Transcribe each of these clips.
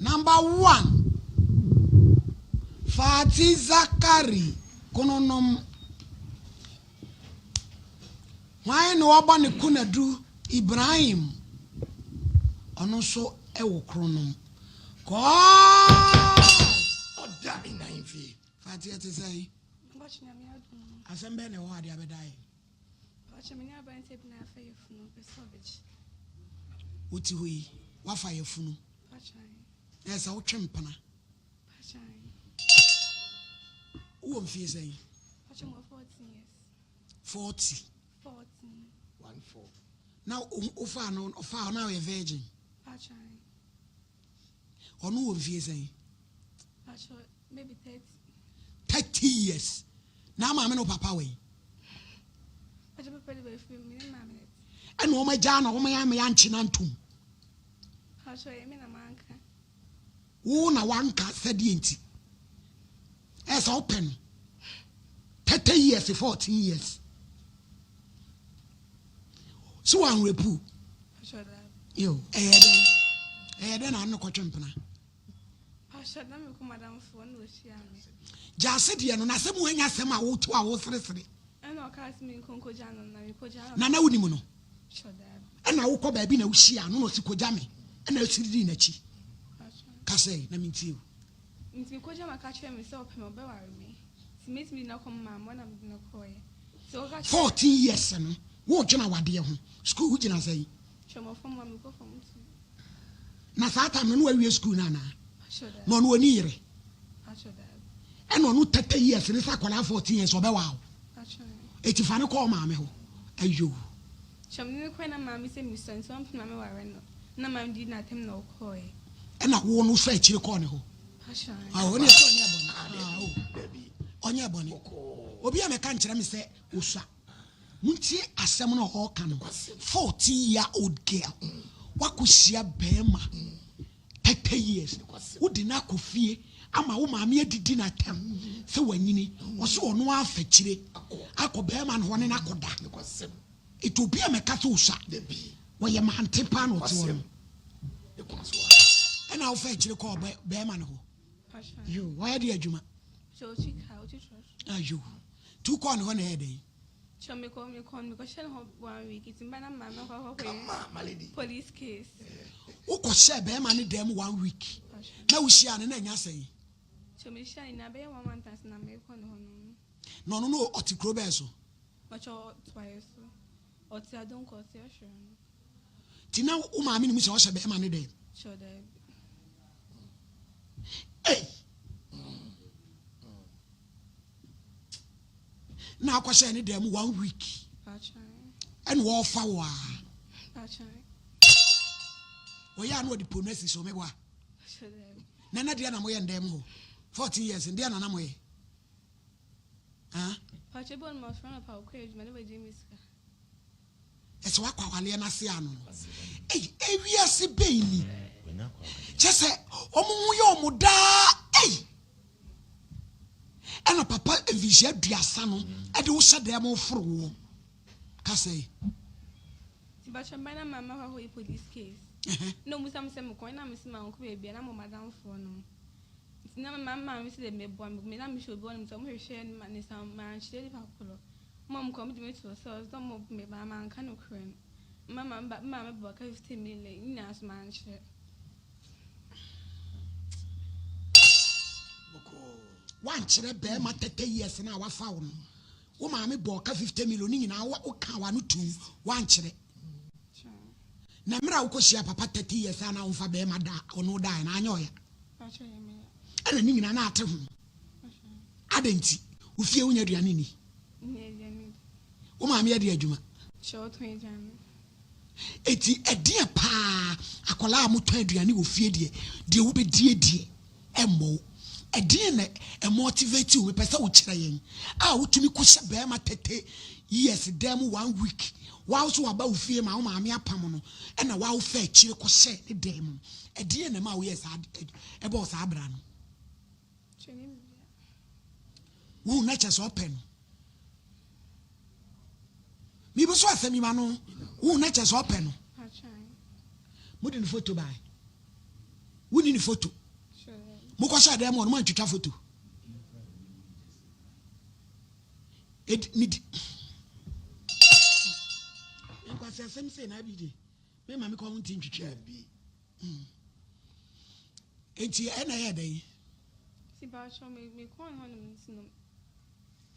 Number one, Fati Zakari Kononom. Hwan na wɔbɔ ne Konadu Ibrahim? Ɔno nso wɔ Kronom. Kɔɔ! Ɔda nnan fie. Fati ɛte sɛn? Asɛm bɛn na ɛwɔ hɔ ade abɛda yɛn? Wote hɔ yi, woafa yafunu. Na ɛsɛ wotwe mpena. Wowɔ mfie sɛn? 40. 14. Na wofaa no, ɔfaa na ɔyɛ virgin. Ɔno wɔ mfie sɛn? Maybe 30. 30 years. Na maame no papa wɔ yi. Ɛna wɔn agya na wɔn yɛ ama yɛankye na ntom. Wo na wanka sɛdeɛ nti. Ɛsɛ wopɛ no. 30 years, 14 years. So wɔanwerɛpu. Yo, ɛyɛ dɛn? Ɛyɛ dɛn na ano kɔtwe mpena? Gyaase deɛ no, na sɛ mu anya asɛm a woto a woseresere. Na na wonim no. Ɛna wokɔ baabi na wohyia no na ɔsi kɔgya me. Ɛna asiri di n'akyi. Kasa yi na mentie o. Nti mekɔgya ma ka kyerɛ me sɛ ɔpɛ me ɔbɛware me. Nti mɛtumi de no akɔ maame na mede no kɔɔɛ. 14 years no, wodwena wadeɛ ho. School wogyina sɛn? Na saa time no na wawie school no anaa? Na ɔno ɔni yere. Ɛna ɔno 30 years ne sɛ akwadaa 14 years ɔbɛwa wo. Eti fa no kɔɔ maame hɔ. Ayo. Ɛna wo no fa akyire kɔɔ ne hɔ. Ɔne ɛsɛ ɔnyɛ bɔne. Ɔnyɛ bɔne. Obi a mɛka nkyerɛ me sɛ osua. Muntie asɛm no ɔka no. 14 year old girl. Wakɔhyia bɛrima 30 years. Wode no akɔ fie ama wo maame adidi n'atam sɛ wanyini. Ɔsɛ ɔno afa akyire akɔ bɛrima no hɔ ne no akɔda. Eti obi a mɛka sɛ osua. Wɔyɛ mante paa na ɔte hɔ no. Ɛna wofa akyire kɔɔ bɛrima no hɔ. Yo, wɔyɛ de adwuma. Ayo. Tu kɔɔ ne hɔ na ɛyɛ dɛn? Wokɔhyɛɛ bɛrima ne dan mu 1 week. Na wohyia no na ɛnya sɛn? Na ɔno no ɔte kuro bɛɛ so. Nti na wo maame nim sɛ ɔhyɛ bɛrima ne dɛn? Ei! Na akɔhyɛ ne dan mu 1 week. Ɛna wɔfa wo a. Wɔyɛ a na wɔde pono asi so meboa. Na na deɛ na moyɛ ndɛm hɔ 14 years ndeɛ na na moyɛ. Ɛsɛ wakɔ awaleɛ no ase ano no. Ei, ewiase bɛn ni? Kyɛ sɛ wɔn ho yɛ wɔn daa. Ei! Ɛna papa mfinhyia 30 no ɛde wo hyɛ dɛm foro woɔ. Kasa yi. Tibacho mba na mama hɔ akɔyɛ police case. Na ɔmu sɛ mekɔ na mesi ma nkɔ baabi na mo madamfoɔ no. Nti na mama me sɛ meboa me na mehyɛ obi wɔnom sɛ ɔmo hwehwɛ ne sa mankyerɛ nipa korɔ. Mom kɔ mo de me to sɛ ɔsɛ mo me ba manka no korɛ no. Mama mama me bɔ ka 50 million nyinaa so mankyerɛ. Wankyerɛ bɛrima 30 years na wafa wo no. Wo maame bɔ ka 50 million ni nyinaa wo ka wa no tum wankyerɛ. Na mmerɛ a wokɔhyia papa 30 years a na womfa bɛrima da ɔno da na anyɛ ɔya. Ɛna ne nyinaa na ate ho. Adɛn nti wo fie wonya aduane ni? Wo maame adi adwuma. Eti ɛdeɛ paa akwadaa a motɔn aduane wɔ fie deɛ deɛ wobɛdie deɛ ɛmmɔ wo. Ɛdeɛ na ɛmotivate wo mepɛ sɛ wokyerɛ yɛn a wotumi kɔhyɛ bɛrima 30 years dan mu 1 week. Wa wo so waba wo fie ma wo maame apam no ɛna wa wo fa akyire kɔhyɛ ne dan mu. Ɛdeɛ na ɛma woyɛ saa ɛbɔɔ saa abra no. Wo na kyɛ sɛ ɔpɛ no. Mibu so asɛm yi ma no. Wo na kyɛ sɛ ɔpɛ no. Mode ne photo bae. Wonni ne foto. Mokɔhyɛ dan mu hɔ no moantwitwa foto. Edi ne di. Nkwasi asɛm sei na abigye. Me ma me kɔn ho nti ntwitwa. Enti ɛna ɛyɛ dɛn? Ti baatwa me me kɔn hɔ nom nti no.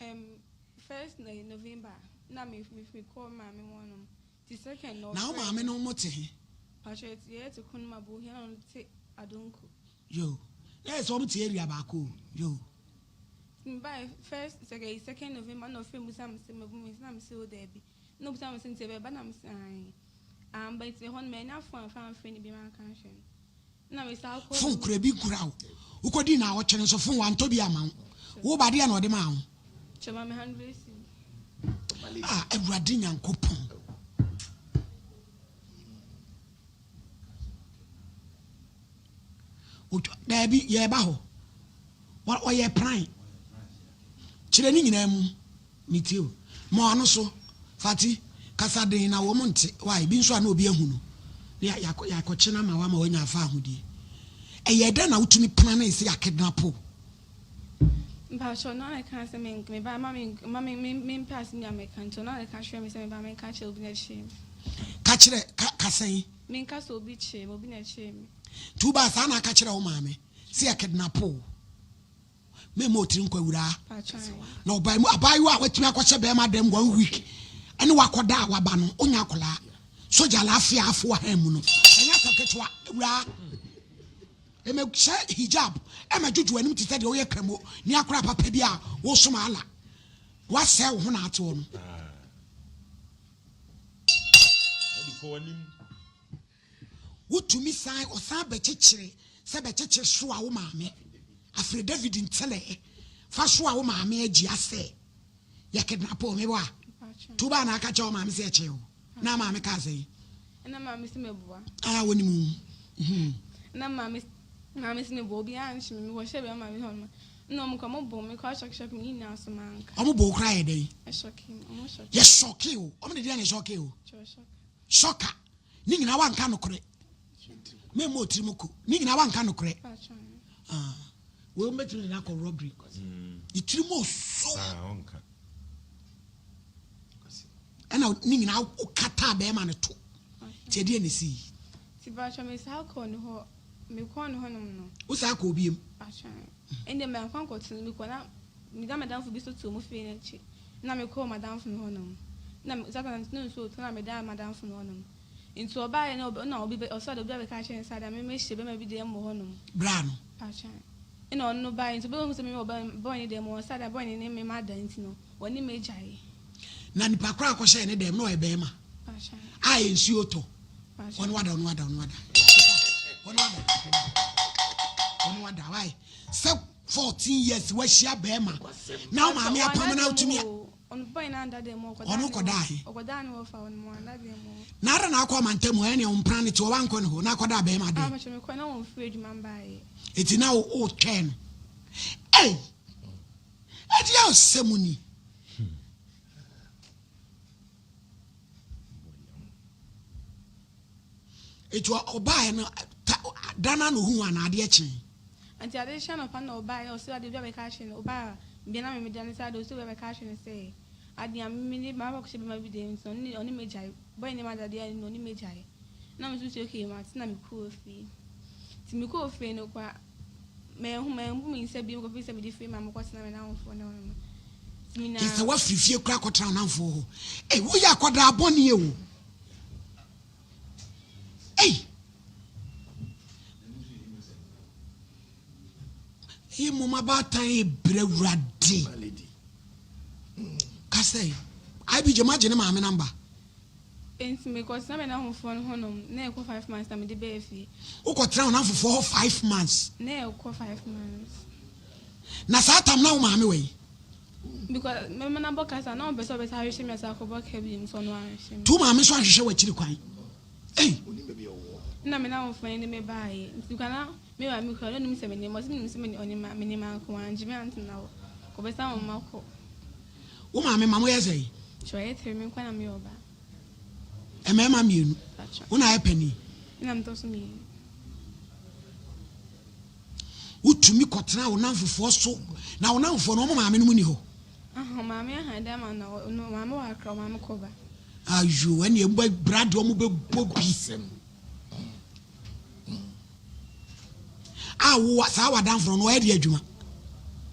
Um, first November na me me me kɔ maame hɔ nom. Na wo maame no mo te he? Yoo, na yɛ sɛ wɔn te area baako o, yoo. Fon kura bi nkura wo. Wokɔdii naawɔtwe no nso fon wantɔ bi ama wo. Wo ba deɛ na ɔde maa wo. Ah, Awurade Nyankopɔn. Daabi, yɛreba hɔ. Ɔyɛ pran. Kyerɛ ne nyinaa mu. Metie o. Ma w'ano so, Fati. Kasa den na wɔn nte. Why? Bi nso a na obi ahu no. Na yɛakɔkye no ama wo ama wanya afa ahodie. Ɛyɛɛ dɛn na wotumi planee sɛ yɛakidnap wo? Mpakyɛw, ɔno ara na ɛkaa sɛ me me ba ma me ma me me mempɛ asɛm bi a mɛka nti ɔno ara na ɛka kyerɛɛ me sɛ me ba menka kyerɛ obi na ɛkyeree me. Ka kyerɛ, ka, ka sɛn? Menka sɛ obi kyeree me, obi na ɛkyeree me. Nti wobaa saa na aka kyerɛɛ wo maame sɛ yɛkidnap wo? Mɛmma otiri nkɔ awuraa. Na ɔbaa mu abaayewa a watumi akɔhyɛ bɛrima dɛm one week ɛne wakɔda a waba no onya akwadaa sogya laafia afo ahan mu no ɛnyɛ asɛm ketewa awuraa. Ɛmɛ hyɛ hijab ɛmɛ dwodwo anim te sɛ deɛ ɔyɛ kramo ne akora papa bi a wosom ala wasɛe wo ho na ate hɔ no. Wotumi san ɔsan bɛkyekyere sɛ bɛkyekyere soa wo maame afiri David ntɛlɛɛ fa soa wo maame agyi asɛ yɛ kidnap o mebɔ a tu baa na aka kyɛ wo maame sɛ ɛkyɛ o na maame kaa sɛ ɛna maame sɛ meboa ah wɔnim wo hmm. na maame maame sɛ meboa obi anhye me mekɔhyɛ bɛrima maame hɔ no na ɔmo kɔ ɔmo bɔ me kɔ ahyɔke me nyinaa so manka ɔmo bɔ wo koraa yɛ dɛn ɛhyɔke ɔmo hyɔke yɛ hyɔke o ɔmo de deɛ na ɛhyɔke o Sɔka, ne nyinaa wanka nokorɛ. Mɛmmɔ otiri ko, ne nyinaa wanka nokorɛ. Ah, wei mɛtumi de no akɔ robbery. Ne tiri mu osu. Ah, Ɛna ne nyinaa wokataa bɛrima no to. Nti ɛdeɛ na ɛsii. Ti bàtchɔ mi saa kɔɔ ne hɔ, mi kɔɔ ne hɔ nom no. Wo saa kɔɔ biem? Bàtchɔ, ɛnna mi ankɔ ankɔto no, mi kɔ na mi da madamfo bi so to ɔmo fie n'akyi. Nna mekɔɔ m'adamfo no hɔnom. Nna Satan no nsuo retɔ na medaa m'adamfo no hɔnom. Ntsi ɔbaeɛ na nna obi bɛ ɔsɔɔ dɛ obi abɛka akyerɛ no sɛ ada me mehyɛ bɛrima bi dɛm wɔ hɔnom. Bra no. Pakyɛ. Nna ɔno no baeɛ ntsi obehu sɛ me wɔ boy ne dɛm hɔ ɔsɛ ada boy no ne me mada ntsi no ɔne me gyae. Na nipa korɔ a ɔkɔhyɛɛ ne dɛm no ɔyɛ bɛrima Pakyɛ. a nsuo tɔ. Pakyɛ. Ɔno ada ɔno ada ɔno ada ɔno ada ɔno ada why sɛ 14 years wahyia bɛrima na wo maame apam na wotumi ɔno kɔdaa he na ada na akɔ amantam hɔ ɛne ɔmpra ne te ɔwa nkɔ ne hɔ na akɔda bɛrima dɛm eti na wotwɛn no ei ɛde asɛm ni. Eti ɔbaeɛ no ta da no a na ohuu anaa adeɛ kyee? Nti ade kye anɔpa na ɔbaeɛ ɔse ade obi abɛka akyerɛ no ɔbaa bia na me meda no sɛ ade ɔse obi abɛka akyerɛ no sɛ ade a me ne makɔ akɔhyɛ bɛma bi dɛm nti ɔne ɔne me gyae boy ne ma dadeɛ no ɔne me gyae na me nso sɛ okay mate na mekɔɔ fie nti mekɔɔ fie no kwa Manhu, mambu me nsa bio kɔpem sɛ mede firi ma mekɔtena me nnamfoɔ no hɔ no. Nti me Kyerɛ sɛ woafiri fie koraa akɔtena wo nnamfoɔ hɔ. Ei, woyɛ akwadaa bɔne o. Ei! Ɛyɛ mmom abaatan yɛ brɛ awurade. Ka sɛ, IBJ magye ne maame namba. Enti mekɔtena me nnamfofoɔ no hɔnom, na ɛkɔ five months na mede baa fie. Wokɔtena wo nnamfofoɔ hɔ five months? Na ɛkɔ five months. Na saa tam na wo maame wɔ yi? Because mɛma no abɔ kasa, na ɔmpɛ sɛ ɔbɛsan ahwehwɛ me asan akɔbɔ ka bio, nti ɔno anhwehwɛ me. Nti wo maame nso anhwehwɛ w'akyiri kwan? Ei! Ɛna me nnamfofoɔ no de me baeɛ, nti koraa na me maame koraa na ɔnim sɛ menim, ɔse menim sɛ ɔnim menim anko, wangye me antena hɔ, kɔbɛsan wɔn makɔ. Wo maame ma moyɛ sɛn? Kyɛ ɔyɛ three, me nkoa na meyɛ ɔbaa. Mmarima mmienu. Wo na ayɛ panin? Me na metɔ so mmienu. Wotumi kɔtena wo namfofoɔ so na wo namfofoɔ no wɔn maame no mu ni hɔ. Maame aha dɛ ama na ɔno maame wɔ akra maame kɔba. Ayo ɛne ɛmu bɛ bra deɛ ɔmo bɛ bɔ bi. A wo saa w'adamfo no ɔyɛ deɛ adwuma.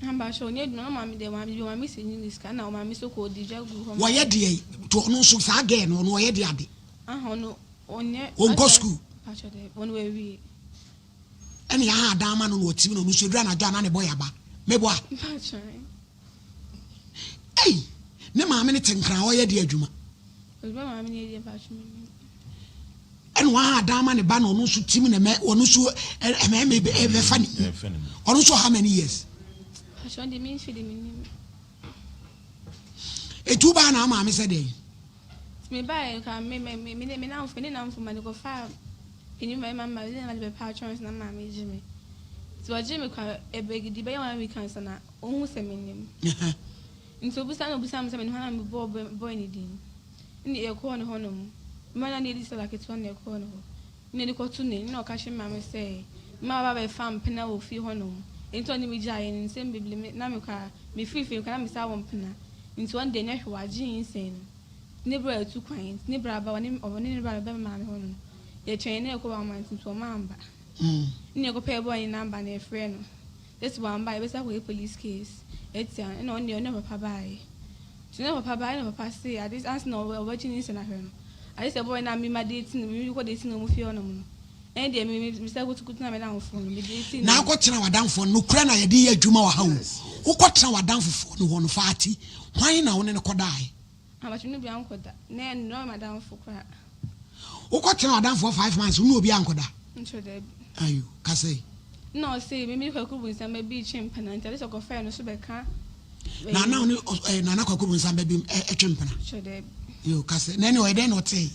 Mpakyɛ ɔnyɛ adwuma na maame deɛ maame bi maame sɛ nyi sika na maame so kɔ ɔdi dwa gu hɔ. Wɔyɛ deɛ to ɔno nso saa gɛɛ no ɔno ɔyɛ deɛ ade. Aha ɔno ɔnyɛ. Ɔnkɔ sukuu. Mpakyɛ dɛ ɔno wawie. Ɛna yɛaha adan ama no na ɔtim na ɔno nso ɛduru anadwo a na ne bɔ yaba. Meboa. Mpakyɛ. Ei! Ne maame no te Nkran ɔyɛ deɛ adwuma. Adwuma maame no yɛ deɛ mpakyɛ mennim. Ɛna waha adan ama ne ba na ɔno nso tim na mɛ ɔno nso ɛmɛɛmɛ ɛbɛfa ne mu. Ɔno nso how many years? Mpakyɛ ɔno deɛ me nso deɛ mennim. Etu baa na maame sɛ dɛn? Nti me baeɛ nka me me me me me namfo me ne namfo ma ne kɔfaa panin ma ma ma ne ma de bɛpa atwɛn na maame gye me. Nti ɔgye me kwa ɛbɛgidi bɛyɛ one week ansa na Ohun sɛ mennim. Nti obisa na obisa me sɛ mene hwan a mebɔɔ boy no din. Nna yɛkɔɔ ne hɔnom. Mma na na yɛdi sala ketewa na yɛkɔɔ ne hɔ. Nna yɛde kɔto n'ani na ɔka kyerɛ me maame sɛ mma waba abɛfa mpena wɔ fie hɔnom. Nti ɔne me gyaeɛ no nsɛm bebree me na mekɔ a mefiri fie koraa na mesan wɔ mpena. Nti ɔno deɛ nyɛ hwee wagye nyinsɛn no. Nti ne bra atu kwan nti ne bra ba ɔne ɔne ne bra bɛba me maame hɔnom. Yɛtwɛn na yɛkɔ one month nti ɔmo amba. Nna yɛkɔpɛɛ boy no number na yɛfrɛɛ no. Sɛ wamba a yɛbɛsan akɔyɛ police case etsia no, nna ɔno deɛ ɔne papa baeɛ. Nti ɔne papa baeɛ na papa see ade ansa na ɔbɛgye ne nsa no ahwɛ no, agye sɛ boy no a me ma date no, me kɔ date no wɔ mo fie hɔnom no, ɛne deɛ me me mesan kɔtena me damfoɔ no, me date no. Na akɔtena w'adamfoɔ no, nokorɛ na yɛde yɛ adwuma wɔ ha o, wokɔtena w'adamfofoɔ no hɔ no, Fati, hwan na wo ne no kɔdaeɛ? Abatwe no bi ankɔ da. Na ɛno na ɔyɛ m'adamfo koraa. Wokɔ tena w'adamfo hɔ 5 months wo ne obi ankɔ da? Nkyɛ dabi. Ayo, kasa yi. Nna ɔse me me Kwaku Bonsam ba bi retwe mpena nti ade sɛ ɔkɔfrɛ no so bɛka. Na na ɔne eh, Nana Kwaku Bonsam ba bi ɛtwe mpena? Nkyɛ dabi. Yo, kasa yi. Na ɛne ɔyɛ dɛn na ɔtee?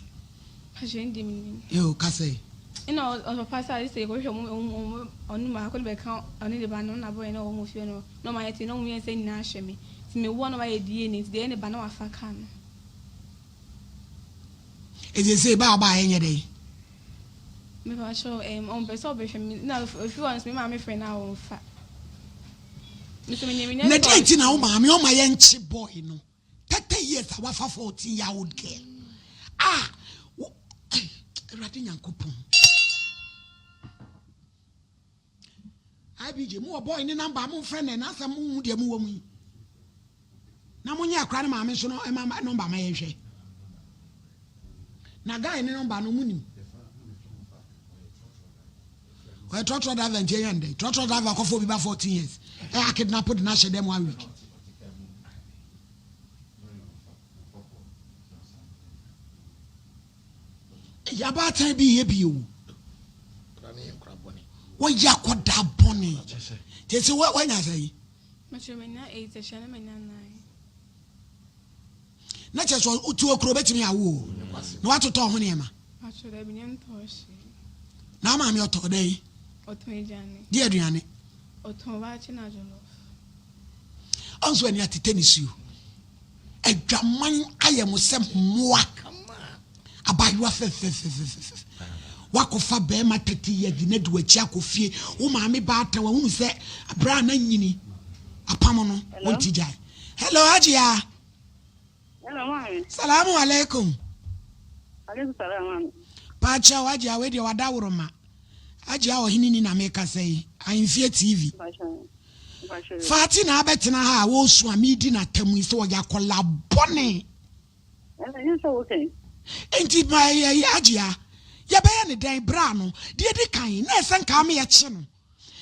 Pakyɛ ndi me nim. Yo, kasa yi. Nna ɔpapa sɛ ade sɛ yɛkɔhwehwɛ ɔmo ɔmo ɔno baako no bɛka ɔne ne ba no na bɔyɛ na ɔwɔ mo fie no na ɔmo ayɛ te na ɔmo mmiɛnsa nyinaa hwɛ me. Nti me woɔ na wayɛ DNA nti deɛ ɛyɛ ne ba na wafa car no. Ɛsesei ba a ɔbaa ɛnyɛ dɛn? Mepakyɛw ɛɛm ɔmpɛ sɛ ɔbɛhwɛ me na ofi hɔ nso me maame frɛ no a ɔnfa. Me nso menim nyɛ Na sɛ deɛ nti na wo maame ɔma yɛnkye boy no 30 years a wafa 14 year old girl a wo Awurade Nyankopɔn. IBJ, mo wɔ boy ne number a momfrɛ no ɛ na asɛm mo hu deɛ mo wɔ mu yi. Na mo nyɛ akora ne maame nso no ɛma number ma yɛnhwɛ. Na guy ne number no mo nim. Ɔyɛ trɔtrɔ driver nti ɛyɛ ndɛ. Trɔtrɔ driver kɔfɔ obi ba 14 years. Ɛyɛ akidnap de no ahyɛ dɛm one week. Eyi abaatan bi yɛ bi o. Wɔyɛ akɔdaa bɔne. Te sɛ wanya sɛ yi. Na kyerɛ sɛ wote wɔ kuro bɛtumi awo o. Na watotɔ ho nneɛma. Na maame ɔtɔ dɛn? Di aduane. Ɔnso ani atete ne suo. Adwaman ayɛ mo sɛ mmoa. Abaayewa fɛfɛfɛfɛfɛ. Wakɔfa bɛrima 30 years de no adi w'akyi akɔ fie. Wo maame baatan wahunu sɛ berɛ a na nyini apam no wonti gyae. Hello Hajiya. Hello maame. Salamu alaikum. Alaikum salam maame. Paakyɛw Hajiya wei deɛ wadaworoma. Hajiya ɔhene ni na mekasa yi. Ahemfie TV. Fati na abɛtena ha a ɔresu a meredi no atam yi sɛ ɔyɛ akwadaa bɔne. Enti ma ɛyɛ agyea yɛbɛyɛ ne dɛn berɛ ano deɛ di kan na ɛsɛ nka ama yɛkye no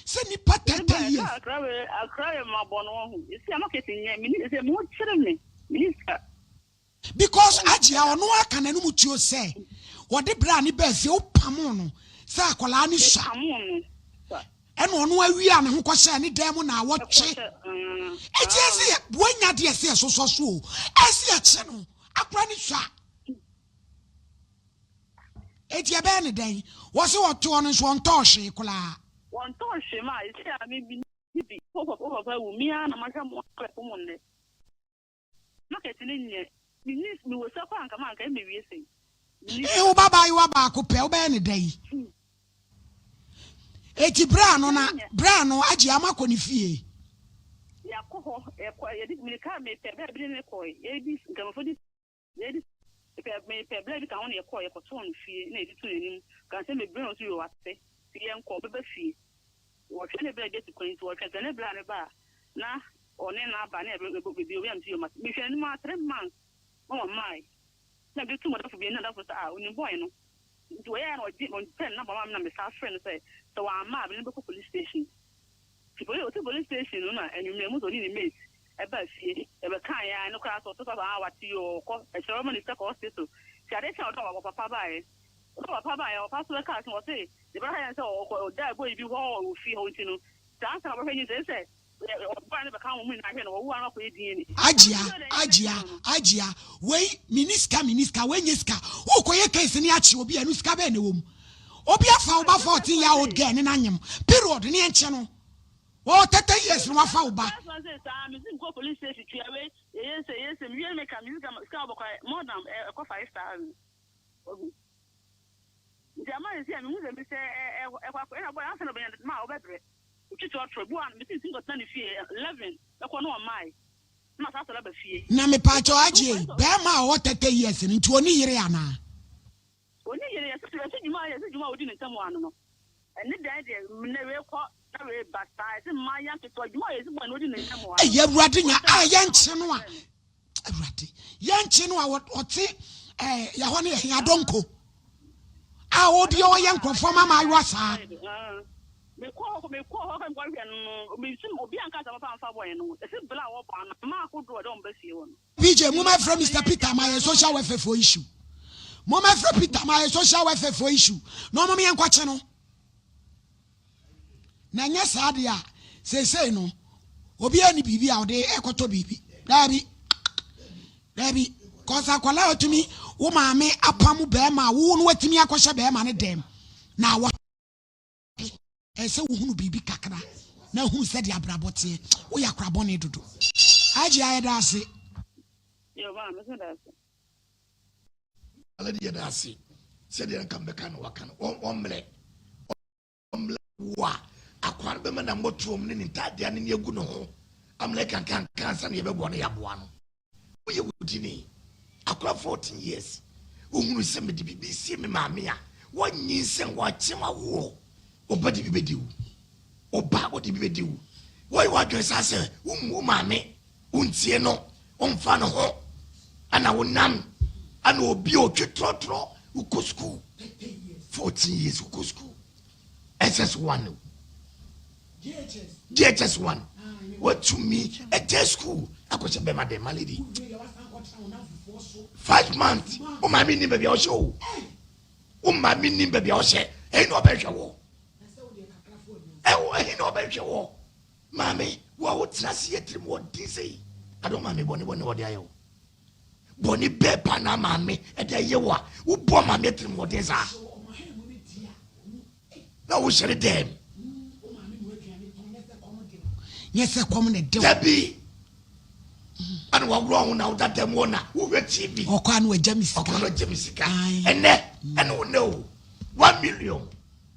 sɛ nipa 30 years. Akra yɛ mabɔ no wahu. Esi a market nyɛ mini sɛ mo kyerɛ me mini sika. Because Agyea ɔno ara ka n'anum tuo sɛ ɔde bra ne baa fie wopamoo no sɛ akwadaa no sua ɛna ɔno awia ne ho kɔhyɛɛ ne dan mu na awɔtwe eti ɛsɛ yɛ wanya deɛ ɛsɛ yɛsosɔ so o ɛsɛ yɛkye no akora ne sua eti ɛbɛyɛ ne dɛn wɔsi wɔtoɔ no nso ɔntɔɔ hwee koraa. Wɔntɔɔ hwee ma esi a me bi bi wo papa awu me ara na mahwɛ mo akɔ mo nnɛ. Market no nyɛ menni mewɔ sika koraa anka manka ɛmɛwie sei. Ee wo ba baayewa baako pɛ wobɛyɛ ne dɛn? Eti bra no na bra no agye ama kɔ ne fie. Yɛakɔ hɔ, yɛkɔ, yɛde mirika mepɛ bra bi ne ne kɔe, yɛdi nkramofo di yɛdi mepɛ mepɛ bra bi ka ho na yɛkɔɔ yɛkɔtoo no fie na yɛde too n'anim ka sɛ mebrɛ no so yɛ wate nti yɛnkɔ ɔbɛba fie wɔhwɛ ne bra bi atu kwan nti wɔhwɛ sɛ ne bra no ba a na ɔne no aba ne ɛbɛ baabi obi a mete yɛ ɔma mehwɛ n'anim a 3 months na wɔmmae na mede too m'adamfo bi anim na adamfo sɛ ah onim boy no. Nti wɔyɛɛ a na ɔgye ɔmpɛ ne number maa me na mesan frɛ no sɛ sɛ wamma a mene no bɛkɔ police station. Nti poli ɔte police station no na anwummerɛ mu sɛ ɔne ne mate ɛbaa fie yɛbɛkaeɛ a ɛno koraa sɛ ɔte sɛ ah wate yoo ɔkɔ ɛkyerɛ ɔma ne sika kɔ hospital. Nti adeɛ kye a ɔdɔ ɔpapa baeɛ ɔdɔ ɔpapa baeɛ ɔpapa nso bɛkaa sɛ ɔse ne ba no ka kyerɛ no sɛ ɔkɔ ɔdaa boy bi hɔ wɔ fie hɔ nti no saa ansa na ɔbɛhwɛ nyinsɛn sɛ Agyia, agyia, agyia, wei menni sika, menni sika, wei nyɛ sika. Wokɔyɛ case ne akye obi a, ɛno sika bɛn na ɛwɔ mu? Obi afa wo ba 14 year old girl ne no anyem, period, ne ɛnkye no. Wɔwɔ 30 years na wafa wo ba. Nti ama sɛsi a mehu sɛ mesɛ ɛkɔ akɔ ɛna bɔ ansa na ɔbɛnya ma ɔbɛbrɛ otwitwi ɔtoro bi wɔ a mesi nti nkɔtena ne fie 11 bɛkɔ na ɔmmae na masa asɔre aba fie. Na mepaakyɛw Agyei, bɛɛma a ɔwɔ 30 years no nti ɔni yere anaa? Ɔni yere, yɛse yɛse dwuma yɛse dwuma a ɔdi ne ntam wɔ ano no ɛne dan deɛ nnɛ wei kɔ na wei ba saa yɛse mmaa ya nketewa dwuma a yɛse bɔ na ɔdi ne ntam wɔ ano. Ei Awurade nya a yɛnkye no a Awurade yɛnkye no a ɔte ɛɛ yɛhɔ ne yɛhe adonko a ɔde ɔyɛ nkurɔfoɔ ma maayewa saa. Mekɔ hɔ mekɔ hɔ kɔ mekɔhwɛ no no mesi obi anka asɛm papa amfa bɔyɛ no ɛsi bla a wɔbɔ ano mmaa ahodoɔ ɔde wɔn ba fie hɔ no. PJ mo mɛfrɛ Mister Peter ma yɛ social welfare for issue mo mɛfrɛ Peter ma yɛ social welfare for issue na ɔmo yɛn nkɔkye no. Na ɛnyɛ saa deɛ a, seesei no, obiara ni biribi a ɔde ɛkɔtɔ biribi. Daabi. Daabi. Kɔsa akwadaa a watumi wo maame apam bɛrima a wo no watumi akɔhyɛ bɛrima no dɛm na awɔ ɛsɛ wohunu biribi kakra na hunu sɛdeɛ abrabɔ teɛ. Woyɛ akora bɔne dodo. Agye ayɛ da ase. Yo, ma, me da ase. Alade yɛda ase sɛdeɛ nka mbɛka no waka no ɔmmerɛ ɔmmerɛ wo a akoa no bɛma na mmɔtoam ne ne ntaadeɛ ne ne agu ne ho amena kankanka ansa na yɛbɛboa no yɛaboa no woyɛ wodini akora 14 years wohunu sɛ mede biribi sie me maame a wɔnyinsɛn wɔakyem awoɔ ɔba de bi bɛdi wo ɔba ɔde bi bɛdi wo wɔyɛ w'adwene saa sɛ wommu wo maame Wontie no, womfa ne ho, ɛna wonam, ɛna obi a ɔtwe trɔtrɔ, wokɔ sukuu, 14 years wokɔ sukuu, SS1 o, JHS1, watumi ɛgya sukuu akɔhyɛ bɛma dɛ, my lady, 5 months, wo maame nim baabi a ɔhyɛ o, wo maame nim baabi a ɔhyɛ, ɛyi na ɔbɛhwɛ wɔ, ɛwɔ ɛyi na ɔbɛhwɛ wɔ. Maame, wo a wotena ase yɛ tirim wɔ den sɛ yi, ade wo maame bɔne bɔne wɔde ayɛ wo. Bɔne bɛɛ pa na maame ɛde ayɛ wo a wobɔ maame tirim wɔ den saa. Na wohyɛ ne dɛm. Nyɛ sɛ kɔm na ɛde wo. Dabi. Ɛna waworɔ ho na woda dɛm wɔ na wohwɛ TV. Ɔkɔ ano agya mi sika. Ɔkɔ ano agya mi sika. Ɛnɛ ɛna wo nɛ o. 1 million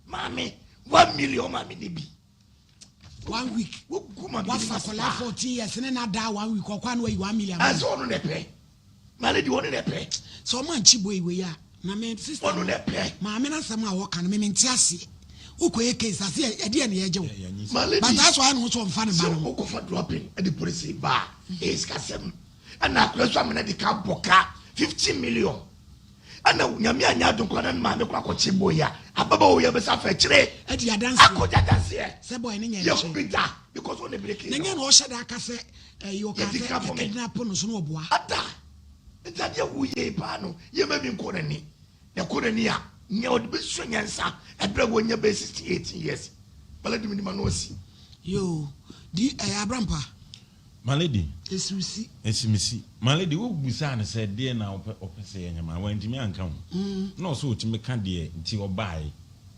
maame 1 million maame ni bi. One week wafa akwadaa 14 years ne na da one week ɔkɔ ano ayi 1 million. Ɛsɛ ɔno na ɛpɛ maame di ɔno na ɛpɛ. Sɛ ɔmo ankyi boy wei a na me sister ɔno na ɛpɛ. Maame n'asɛm a wɔka no me mente aseɛ wokɔ yɛ case ase yɛ ɛdeɛ na yɛgye wo but asɔ ayɛ ne ho so ɔmfa ne ba no ho. Sɛ wokɔfa dropping ɛde polisi ba a ɛyɛ sikasɛm ɛna akora so amena de ka bɔ ka 50 million ɛna Nyame anya adom koraa na ne maame kɔ akɔkye boy a ababaawa yi abɛsa afa akyire adi adanseɛ akɔgye adanseɛ sɛ boy no nyɛ yɛho bi da because ɔne breki na nyɛ na ɔhyɛ da aka sɛ ɛyɛ ɔka sɛ yɛkidnap no so na ɔboa ada. Nti adeɛ wo yie paa no yɛma bi nkɔ n'ani na ɛkɔ n'ani a nea ɔde bɛsua nyansa ɛberɛ a wɔnya bɛyɛ 16 18 years bala di medima no asi. Yoo di ɛyɛ abrampa. My lady. Esiwsi. Esimisi. My lady, wo busaa no sɛ deɛ na ɔpɛ ɔpɛ sɛ yɛnyɛ ma wantumi anka ho. Na ɔsɛ ɔtumi ka deɛ nti ɔbaeɛ.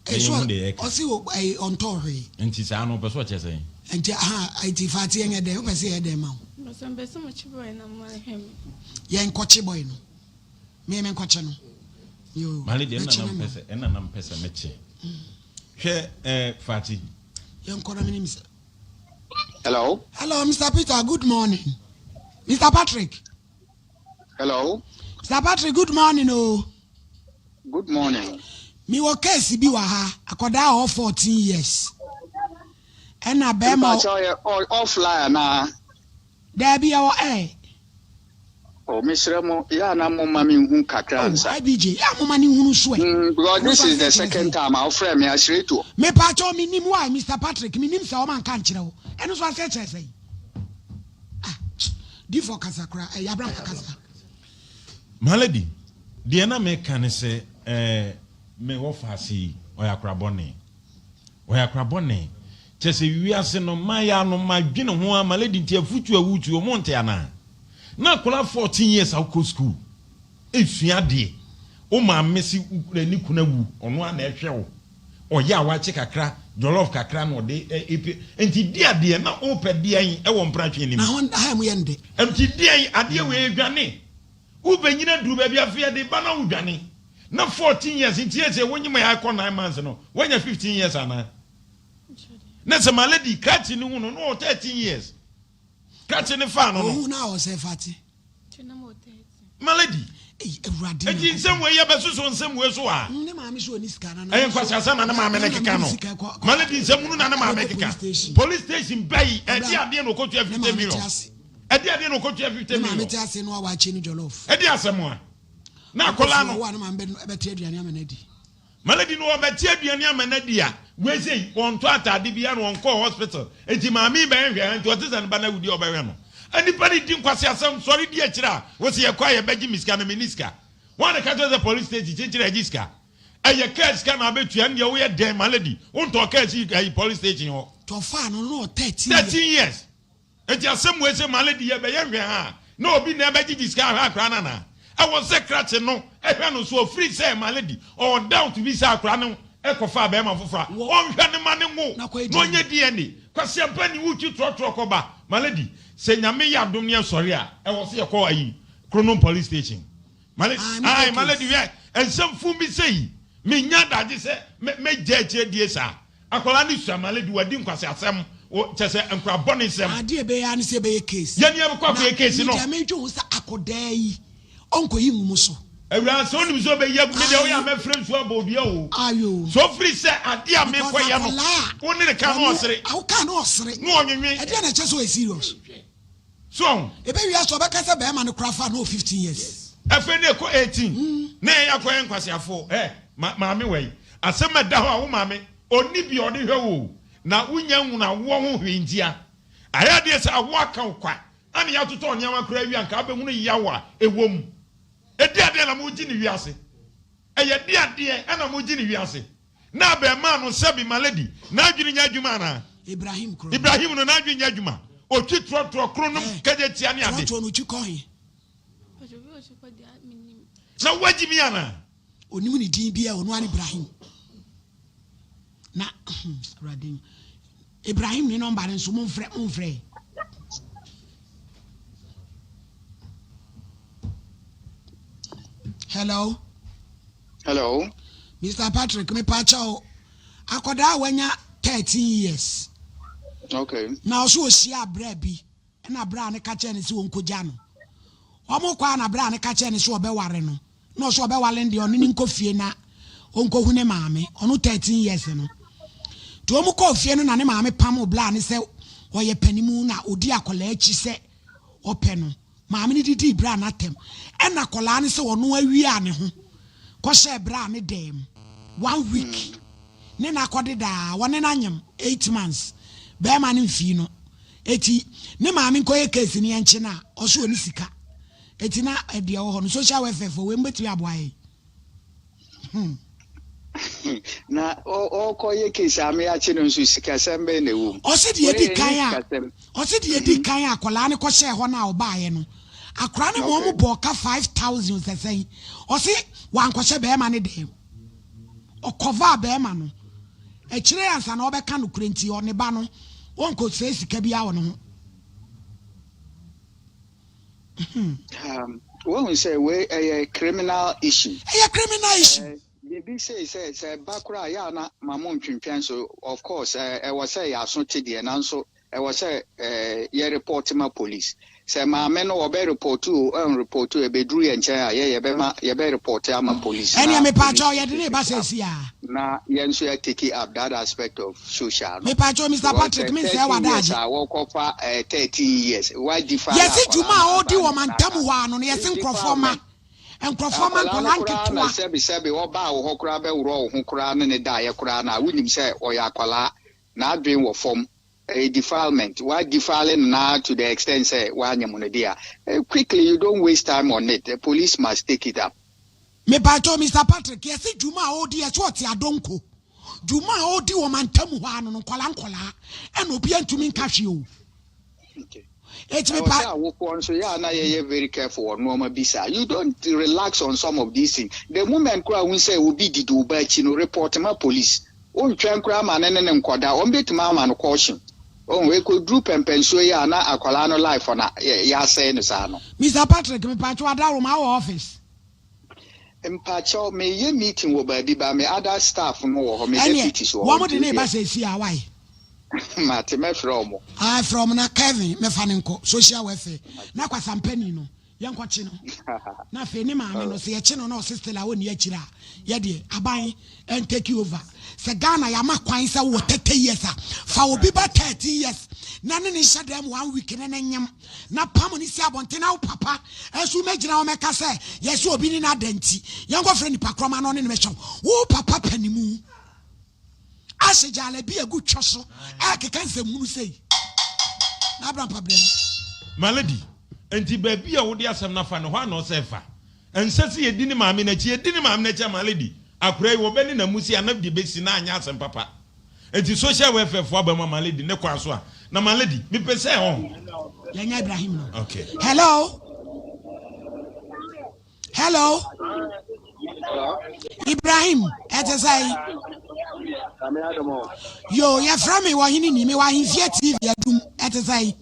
Na yɛhu deɛ yɛka. Ɔse ɛyi ɔntɔɔ hwee. Nti saa no ɔpɛ sɛ ɔkyɛ sɛn? Nti aha nti Fati yɛnyɛ dɛn wopɛ sɛ yɛyɛ dɛn ma wo? Ɔsɛ mpɛ sɛ mo kye boy na mo ahwɛ me. Yɛn kɔkye boy no. Me me nkɔkye no. Yoo. My lady, ɛna na mpɛ sɛ ɛna na mpɛ sɛ mekye. Hwɛ eh, Fati. Yɛnkɔ na menim sɛ. Hello. Hello, Mr. Peter. Good morning. Mr. Patrick. Hello. Mr. Patrick, good morning o. Good morning. Mewɔ case bi wɔ ha, akwadaa a ɔwɔ 14 years. Ɛna bɛrima. Mpakyɛ ɔyɛ offline anaa? Daabi ɛwɔ air. Oh, mesrɛ mo, yɛ a na momma menhu kakra ansa. Oh, IBJ, yɛ a momma ne nhunu so ɛ. Mm, because this is the second time a wofrɛ me ahyerɛ tuo. Mepaakyɛw menim why Mr. Patrick, menim sɛ wɔn anka nkyerɛ wo. Ɛno nso aseɛ kyerɛ sɛn? Ah, difo kasa koraa, ɛyɛ abira kasa. My lady, deɛ na meka ne sɛ, eh, me wɔ faase yi, ɔyɛ akora bɔne. Ɔyɛ akora bɔne. Kyerɛ sɛ wiase no mayɛ ano madwene ho ara ma lady nti afutuo a wotuo mo nte anaa? Na akwadaa 14 years a wokɔ school esua adeɛ wo maame se ne kunu awu ɔno ara na ɛhwɛ wo ɔyɛ a wakye kakra jollof kakra na ɔde epe nti di adeɛ na wopɛ deɛn ɛwɔ mpratwe no mu. Na hɔn ha mu yɛ ndɛ. Nti deɛn adeɛ wei edwane wobɛnyina duru baabi afei ɛde ba na wodwane. Na 14 years nti yɛ sɛ wonyim a akɔ 9 months no wanya 15 years anaa? Na sɛ my lady krakye no hu no na ɔwɔ 13 years krakye no faa no no. Ohun na ɔsɛ fate. My lady eti nsɛm wei yɛ bɛsoso nsɛm wei so a. Ne maame so oni sika na. Ɛyɛ nkwasi asɛm na ne maame ne keka no. My lady nsɛm hunu na ne maame keka. Police station bɛyi ɛdi adeɛ na okotua 50 million. Ɛdi adeɛ na okotua 50 million. Ne maame te ase no a wakye ne jollof. Ɛdi asɛm a. Na akwadaa no. Ɔwɔ a ne maame bɛte aduane ama no adi. Malady no ɔbɛte aduane ama no adi a, wei sei, ɔntɔ ataade biara na ɔnkɔɔ hospital. Nti maame yi bɛhwehwɛ ha nti ɔte sɛ ne ba no awu deɛ ɔbɛhwɛ no. Nnipa no di nkwaseasɛm, sɔre di akyire a, wose yɛkɔ a yɛbɛgye me sika na menni sika. Hwan na ɛka kyerɛ wo sɛ police station kyenkyere a yɛgye sika? Ɛyɛ kaa sika na abɛtua, ɛndeɛ woyɛ dɛn Malady, wontɔɔ kaa sii ayi police station hɔ. Nti ɔfaa no no na ɔwɔ 13 years. 13 years. Enti asɛm wei sɛ Malady yɛ bɛyɛ nhwɛ ha a na obi na ɛbɛgyegye sika ahwɛ akora no anaa? Ɛwɔ sɛ krakye no hwɛ no so ɔfiri sɛ Malady ɔwɔ doubt bi sɛ akora no kɔfaa bɛrima foforɔ a ɔnhwɛ no ma no nwo na ɔnyɛ DNA. Kwasiampa ni wotwi trɔtrɔ kɔ ba Malady sɛ Nyame yɛ adom ne yɛsɔre a ɛwɔ sɛ yɛkɔ ayi Kronom police station. Malady ae Malady hwɛ nsɛm fun bi sei mennya adagye sɛ mɛgya akyire die saa. Akwadaa no sua ma lady wadi nkwaseasɛm wo kyɛsɛ nkora bɔne sɛm. Adeɛ ɛbɛyɛ ara ne sɛ ɛbɛyɛ case. Yɛne yɛbɛkɔ akɔyɛ case no. Na me deɛ medwen ho sɛ akɔdaa yi ɔnkɔyi ngu mo so. Awuraa sɛ onim sɛ ɔbɛyi agu me deɛ woyɛ a mɛfrɛ nsuo abɔ odua o. Ayoo. Sɛ ofiri sɛ adeɛ a mekɔyɛ no wo ne no ka na ɔsere. Wo ka na ɔsere. Na ɔnwenwen. Ɛdeɛ na ɛkyɛ sɛ ɔyɛ serious. So ɔho. Ɛbɛwie aso ɔbɛka sɛ bɛɛma no kora fa no wɔ 15 years. Afei na ɛkɔ 18 na yɛn akɔyɛ nkwaseafoɔ eh ma maame wai asɛm ɛda hɔ a wo maame ɔnni bi a ɔde hwɛ wo o na wonya nhunu awoɔ ho hwee ntia ayɛ adeɛ sɛ awoɔ aka wo kwa ana yɛatotɔ nneɛma koraa awie anka wobɛhunu yaw a ɛwɔ mu ɛdi adeɛ na mogye ne wiase ɛyɛ de adeɛ ɛna mogye ne wiase Na abarimaa no, sɛbi, my lady, n'adwene nyɛ adwuma anaa? Ibrahim koro. Ibrahim no, n'adwene nyɛ adwuma. Otwi trɔtrɔ koro nom Eh, kagye tia ne ade. Trɔtrɔ no otwi kɔ he? Na woagye mi anaa? Onim ne din biara, ɔno ara ne Ibrahim. Na, Awurade, Ibrahim ne nɔmba no nso, momfrɛ, momfrɛ. Hello. Hello. Mr. Patrick, me pa kyɛw. Akɔdaa a wanya 13 years. Okay. Na ɔso ohyia abira bi. Ɛna abira ne ka kyerɛ ne sɛ ɔnkɔgya no. Wɔn kɔ a na abira ne ka kyerɛ ne sɛ ɔbɛware no. Na ɔso ɔbɛware no deɛ ɔne ne nkɔ fie na ɔnkɔhu ne maame. Ɔno 13 years no. Nti wɔn kɔɔ fie no na ne maame pam obla ne sɛ ɔyɛ panimu na ɔdi akwadaa akyi sɛ ɔpɛ no. Maame no didii bra no atɛm. Ɛna akwadaa no sɛ ɔno awiaa ne ho kɔhyɛɛ bra no dan mu one week ne no akɔdedaa wɔne no anyem eight months bɛɛma no mfii no eti ne maame nkɔyɛ case no yɛnkye no a ɔso ɔni sika eti na ɛdeɛ wɔ hɔ no social welfare foɔ wei mbɛtumi aboa yɛn. Hmm. Na ɔkɔyɛ case a meyakye no nso sikasɛm bɛn na ɛwɔ mu? Ɔse deɛ edi kan a ɔse deɛ edi mhm. kan a akwadaa no kɔhyɛɛ hɔ no a ɔbaeɛ no akwadaa no ma wɔn bɔɔ ka 5000 sɛsɛn ɔse wankɔhyɛ bɛrima no dɛm ɔkɔvaa bɛrima no akyire ansa na ɔbɛka nokorɛ nti ɔne ba no ɔnkɔ sɛ sika biara wɔ ne ho. Hmm. Um, wohu sɛ wei ɛyɛ criminal issue. Ɛyɛ criminal issue. Eh, Ebi sei sɛ sɛ ɛba koraa a yɛ a na ma mo ntwentwɛn so of course ɛwɔ sɛ yɛ aso te deɛ nanso ɛwɔ sɛ yɛ report ma police. Sɛ maame no ɔbɛ report o ɔn report o ɛbɛduru yɛn nkyɛn a yɛ yɛbɛma yɛbɛ report ama police na Ɛneɛ police mepaakyɛw to yɛde take ne ba it up seesei aa. na yɛn nso yɛ take up that aspect of social no Mepaakyɛw Mister because Patrick sɛ mensɛe 13 years w'adaagye. a wɔkɔfa eh, 13 years wa defile Yɛse akwadaa dwuma no a aba ɔredi wɔ ne nsa mantam aka hɔ aa no no yɛse it's nkorɔfoɔ ma defilement. nkorɔfoɔ ma Akwadaa no nkwadaa koraa na nketewa. sɛbesɛbe ɔbaa wo hɔ koraa bɛworɔ wo ho koraa ne ne daeɛ koraa no a, wonim sɛ ɔyɛ akwadaa, n'adwene wɔ fam. Ɛyɛ defilement. Wa defile no naa to the extent sɛ woanyem no deɛ a, quickly you don't waste time on it, the police must take it up. Mepakyɛw Mister Patrick, yɛse dwuma a ɔredi yɛse ɔte adonko. Dwuma a ɔredi wɔ mantam hɔ ano no nkwadaa nkwadaa ɛna obiara ntumi nka hwee o. Okay. Eti Ɛwɔ mepa. sɛ awofoɔ nso yɛ a na yɛyɛ very careful wɔ nnoɔma bi saa. You don't relax on some of these things. The moment koraa wohu sɛ obi didi wo ba akyi no, report ma police. Wontwɛn koraa ma ne ne no nkɔda, wɔn bɛtumi ama no caution. Wohu, ɛkɔduru pɛmpɛnsuo yi a na akwadaa no life na yɛasɛe no saa no. Mister Patrick mepakyɛw adawroma wɔ office. Mpakyɛw, meyɛ meeting wɔ baabi but me other staff no wɔ hɔ, me Ɛneɛ deputies wɔ hɔ wɔn nti de ne wo ba deɛ seesei a why? Mate, mɛfrɛ wɔn. Ae frɛ wɔn na Kevin mɛfa no nkɔ social welfare na kwasampani no yɛnkɔkye no na afei ne maame no sɛ yɛkye no na ɔse still a ɔnni akyire a yɛdeɛ aban ɛntake over sɛ Ghana yɛama kwan sɛ wowɔ 30 years a fa obi ba 13 years na ne ne nhyɛ dɛm one week ne ne nyem na pam no si abɔnten na wo papa nso mɛgyina hɔ mɛka sɛ yɛsɛ obi ne no ada nti yɛnkɔfrɛ nipa korɔ ma no ɔne no mɛhyɛ wo papa panimu ahye gyaala bi agu twɛ so ɛkeka nsɛmhunu sei na abra mpabrɛ mu. My lady, enti baabi a wode asɛm no afa no, hɔ a na ɔsɛ fa. Ɛnsɛ sɛ yɛdi ne maame no akyi. Yɛdi ne maame no akyi a, my lady, akwadaa yi, wɔbɛne no amusi a na deɛ ɛbɛsi no anyɛ asɛm papa. Enti social welfare foɔ aba mu a, my lady, ne kwan so a, na my lady, mepɛ sɛ ɔho. Yɛnyɛ Ibrahim no. Okay. Hello. Hello. Ibrahim, ɛte sɛ yi. Yo, yɛfrɛ me wɔ hene ni, mewɔ ahemfie TV adum, ɛte sɛ yi.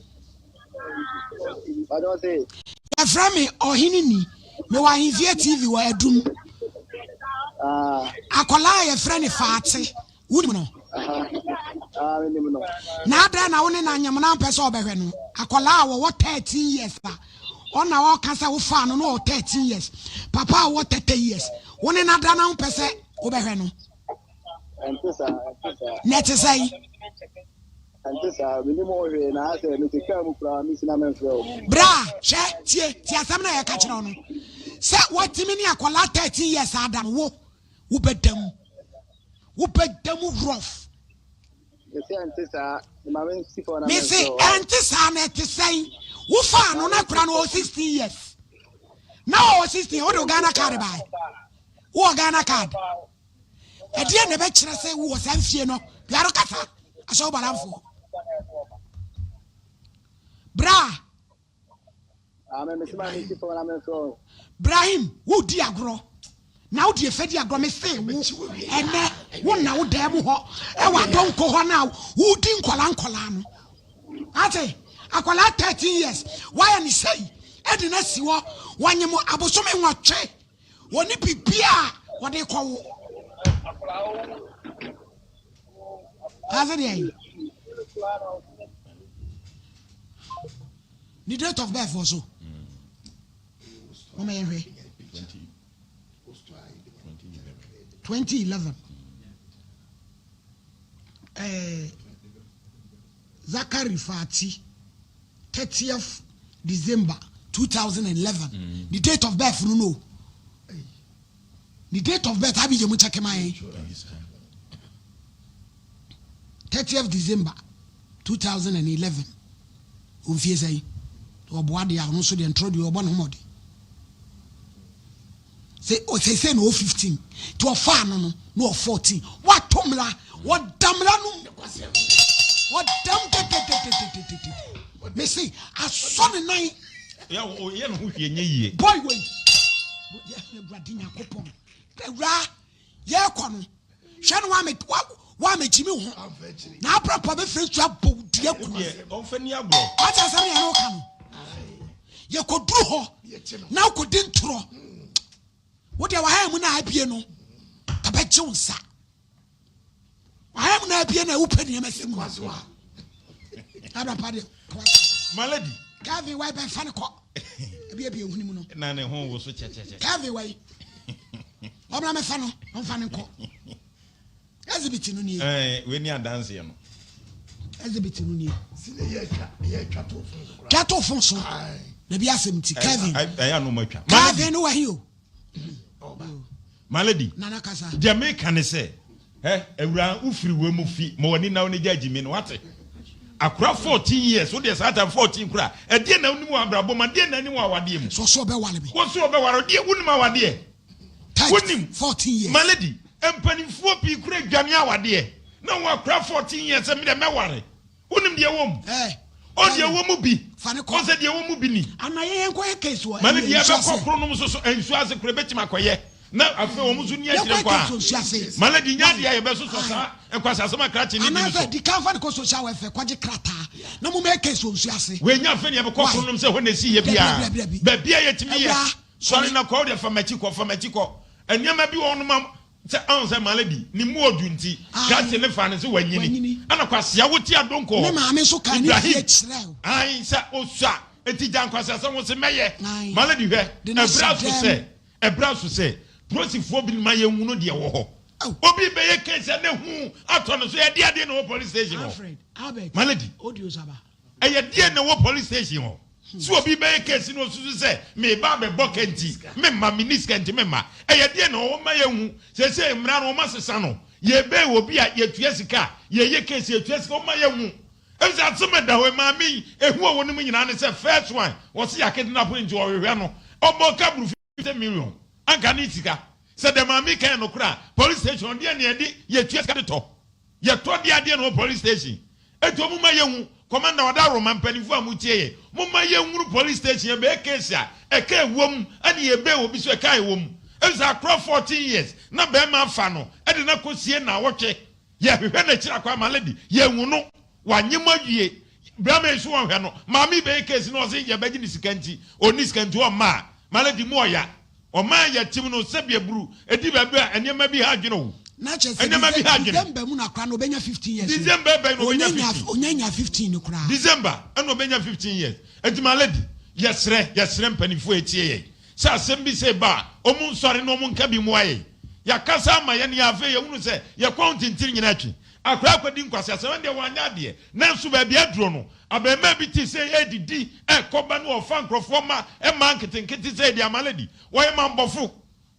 Yɛfrɛ me ɔhene ni, mewɔ ahemfie TV wɔ adum. Akwadaa a yɛfrɛ no Faate, wonim no? Na adɛn na wo ne no anyem na ampɛ sɛ ɔbɛhwɛ no? Akwadaa a wɔwɔ 13 years a ɔna ɔka sɛ wofaa no na ɔwɔ 13 years, papa a ɔwɔ 30 years, wo ne no ada na wompɛ sɛ wobɛhwɛ no? Na ɛte sɛn? Ɛnte saa, mennim ho hwee, na asɛ mete kaa mu koraa mesi na memfrɛ wo. Bra, hwɛ, tie, tie asɛm no a yɛka kyerɛ wo no. Sɛ watumi ne akwadaa 13 years ada no, wo, wobɛda mu. Wobɛda mu rough. Mese ɛnte saa, ma mensi fam na Mese memfrɛ wo. ɛnte saa na ɛte sɛn? Wofaa no na akwadaa no ɔwɔ 16 years. Na ɔwɔ 16, wode wo Ghana card bae. Wowɔ Ghana card. Ɛdeɛ na ɛbɛkyerɛ sɛ wowɔ saa mfie no. Biaro kasa. Ahyɛ wo balamfoɔ. Bra. Brahim, wodi agorɔ. Na wode efe di agorɔ. Me se wo, ɛnɛ, wo na wo dan mu hɔ, ɛwɔ adɔnko hɔ na wodi nkɔla nkɔla no. Ate, akɔla 13 years, wayɛ ne sei, ɛde no asi hɔ, wɔnyem abosome nwɔtwe. Wɔnni biribiara a wɔde rekɔwo. Ase deɛ yi. Ne date of birth wɔ so. Wɔn yɛn hwɛ. 2011. Eh, Zachary Fati. 30th December 2011 mm. Ne date of birth no no ne date of birth abi yɛ mu kyɛkɛ ma yɛn 30th December 2011 omfie sɛn ɔboa deɛ a ɔno nso deɛ ntorɔ deɛ ɔbɔ ne ho mmɔden Sɛ ɔsɛsɛ na ɔwɔ 15 nti ɔfaa no no na ɔwɔ 14 wato mmara wɔda mmara no mu wɔdam tetetetetete mese asɔ ne nan yɛ ne ho hwee nyɛ yie boy wei awurade nyankopɔn awura yɛkɔ no hwɛ no woamɛgyimi ho na abrapɔ bɛfiri nso abɔ wo dua ku wate asɛm ne yɛne woka no yɛkɔduru hɔ na wokɔdi ntorɔ wodeɛ waha mu no a abie no. Ɛgye wo nsa. Wayɛ mu na abie na wopɛ nneɛma si mu. Abra pa deɛ. My lady. Kevin wai bɛn fa ne kɔ. Ebi ebi ehuni mu no. Na ne ho wo so kyɛkyɛkyɛ. Kevin wai. Ɔmra mɛfa no, ɔmfa ne nkɔ. Exhibit no nie. Ɛɛ wei ni adanseɛ no. Exhibit no nie. Sini yɛ twa yɛ twa to fon so koraa. Twa to fon so. Na bi asɛm ti Kevin. Ɛyɛ anum atwa. Kevin no wɔ he o. My lady. Nana kasa. Deɛ meka ne sɛ, ɛ awura wofiri wei mu fi ma w'ani na wo ne gya gyimi no wate. Akora 14 years wo deɛ saa time 14 kora ɛdeɛ na wonim wɔ abrabɔ mu adeɛ na anim wɔ awadeɛ mu. So so ɔbɛwale me. Wo so ɔbɛware deɛ wonim awadeɛ. Wonim. 14 years. My lady mpanimfoɔ pii kora dwane awadeɛ na wo akora 14 years sɛ medeɛ mɛware. Wonim deɛ ɛwɔ mu? Ɔ deɛ ɛwɔ mu bi. Ɔ sɛ deɛ ɛwɔ mu bi ni. Ana yɛn yɛn kɔyɛ case wɔ Ma ne deɛ ɛbɛkɔ koro nom nso so nsuo ase koro ebɛtumi akɔyɛ na afei wɔn nso ni akyire nkɔ a. Ma ne deɛ nya adeɛ a yɛbɛsosɔ saa nkwasiasɛm akrakye ne di no so. Anaasɛ di kan fa ne kɔ social welfare kɔgye krataa na mo mɛyɛ case wɔ nsuo ase. Wei nya afei deɛ ɛbɛkɔ koro nom sɛ hɔ na esi yɛ biara. Baabi a yɛtumi yɛ. Sɔre na kɔ wo deɛ fa m'akyi kɔ fa m'akyi kɔ. Nneɛma bi wɔ hɔ nom a Sɛ ɔn sɛ Malady ne mu ɔdu nti krakye ne faa no sɛ wanyini ɛna kwasea wo te adonko hɔ Ibrahim ae sɛ osua enti gya nkwaseasɛm wo se mɛyɛ Malady hwɛ ɛbrɛ aso sɛ ɛbrɛ aso sɛ polisifoɔ bi ma yɛn hunu deɛ wɔ hɔ obi bɛyɛ case a ne hu atɔ no so yɛde adeɛ na wɔ police station hɔ Malady Ɛyɛ deɛn na ɛwɔ police station hɔ? Sɛ obi bɛyɛ case na osusu sɛ meba abɛbɔ ka nti memma, menni sika nti memma. Ɛyɛ deɛn na wɔma yɛnhu? Seesei mmara no wɔasesa no, yɛbɛn obi a yɛtua sika a, yɛyɛ case yɛtua sika, wɔma yɛnhu. Efisɛ asɛm a ɛda hɔ yi, maame yi, ehu a ɛwɔ ne mu nyinaa ne sɛ first one, wɔse yɛakidnap no nti wɔhwehwɛ no, ɔbɔɔ ka boro 50 million, anka ne sika. Sɛ deɛ maame yi ka yɛ nokorɛ a, police station deɛn na yɛde yɛtua sika de tɔ? Yɛtɔ deɛ adeɛ na wɔ police station. Eti ɔmo ma yɛhu. Commander Ɔdawroma mpaninfoɔ a mo tie yɛ, mo ma yɛnhunu police station yɛbɛyɛ case a ɛka ɛwɔ mu ɛne yɛbɛɛ obi so ɛka ɛwɔ mu. Efisɛ akorɔ 14 years na bɛɛma afa no ɛde no akɔ sie naawɔtwe. Yɛhwehwɛ no akyiri akwan ma lady yɛnhu no. Wanye mo awie. Bɛɛma yi so wɔnhwɛ no. Maame yi bɛyɛ case na ɔse yɛbɛgye ne sika nti ɔnni sika nti ɔmma a. Ma lady mu ɔya. Ɔman a yɛte mu no, sɛbi aburu edi baabi a nneɛma bi ha adwene o. Na kyerɛ sɛ Nneɛma bi ha adwene. December mu na koraa na ɔbɛnya 15 years o. December bɛn na ɔbɛnya 15? Ɔnya nya 15 no koraa. December ɛna ɔbɛnya 15 years. Enti my lady, yɛsrɛ, yɛsrɛ mpanimfoɔ a ɛtie yɛn sɛ asɛm bi sei ba a, wɔn nsɔre na wɔn nka bi mmoa yɛn. Yɛakasa ama yɛn yɛn afei yɛhunu sɛ yɛn kɔn ntintini nyinaa atwi. Akwadaa akɔdi nkwaseasɛm, ɛndeɛ wanyɛ adeɛ. Nanso baabi aduro no, Abarimaa bi te sɛ redidi, rekɔ ba na ɔfa nkurɔfoɔ mma, mmaa nketenkete sɛ de ama lady. Wɔyɛ mammɔfo.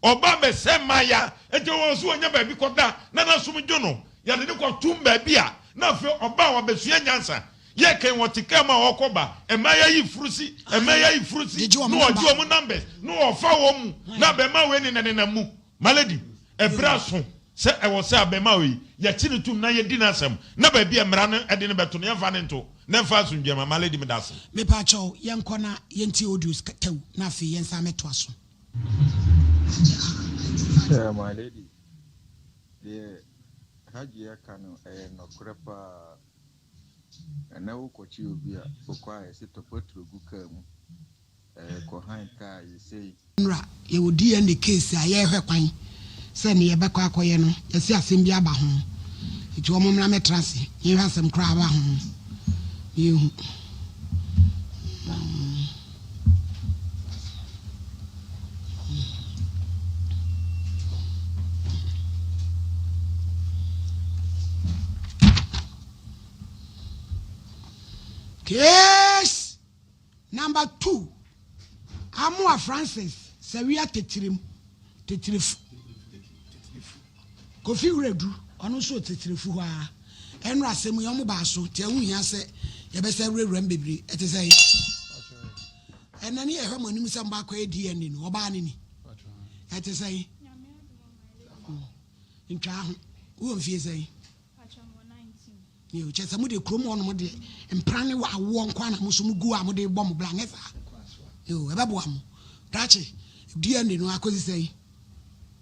Ɔba bɛsɛe mmaeɛ enti ɔwɔ sɛ ɔnya baabi kɔda na n'asom dwo no. Yɛde no kɔtom baabi a na afei ɔba a wabɛsua nyansa. Yɛkɛn ɔte kaa mu a ɔrekɔ ba, mmaeɛ yi furusi, mmaeɛ yi furusi, na ɔgye wɔn numbers na ɔfa wɔn mu na abarimaa wei nenanenam mu. My lady, ɛberɛ aso sɛ ɛwɔ sɛ abarimaa yi, yɛkye no tom na yɛdi n'asɛm, na baabi a mmara no de no bɛto no, yɛmfa no nto, na ɛmfa asomdwoeɛ mma. My lady, meda ase. Mepaakyɛw, yɛnkɔ na yɛntie audios tɛw na afei yɛnsan mmɛtoa so. Yeah, my lady, deɛ Hajji aka no ɛyɛ nɔkorɛ paa. Ɛnɛ wokɔkye obi a, wokɔ a yɛse tɔ patrol gu kaa mu. Kɔ han kaa yi sei. Nnora, yɛwɔ DNA case a yɛrehwɛ kwan sɛ nea yɛbɛkɔ akɔyɛ no, yɛse asɛm bi aba ho. Nti wɔn mmra mmɛtra ase na yɛnhwɛ asɛm koraa a aba ho na yɛnhu. Case Number 2, Amoah Francis Sawia Tetirem, Tetirefu. Kofi Wiredu, ɔno nso wɔ Tetirefu hɔ ara. Ɛnora asɛm yi, wɔn baa so, nti ɛho hia sɛ yɛbɛsɛ wurawura mu bebree. Ɛte sɛ ɛnɛ ne yɛhwɛ mo anim sɛ mo baakɔ yɛ DNA no, ɔbaa ne ni. Ɛte sɛ ntwaa ho. Wowɔ mfie sɛn? Yoo, kyerɛ sɛ mo deɛ kurom hɔ nom deɛ mpena ne awoɔ nko ara na mo nso mo gu a mo de bɔ mo bra, nyɛ saa? Yoo, ɛbɛboa mo. Daakye, DNA no akɔsi sɛn?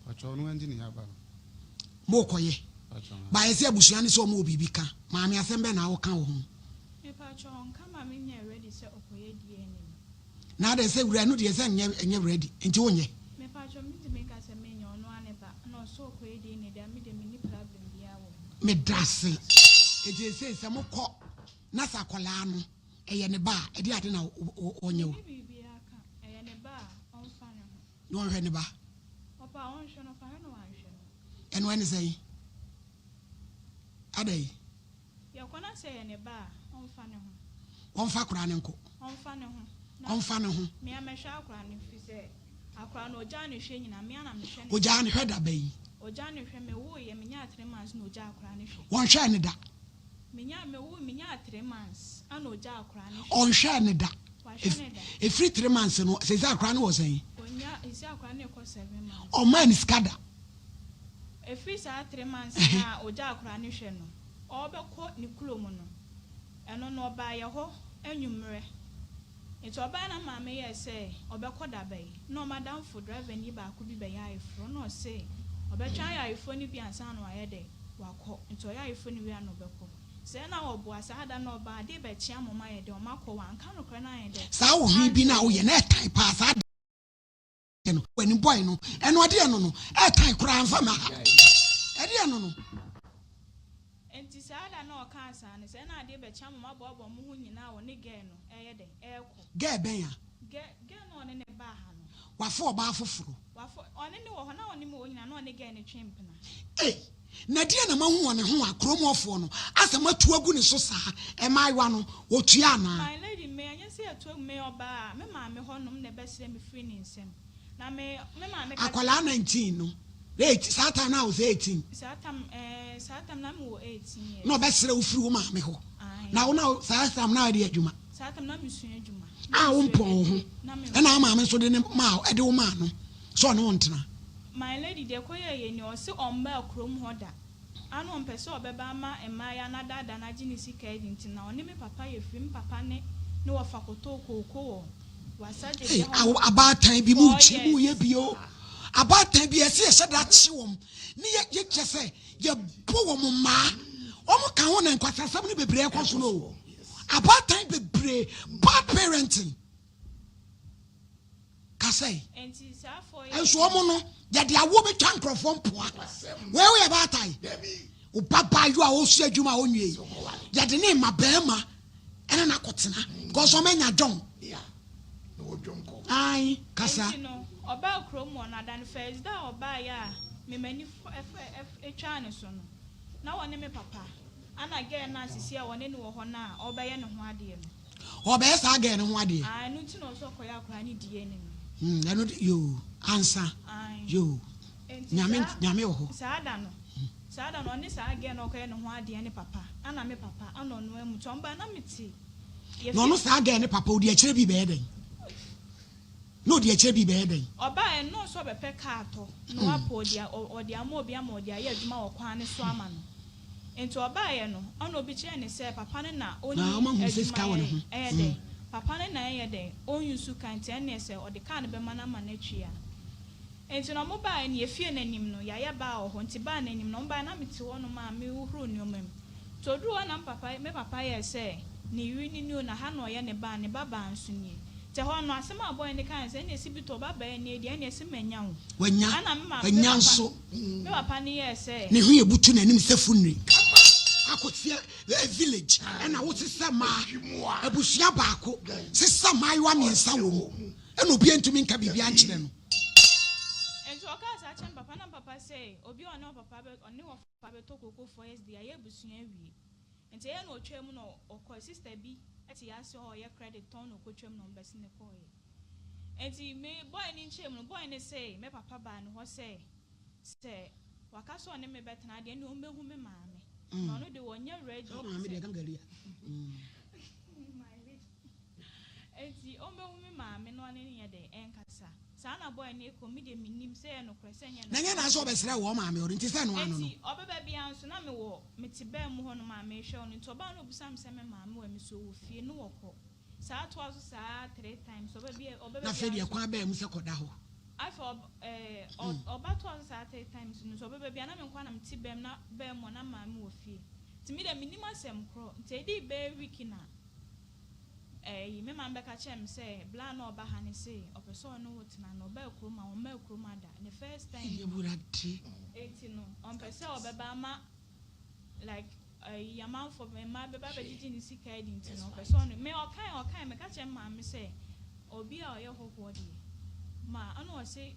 Pakyɛ ɔno ɛnti ne yaba no. Mo kɔ yɛ. Ba yɛ sɛ abusua ne sɛ ɔmo wɔ biribi ka. Maame asɛm bɛn na woka wɔ ho? Me pakyɛ ɔnka ma me nyɛ ready sɛ ɔkɔyɛ DNA no. Na adɛn sɛ wura ɛno deɛ sɛ nyɛ ɛnyɛ ready nti wonyɛ. Me pakyɛ me ntumi nka sɛ menyɛ ɔno ara ne ba na. Na ɔsɛ ɔkɔyɛ DNA deɛ a me deɛ menni problem biara wɔ ho. Medase. Enti seesei sɛ mokɔ na sɛ akwadaa no ɛyɛ ne ba a, ɛdeɛ ade na ɔnyɛ wo? Menni biribiara ka. Ɛyɛ ne ba a, ɔmfa ne ho. Na ɔnhwɛ ne ba? Ɔpɛ a ɔnhwɛ no, ɔpɛ a na wanhwɛ no. Ɛno ɛne sɛn? Adɛn? Yɛkɔ na sɛ ɛyɛ ne ba a, ɔmfa ne ho. Ɔmfa akwadaa no nko. Ɔmfa ne ho. Na Ɔmfa ne ho. Me a mɛhwɛ akwadaa no ɛfiri sɛ akwadaa no ɔgyaa ne hwɛ nyinaa, me a na mehwɛ no. Ɔgyaa ne hwɛ da bɛn? Ɔgyaa ne hwɛ, mewoeɛ, menyaa three months na ɔgyaa akwadaa no hwɛ. Wɔnhwɛɛ no da? Menyaa, mewoe, menyaa three months ɛna ɔgyaa akwadaa no hwɛ. Ɔnhwɛɛ no da? Wahwɛ no da. Ɛfiri three months no, seesei akwadaa no wɔ sɛn? Ɔnya, seesei akwadaa no rekɔ seven months. Ɔmmaa no sika da? Ɛfiri saa three months no a ɔgyaa akwadaa no hwɛ no, ɔrebɛkɔ ne kurom no, ɛno no ɔbaa yɛ hɔ anwummerɛ. Nti ɔbaeɛ na maame yɛɛ sɛ ɔbɛkɔ daba yi, na wɔn adamfo driverni baako bi bɛyɛ ayeforɔ, na ɔse ɔbɛtwɛn ayɛ ayeforɔ no bi ansa na wayɛ dɛ, wakɔ. Nti ɔyɛ ayeforɔ no wie a na ɔbɛkɔ. Sɛɛ na ɔboa, saa da no ɔbaa, adeɛ bɛkye ama wɔn ayɛ dɛ, wɔn akɔ, wanka nokorɛ no anyɛ dɛ Saa ohwi bi no a ankyerɛ woyɛ yɛn. no ɛtan paa saa no w'ani bɔe no ɛno ɛdeɛ no no ɛtan koraa nfa ma ha ɛdeɛ no no. Nti saa da no a ɔkaa saa no sɛ na adeɛ bɛkye ama moaboaboa mo ho nyinaa wɔ ne girl no ɛyɛ dɛn ɛɛkɔ. Girl bɛn a? Girl girl no a ɔne no baa ha no. Wafa ɔbaa foforo. Wafa ɔne no wɔ hɔ na ɔne me wɔ hɔ nyinaa na ɔne girl no twe mpena. Ei Na deɛn na mahu wɔ ne ho a kurom hɔfoɔ no asɛ moatu agu ne so saa? Mmaayewa no, wɔtua anaa? My lady, me ɛnyɛ sɛ yɛtu agu, me ɔbaa me maame hɔ nom na ɛbɛsrɛ me firi ne nsam. Na me, me maame ka kyerɛ. Akwadaa 19 no, na eight, saa time no a ɔsɛ 18. Saa tam, ɛɛ, saa tam na me wɔ 18 years. Na ɔbɛsrɛ wo firi wo maame hɔ. Ae. Na wo na saa tam na ɔde adwuma. Saa tam na mesua adwuma. A wo mpɔn wo ho. Na me. Ɛna wo maame nso de ne maa, ɛde wo maa no sɛ ɔne wo ntena. My lady deɛ ɛkɔyɛɛ yɛ ni ɔse ɔmmaa kurom hɔ da ana ɔmpɛ sɛ ɔbɛba ama mmaayaa no adaadaa no agye ne sika adi nti na ɔne me papa yɛ firi me papa ne ne wɔfa kɔtɔɔ kooko wɔ wasa Ei gyegye hɔ awo nom abaatan bi mu four kye mu years. yɛ bi o abaatan bi ɛsɛ yɛhyɛ da kye wɔn ne yɛ yɛ kyɛ sɛ yɛbɔ wɔn mmaa wɔn ka ho na nkwasasɛm no bebree ɛkɔ so no o abaatan bebree bad parenting. Kasɛe. Nso wɔn no, yɛde awoɔ bɛtwa nkurɔfoɔ mpoa. Wei woyɛ baatan. Wo ba baayewa a ɔresua adwuma a ɔnwie yi, yɛde ne ma barima ɛne no akɔtena because wɔn anya dɔn. Ae, kasa. Nti no, ɔbaa kurom hɔ no, ada no first da a ɔbaeɛ a me m'ani twaa ne so no, na wɔne me papa, ana girl no a sisi a wɔne no wɔ hɔ no a ɔrebɛyɛ ne ho adeɛ no. Ɔbɛyɛ saa girl no ho adeɛ. Ae ɛno nti na ɔsɛ ɔkɔyɛ akwadaa no DNA no. Hmm ɛno de yoo ansa Ae. yoo Nti nyame saa nyame wɔ hɔ. saa da no saa da no ɔne saa girl no ɔkɔyɛ ne ho adeɛ ne papa ɛna me papa ɛna ɔno amu nti ɔmo bae na me te yɛ Na ɔno fie. saa girl ne papa odi akyire bi bɛyɛ dɛn? Na odi akyire bi bɛyɛ dɛn? Ɔbaeɛ no na ɔsɛ ɔbɛpɛ car atɔ na wapɛ ɔde a ɔde ama obi ama ɔde ayɛ adwuma wɔ kwan no so ama no. Nti ɔbaeɛ no ɔna obi kyerɛɛ no sɛ papa no na ɔnni Na ɔma hu sɛ sika adwuma wɔ ne yɛ ho. ɛyɛ dɛn papa no na ɛyɛ dɛn ɔnuse car nti ɛnneɛ sɛ ɔde car no bɛma no ama no atwi a. Nti no ɔmo baeɛ no yɛ fie no anim no yɛayɛ bar wɔ hɔ nti bar no anim no ɔmo baeɛ na mete hɔ nom a mehohoro nnoɔma mu. Nti ɔduruu hɔ na me papa me papa yɛɛ sɛ ne yere no nie o na ha na ɔyɛ ne ba ne ba baa nso nie. Nti ɛhɔ no asɛm a boy no kaeɛ ne sɛ ɛnneɛ Sibito ɔba baa nie deɛ ɛnneɛ se manya wo. Wanya, Ɛna me maame me wanya papa nso. me papa no yɛɛ sɛ. Ne ho yɛ butu n'anim sɛ funiri. Akɔteɛ eh, village ɛna wosesa mmaa abusua baako sesa mmaayewa mmiɛnsa wɔ mu ɛna obiara ntumi nka biribiara nkyerɛ no. Nti ɔkaa saa kyerɛ me papa na me papa se obi a ɔne ɔpapa bɛ ɔne ɔfa bɛtɔ koko 4 years de yɛayɛ abusua awie. Nti ɛyɛ na ɔtwaa mu na ɔkɔe sister bi te yɛase hɔ a ɔyɛ credit tɔn na ɔkɔtwam na ɔmbɛsene kɔeɛ. Nti me boy no nkyɛɛ mu no boy no se me papa baa ne hɔ sɛ sɛ waka sɛ ɔne me bɛtena deɛ ɛnde ɔmbɛhu me maame na ɔno de ɔnyɛ ready Sɛ wo maame deɛ sɛ gangaria. Nti ɔmbɛhu me maame na ɔne no nyɛ dɛn ɛnkasa. Saa na boy no kɔ, me deɛ mennim sɛ ɛyɛ nokorɛ sɛ ɛnyɛ Na ɛnyɛ nokorɛ. na sɛ ɔbɛsrɛ wɔ maame hɔ no nti sɛ ɛno ano no. Nti ɔbɛba biara nso na mewɔ, mete baa mu hɔ nom a merehwɛ no, nti ɔbaa no ɔbisaa me sɛ me maame wɔ he, mese ɔwɔ fie, ne wɔkɔ. Saa toa so saa three times, ɔba bia, ɔbɛba Na afei biara deɛ nso. kwan baa mu sɛ kɔda hɔ. Afei ɔb ɛɛ ɔ ɔba toa so saa three times no nso ɔbɛba biara na me nko ara na mete baa mu na baa mu hɔ na maame wɔ fie. Nti me deɛ mennim asɛm korɔ, nti ɛdii bɛyɛ week na. Ɛyi, me maame bɛka kyerɛɛ me sɛ bla a na ɔba ha no se ɔpɛ sɛ ɔne wo tena na ɔbaa kurom a ɔmmaa kurom ha da, ne first time Ei ni. Awurade. Enti no ɔmpɛ sɛ ɔbɛba ama like ɛyi amanfoɔ mmaa bɛba abɛgyegye ne sika adi nti no ɔpɛ sɛ ɔne me ɔkae ɔkae meka kyerɛ me maame sɛ obi a ɔyɛ hɔhoɔ deɛ ma ɛna ɔse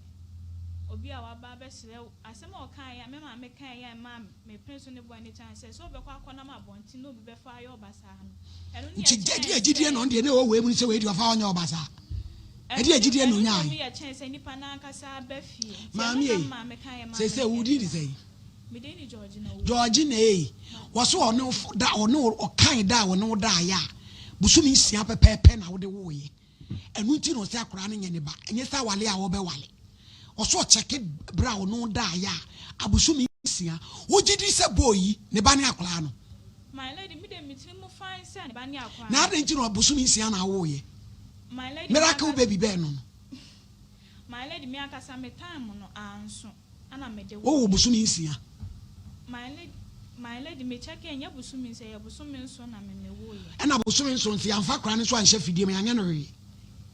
obi a waba abɛsrɛ wo asɛm a ɔkaeɛ a me maame kaeɛ a ɛmaa Mepene so ne bɔne no kyɛn sɛ sɛ wobɛkɔ akɔnam abɔnten na obi bɛfa ayɛ ɔbasaa no. Ɛno ne Nti ɛkyɛn ɛdeɛ gyidie sɛ. na ɔno deɛ na ɛwɔ wei mu no sɛ wei deɛ ɔfa ɔnyɛ ɔbasaa? Ɛno Ɛdeɛ ne gyidie na ɛno mmom ɔnyaeɛ? yɛ kyɛn sɛ nipa no ankasa aba fie. Nti ɛno Maame na ei, me maame kaeɛ maa seesei me wo din de yɛɛ saa. sɛn? Me din de Georgina Owusu. Georgina ei, wɔse ɔne wo da ɔne wo ɔkae da a ɔne wo daeɛ a bosome nsia pɛpɛɛpɛ na wode woeɛ. Ɛno nti na ɔsɛ akwadaa no nyɛ ne ba, ɛnyɛ sɛ awale a wɔbɛwale. Ɔsɛ ɔkyɛke berɛ a ɔne wo daeɛ a, abosome nsia. Wogye di sɛ boy yi, ne ba ne akwadaa no? My lady, me deɛ me tiri mu fine sɛ ne ba ne akwadaa Na no. adɛn nti na bosome nsia na awoeɛ? My lady, me Miracle ankasa. baby bɛn no no? My lady, me ankasa me time no anso. Ɛna mede Wowoo woeɛ. bosome nsia. My lady, my lady, me check ɛnyɛ bosome nsia, ɛyɛ bosome nson na me me woeɛ. Ɛna bosome nson nso yɛamfa akwadaa no nso anhyɛ afidie mu, yɛanyɛ no hwee.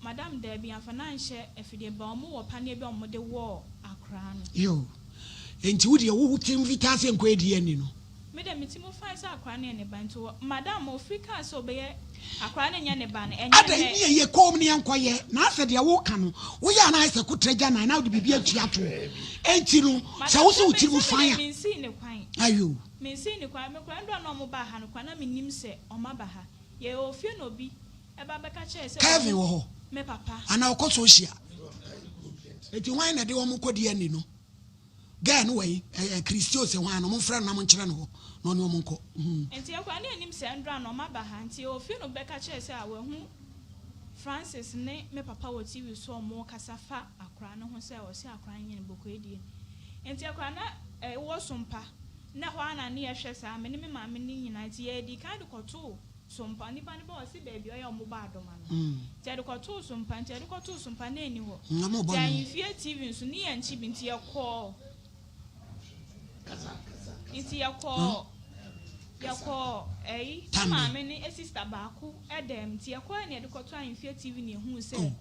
Madam, daabi, yɛamfa no anhyɛ afidie mu, but wɔn wɔ paneɛ bi a wɔn de wɔɔ akwadaa no. Yoo, enti wo deɛ wo tirim fitaa sɛ nkɔ adi anni no? Me deɛ me ti mu fine sɛ akwadaa no yɛ ne ba nti wɔ madam ofiri kaa sɛ ɔbɛyɛ akwadaa no nyɛ ne ba no ɛnyɛ Adɛn nɛ. ne ɛyɛ koom ne yɛnkɔ yɛ na asɛ deɛ woka no woyɛ a na ayɛ sɛ kotra gya nan na wode biribi atua toɔ enti no sɛ Madam wo sɛ sɛ wo me tiri mu sɛ me fine deɛ a me nsii ne kwan ayoo. me nsii ne kwan me koraa ndura na ɔmo baa ha no koraa na me nim sɛ ɔmo aba ha yɛ wɔ fie na obi ɛba bɛka kyerɛ sɛ Kevin wahu wɔ hɔ me papa. anaa ɔkɔ social enti hwan na ɛde wɔn kɔ DNA no? Girl no wɔ he? Ɛɛ Christy ose hwan no? Momfrɛ no na monkyerɛ no hɔ na ɔne wɔn nkɔ. Hmm. Nti yɛkɔ a na yɛnim sɛ ndra no ɔmo aba ha nti yɛwɔ fie na obi bɛka kyerɛɛ sɛ a wahu Francis ne me papa wɔ TV so a ɔmo kasa fa akora no ho sɛ ɔse akora no nyɛ no bɔkɔɔ adie nti akora na ɛwɔ sompa na ɛhɔ ara na ne yɛhwɛ saa me ne me maame ne nyinaa nti yɛdii kan de kɔtoo Sompa, nipa no bɛ ɔse baabi ɔyɛ ɔmo bɔ adoma no nti yɛde kɔtoo sompa nti yɛde kɔtoo sompa na ɛni hɔ nti ahemfie TV nso ne yɛn nkyi bi nti yɛkɔɔ nti yɛkɔɔ yɛkɔɔ ɛyi ne maame ne sista baako ɛdɛm nti yɛkɔɔ ɛna yɛde kɔtoo ahemfie TV na ehuu sɛ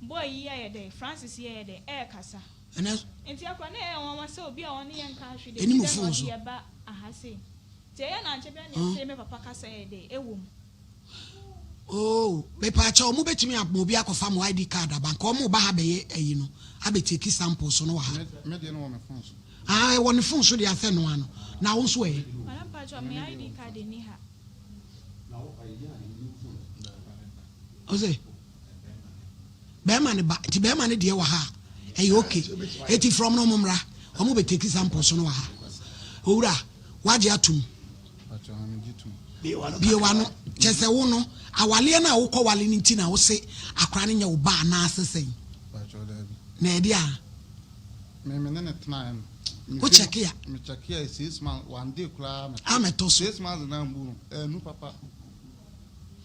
boy yi ɛyɛ dɛ Francis yi ɛyɛ dɛ ɛɛkasa nti yɛkɔɔ na ɛyɛ nwanwa sɛ obi a ɔne yɛn nka ahwe de Ɛni nti mo dɛ na phone ɔde so. yɛ ba aha sei. Nti ɛyɛ na ankyɛ biara na yɛtee me papa kasa yɛ dɛ ɛwɔ mu. Oh mepaakyɛw mo bɛtumi ama obi akɔfa mo ID card aba nka ɔmo ba ha bɛyɛ ayi no abɛ take samples no wɔ ha. Me deɛ no wɔ me phone so. Ah ɛwɔ ne phone so deɛ asɛ noa no na wo nso ɛ. Madam mpakyɛw me ID card nni ha. Ɔse bɛɛma ne ba nti bɛɛma ne deɛ wɔ ha a ɛyɛ ok eti frɛ ɔmo na ɔmo mmra ɔmo bɛ take samples no wɔ ha owura wagye atum bie wano kyɛ sɛ wo no awaleɛ no a wokɔ wale no nti na wo se akora no nyɛ wo ba anaasɛ sɛn na ɛde a Me ne ne tenaeɛ no. Wo check a. Me check a 6 months one day koraa. Amɛtɔ so. 6 months na mbu no ɛnu papa.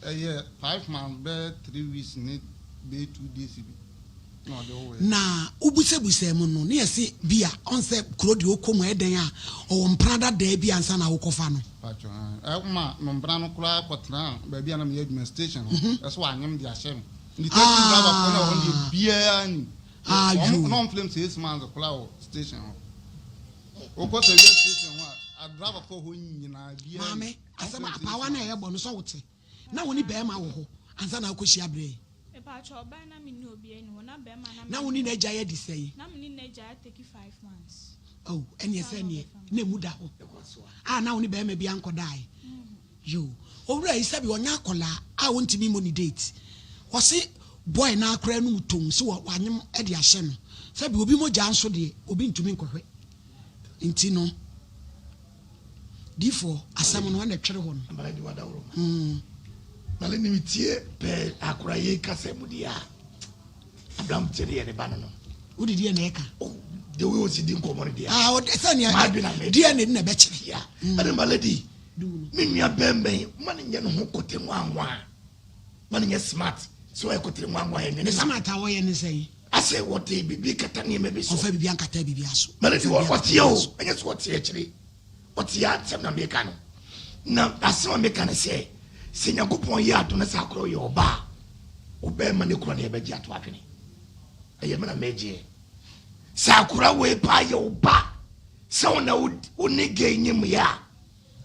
Ɛyɛ 5 months bɛyɛ 3 weeks ne bɛyɛ 2 days bi na ɔde wo yɛ. Na wobusabusaa mu no, ne yɛse bi a ɔn sɛ kuro deɛ ɔkɔ mu ɛyɛ dɛn a ɔwɔ mpena dadaa bi ansa na wokɔfa no. Pacho ɛn ɛma no mpena no koraa kɔtena baabi a na meyɛ adwuma station hɔ ɛso wanyem de ahyɛ me nti taxi driver foɔ na ɛwɔ hɔ no deɛ biara nim wɔn na wɔn film 6 months koraa wɔ station hɔ wokɔ sɛ wia station hɔ a driver foɔ hɔ nyinaa biara Maame, asɛm a apaawa no a ɛyɛ bɔ no sɛ wote na wo ne bɛrima wɔ hɔ ansa na wokɔhyia berɛ yi. Mepatwa ɔbaa na me ne obiara ni hɔ na bɛrima na Na wo ne n'agya yɛ de sɛn? Na me ne n'agya atake 5 months. Oh, ɛneɛ sɛ neɛ na emu da hɔ a na wo ne bɛrima bi ankɔdae. Yo, owura yi sɛbi ɔnyɛ akɔlaa a ɔntumi mmɔ ne date. Ɔse boy no ara koraa anum tomm sɛ wanyem de ahyɛ no. Sɛbi obi mogya nso deɛ obi ntumi nkɔhwɛ. Nti no difoɔ asɛm no ɛna ɛtwere hɔ no. Amara di wadaworo ma. Male ne metie pɛɛ akora yei kasa mu deɛ a Abraham te deɛ ne ba no no. Wode deɛ na ɛka. Oh, the way osi di nkɔmɔ no deɛ. Ah, ɔde sɛ nea deɛ na ɛna ɛbɛkyerɛ. Yeah. Ɛne ma lady me nua bɛmɛn ma ne nyɛ ne ho kote nwanwa ma ne nyɛ smart sɛ ɔyɛ kote nwanwa yɛ ne smart a wɔyɛ ne sɛn. Asɛ wɔde biribi kata nneɛma bi so. Ɔfa biribi ankata biribi aso. Ma lady wɔteɛ o ɛnyɛ sɛ wɔteɛ akyire wɔteɛ asɛm na meka no na asɛm a meka no sɛ sɛ Nyankopɔn yɛ adom na sɛ akorɔ yɛ ɔbaa. Wo bɛɛma ne kura na yɛbɛgye ato atwene. Ɛyɛ me na megyeɛ. Sɛ akora wei paa yɛ wo ba sɛ wo na wo ne gay nyim yɛ a,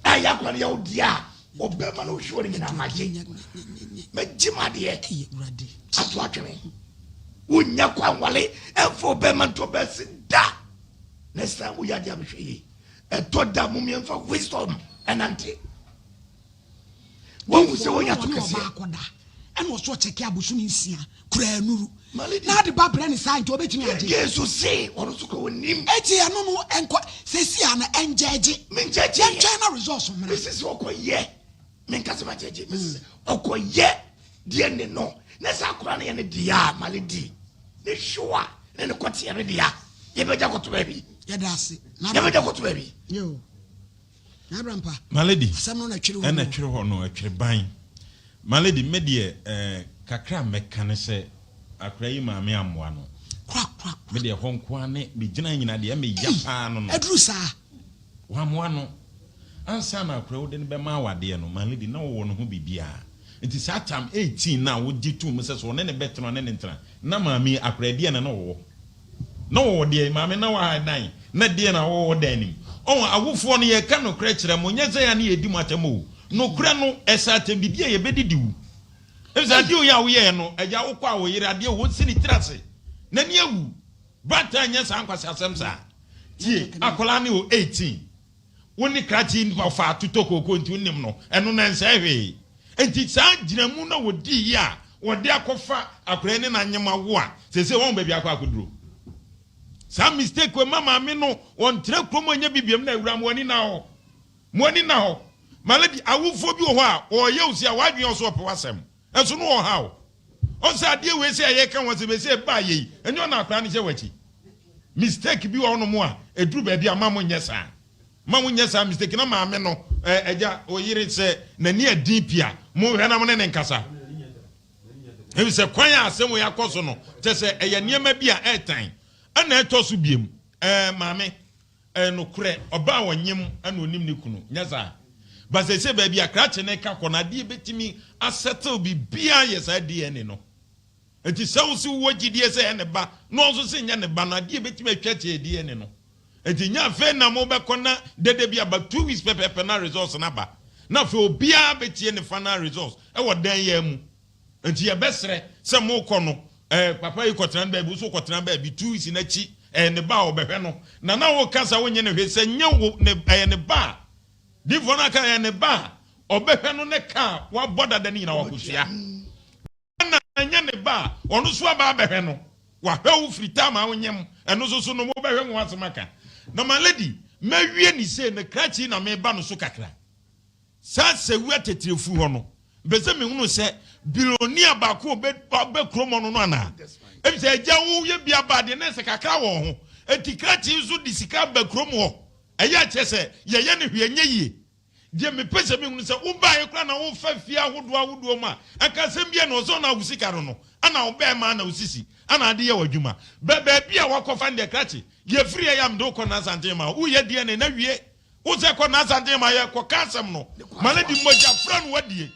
ɛyɛ akora no yɛ wo deɛ a, wo bɛɛma no wohwɛ no nyinaa magye. Mɛgye m'adeɛ ato atwene. Wonnya kwan wale ɛmfa wo bɛɛma nto bɛsi da. Next time woyɛ adeɛ a mehwɛ yie. Ɛtɔ da mom yɛmfa wisdom ɛnante. Wahu sɛ wanya to kɛseɛ. Ɔbaa kɔda ɛna ɔso ɔkyɛke abosome nsia koraa nuru na ade ba brɛ ne saa nti ɔbɛtumi agye. Yesu se ɔno nso kora ɔnim. Eti ɛno no ɛnkɔ sɛsi a no ɛngyɛgye. Mengyɛgye. Yɛntwɛn na results mmra. Mesi sɛ ɔkɔyɛ menka sɛ magyɛgye mesi sɛ ɔkɔyɛ deɛ ne no na sɛ akora no yɛ ne deɛ a ma ne di ne hyewa ne ne kɔteɛ ne dea yɛbɛgya kɔto baabi. Yɛda ase. Yɛbɛgya kɔto baabi. Yo. My lady, ɛna ɛtwere hɔ no, ɛtwere ban. My lady, me deɛ eh, kakra a mɛka ne sɛ, akora yi maame ammoa no. Me deɛ hɔ nko ara ne megyina nyina deɛ ɛmeya paa no no. Ɛduru saa. Wammoa no. Ansa na akora wode no bɛma awadeɛ no, my lady, na wɔwɔ ne ho biribiara. Nti saa tam 18 no a wogye too mu sɛ sɛ ɔne ne bɛtena ɔne ne ntena, na maame yi akora deɛ na na ɔwɔ. Na wɔwɔ deɛn? Maame, na waha dan. Na deɛn na wɔwɔ wɔ dan no mu? Ɔho, awofoɔ no, yɛreka nokorɛ kyerɛ mo, nyɛ sɛ yɛn a ne yɛredi mo atɛm o. Nokorɛ no, ɛsɛ atɛmdidie a yɛbɛdidi wo. Ɛfiri sɛ adeɛ wei a woyɛeɛ no, agya, wokɔ a wo yere, adeɛ wei, ɔsi ne tiri ase. N'ani awu. Baatan nyɛ saa nkwaseasɛm saa. Tie, akwadaa no wɔ 18. Wo ne krakye yi ɔfa atotɔ kooko nti wonim no, ɛno no ɛnsɛe hwee. Nti saa gyinamu no a wɔdii yi a wɔde akɔfa akwadaa yi ne no anyem awo a seesei wɔn baabi akɔ akɔduro. Saa mistake wei ma maame no wɔntra kurom ɔnyɛ bi biam na awura mo ani na hɔ. Mo ani na hɔ. My lady, awofoɔ bi wɔ hɔ a wɔyɛ wo si a wɔadwene ɔso ɔpɛ w'asɛm. Ɛnso no ɔhaw. Ɔn sɛ adeɛ wei sɛ ɛyɛ ka ho asɛm ɛsɛ ɛbaa yɛ yi ɛnyɛ ɔna akwadaa no hyɛ w'akyi. Mistake bi wɔ hɔnom a ɛduru baabi a ma mo nyɛ saa. Ma mo nyɛ saa mistake na maame no ɛgya oyere sɛ n'ani adin pii a mo nhwɛ na mo ne ne nkasa. Ebi sɛ kwan a asɛm wei akɔ so no kyɛ sɛ ɛyɛ nneɛma bi a ɛɛtan. Ɛna ɛtɔ so biem ɛɛ maame. Ɛyɛ nokorɛ, ɔbaa a ɔnyem na ɔnim ne kunu, nyɛ saa? But seesei baabi a krakye no reka kɔ no, adeɛ bɛtumi asettle biribiara yɛ saa DNA no. Nti sɛ wo se wowɔ gyidie sɛ ɛyɛ ne ba, na ɔno nso se nyɛ ne ba no, adeɛ bɛtumi atwa kyɛ yɛ DNA no. Nti nyɛ afei na mobɛkɔ na dede bi aba, 2 weeks pɛpɛɛpɛ na results no aba. Na afei obiara bɛtie ne final results wɔ dan yi ara mu. Nti yɛbɛsrɛ sɛ mokɔ no eh, papa yi kɔtena no baabi, wo nso kɔtena baabi, 2 weeks no akyi, ɛyɛ ne ba a ɔbɛhwɛ no. Na na woka sɛ wonye no hwee, sɛ nyɛ wo ne, ɛyɛ ne ba a, difoɔ no aka ɛyɛ ne ba a, ɔbɛhwɛ no ne ka a wabɔ dada no nyinaa wakɔtua. Na ɛnyɛ ne ba a, ɔno nso aba abɛhwɛ no. Wahwɛ wo firi time a wonyem, ɛno nso so no mobɛhwɛ ho asɛm aka. Na my lady, mawie ne sei no, krakye yi na meba no so kakra. Saa Sewua Tɛtrɛfu hɔ no, mepɛ sɛ mehunu sɛ billionaire baako a ɔbɛ kurom hɔ no no anaa. Efisɛ agya wo yɛ bi aba deɛ na ɛsɛ kakra wɔ ho. Enti krakye nso de sika aba kurom hɔ. Ɛyɛ a kyerɛ sɛ yɛyɛ no hwee ɛnyɛ yie. Deɛ mepɛ sɛ mehunu sɛ wobaeɛ koraa na wofa fie ahodoɔ ahodoɔ mu a, anka asɛm biara nni hɔ sɛ ɔna wo sika no no, ana wo bɛɛma ana wo sisi ana ade yɛ w'adwuma. Bɛ baabi a wakɔfa no deɛ krakye, yɛfiri ha yi a mede wo kɔ Nansanten ma wo, woyɛ DNA na wie. Wo sɛ kɔ n'asaden ma yɛ kɔ ka asɛm no ma no de mogya fra no wadie.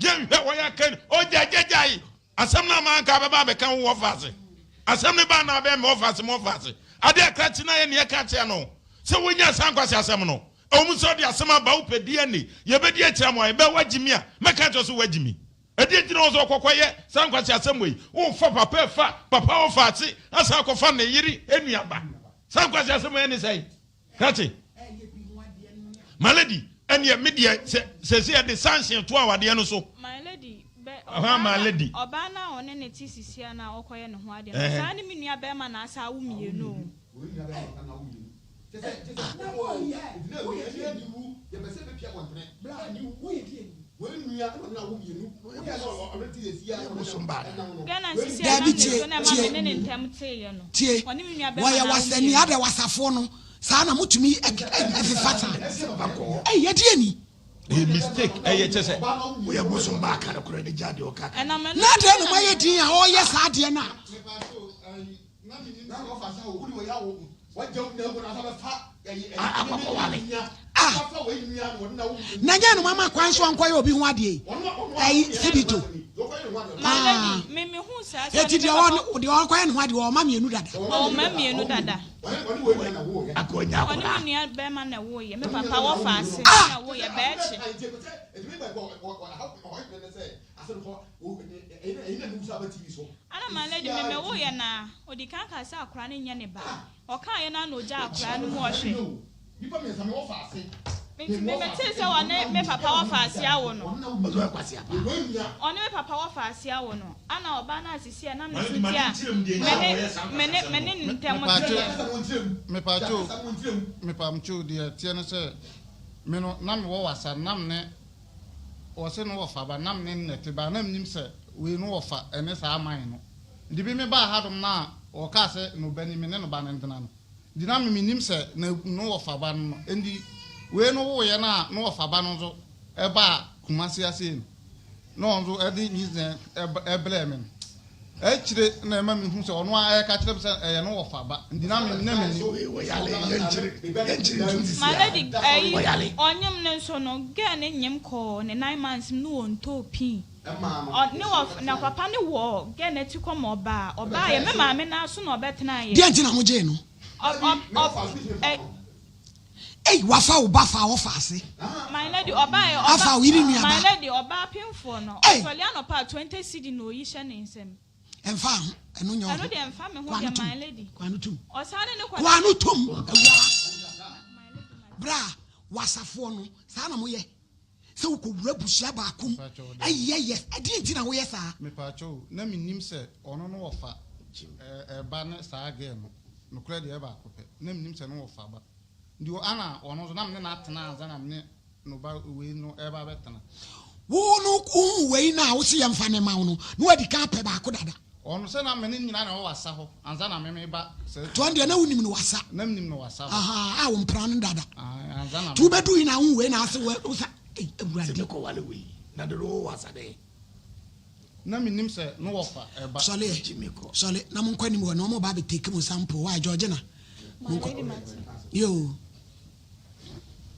Yɛ nhwɛ wɔyɛ aka ni ogya gyagyae asɛm no ama anka abɛba abɛka wo wɔfa ase. Asɛm no ba na abɛn me wɔfa ase me wɔfa ase. Ade a krakye na yɛ ne yɛka kyerɛ no sɛ wonya saa nkwasi asɛm no. Ɛwɔ mu sɛ ɔde asɛm aba wopɛ DNA yɛbɛdi akyire ama wayɛ bɛ wagye mi a mɛka kyerɛ sɛ wagye mi. Ɛdeɛ nti na wɔ sɛ ɔkɔkɔ yɛ saa nkwasi asɛm wei wofa papa ɛfa papa wɔfa ase asan akɔfa ne yere enuaba saa nkwasi asɛm wei ne sɛn. Krakye. My lady, ɛneɛ me deɛ sɛ sɛ sɛ yɛde sanction to awadeɛ no so. My lady, bɛ Ɔhɔ my lady. ɔbaa no a ɔne ne te sisia no a ɔkɔyɛ ne ho adeɛ no, ɔsaa ne me nua bɛrima na asa awo mmienu o. Dabi tie tie tie wɔyɛ wasani adɛ wasafoɔ no saa na motumi ɛfefa saa ɛyi ɛdeɛ ni. Ɛyɛ mistake ɛyɛ kyɛ sɛ. Woyɛ bosom ba aka no korɛ de gya deɛ ɔka ka. Na adɛn na moayɛ din a ɔyɛ saa adeɛ no a. Ah, na nyɛ no mama kwan so ɔnkɔyɛ obi ho adeɛ yi. Ɛyi sibito. My lady, me me hu saa sɛ Eti ɔne deɛ me papa. ɔne deɛ ɔkɔyɛ ne ho adeɛ ɔma mmienu dada. Ɔma mmienu dada. Ɔne Ɔne me nua bɛrima na ɛwoeɛ. Me papa wɔfa ase na ɛwoeɛ bɛɛkye. Ana my lady me me woeɛ na ɔdi kan kaa sɛ akwadaa no nyɛ ne ba. Ɔkaeɛ no ara na ɔgyaa akwadaa no mu ɔhwɛ. Nti me metee sɛ ɔne me papa wɔfa ase awo no. Ɔne me papa wɔfa ase awo no. Ana ɔbaa no asisi a nam ne so nti a me ne me ne me ne ne ntam teeɛ no. Mepaakyɛw, mepaakyɛw deɛ ɛteɛ ne sɛ me no na mewɔ wasa nam ne wɔse no wɔfa ba nam ne nnɛte ba na menim sɛ wei no wɔfa ɛne saa man no nti bi me baa ha dom no a wɔkaa sɛ no ba ni me ne no ba no ntena no Nti na me mennim sɛ na no wɔfa ba no no nti wei no woeɛ no a no wɔfa ba no nso ɛbaa Kumasi ha sei no na ɔno nso ɛde nyinsɛn ɛbrɛɛ me no akyire na ɛma mehu sɛ ɔno ara ɛka kyerɛ me sɛ ɛyɛ no wɔfa ba nti na me na mennim. My lady ɛyi ɔnyem no nso no girl no nyem kɔɔ ne 9 months mu no ɔntɔɔ pii. Ɔ ne wɔ na papa no wɔ gɛ n'akyi kɔ ma ɔbaa. Ɔbaeɛ, me maame nan so na ɔbɛtenaeɛ. Deɛ nti na mogyee no? Ɔ ɔ ɔ ɛ. Ei, wafa wo ba fa ɔfa ase. My lady, ɔbaeɛ, ɔba. Afa wo yere nua ba. My lady, ɔbaa pemfoɔ no, Ei! ɔsɔre anɔpa a, 20 cedi na ɔyi hyɛ ne nsam. Ɛmfa ho, ɛno nyɛ wo Ɛno ho. deɛ ɛmfa me ho Koa no deɛ, tom, my lady. koa no tom. Ɔsan ne no kɔda. Koa no tom, awuraa. Bra, wasafoɔ no, saa na moyɛ. Sɛ wokɔwura abusua baako mu yɛ yɛ ɛdeɛn nti na woyɛ saa? Mepaakyɛw o, na mennim sɛ ɔno no wɔfa ba ne saa girl no, nokorɛ deɛ ɛyɛ baako pɛ, na mennim sɛ no wɔfa ba, nti ana ɔno nso na mene no atena ansa na mene no ba wei no ɛreba abɛtena. Wo no wohuu wei no a wose yɛmfa no mma wo no, na wadi kan apɛ baako dada. Ɔno sɛ na me ne nyina na ɛwɔ wasa hɔ ansa na me meba saa Nti ɔno deɛ na wonim no wasa. Na menim no wasa hɔ. Ahaa, a wo mpena no dada. Ae, ansa na Nti wobɛdu yi na wohu wei na ase wo sa, ei Sɛ Awurade. mekɔ wale wei na dodo wɔ wasa dɛ. Na menim sɛ no wɔfa ɛba. Sɔle ɛ, Gye me kɔ. sɔle na monkɔ anim hɔ na wɔn ba abɛ take mo sample, why Georgina, My monkɔ. lady mate. Yoo.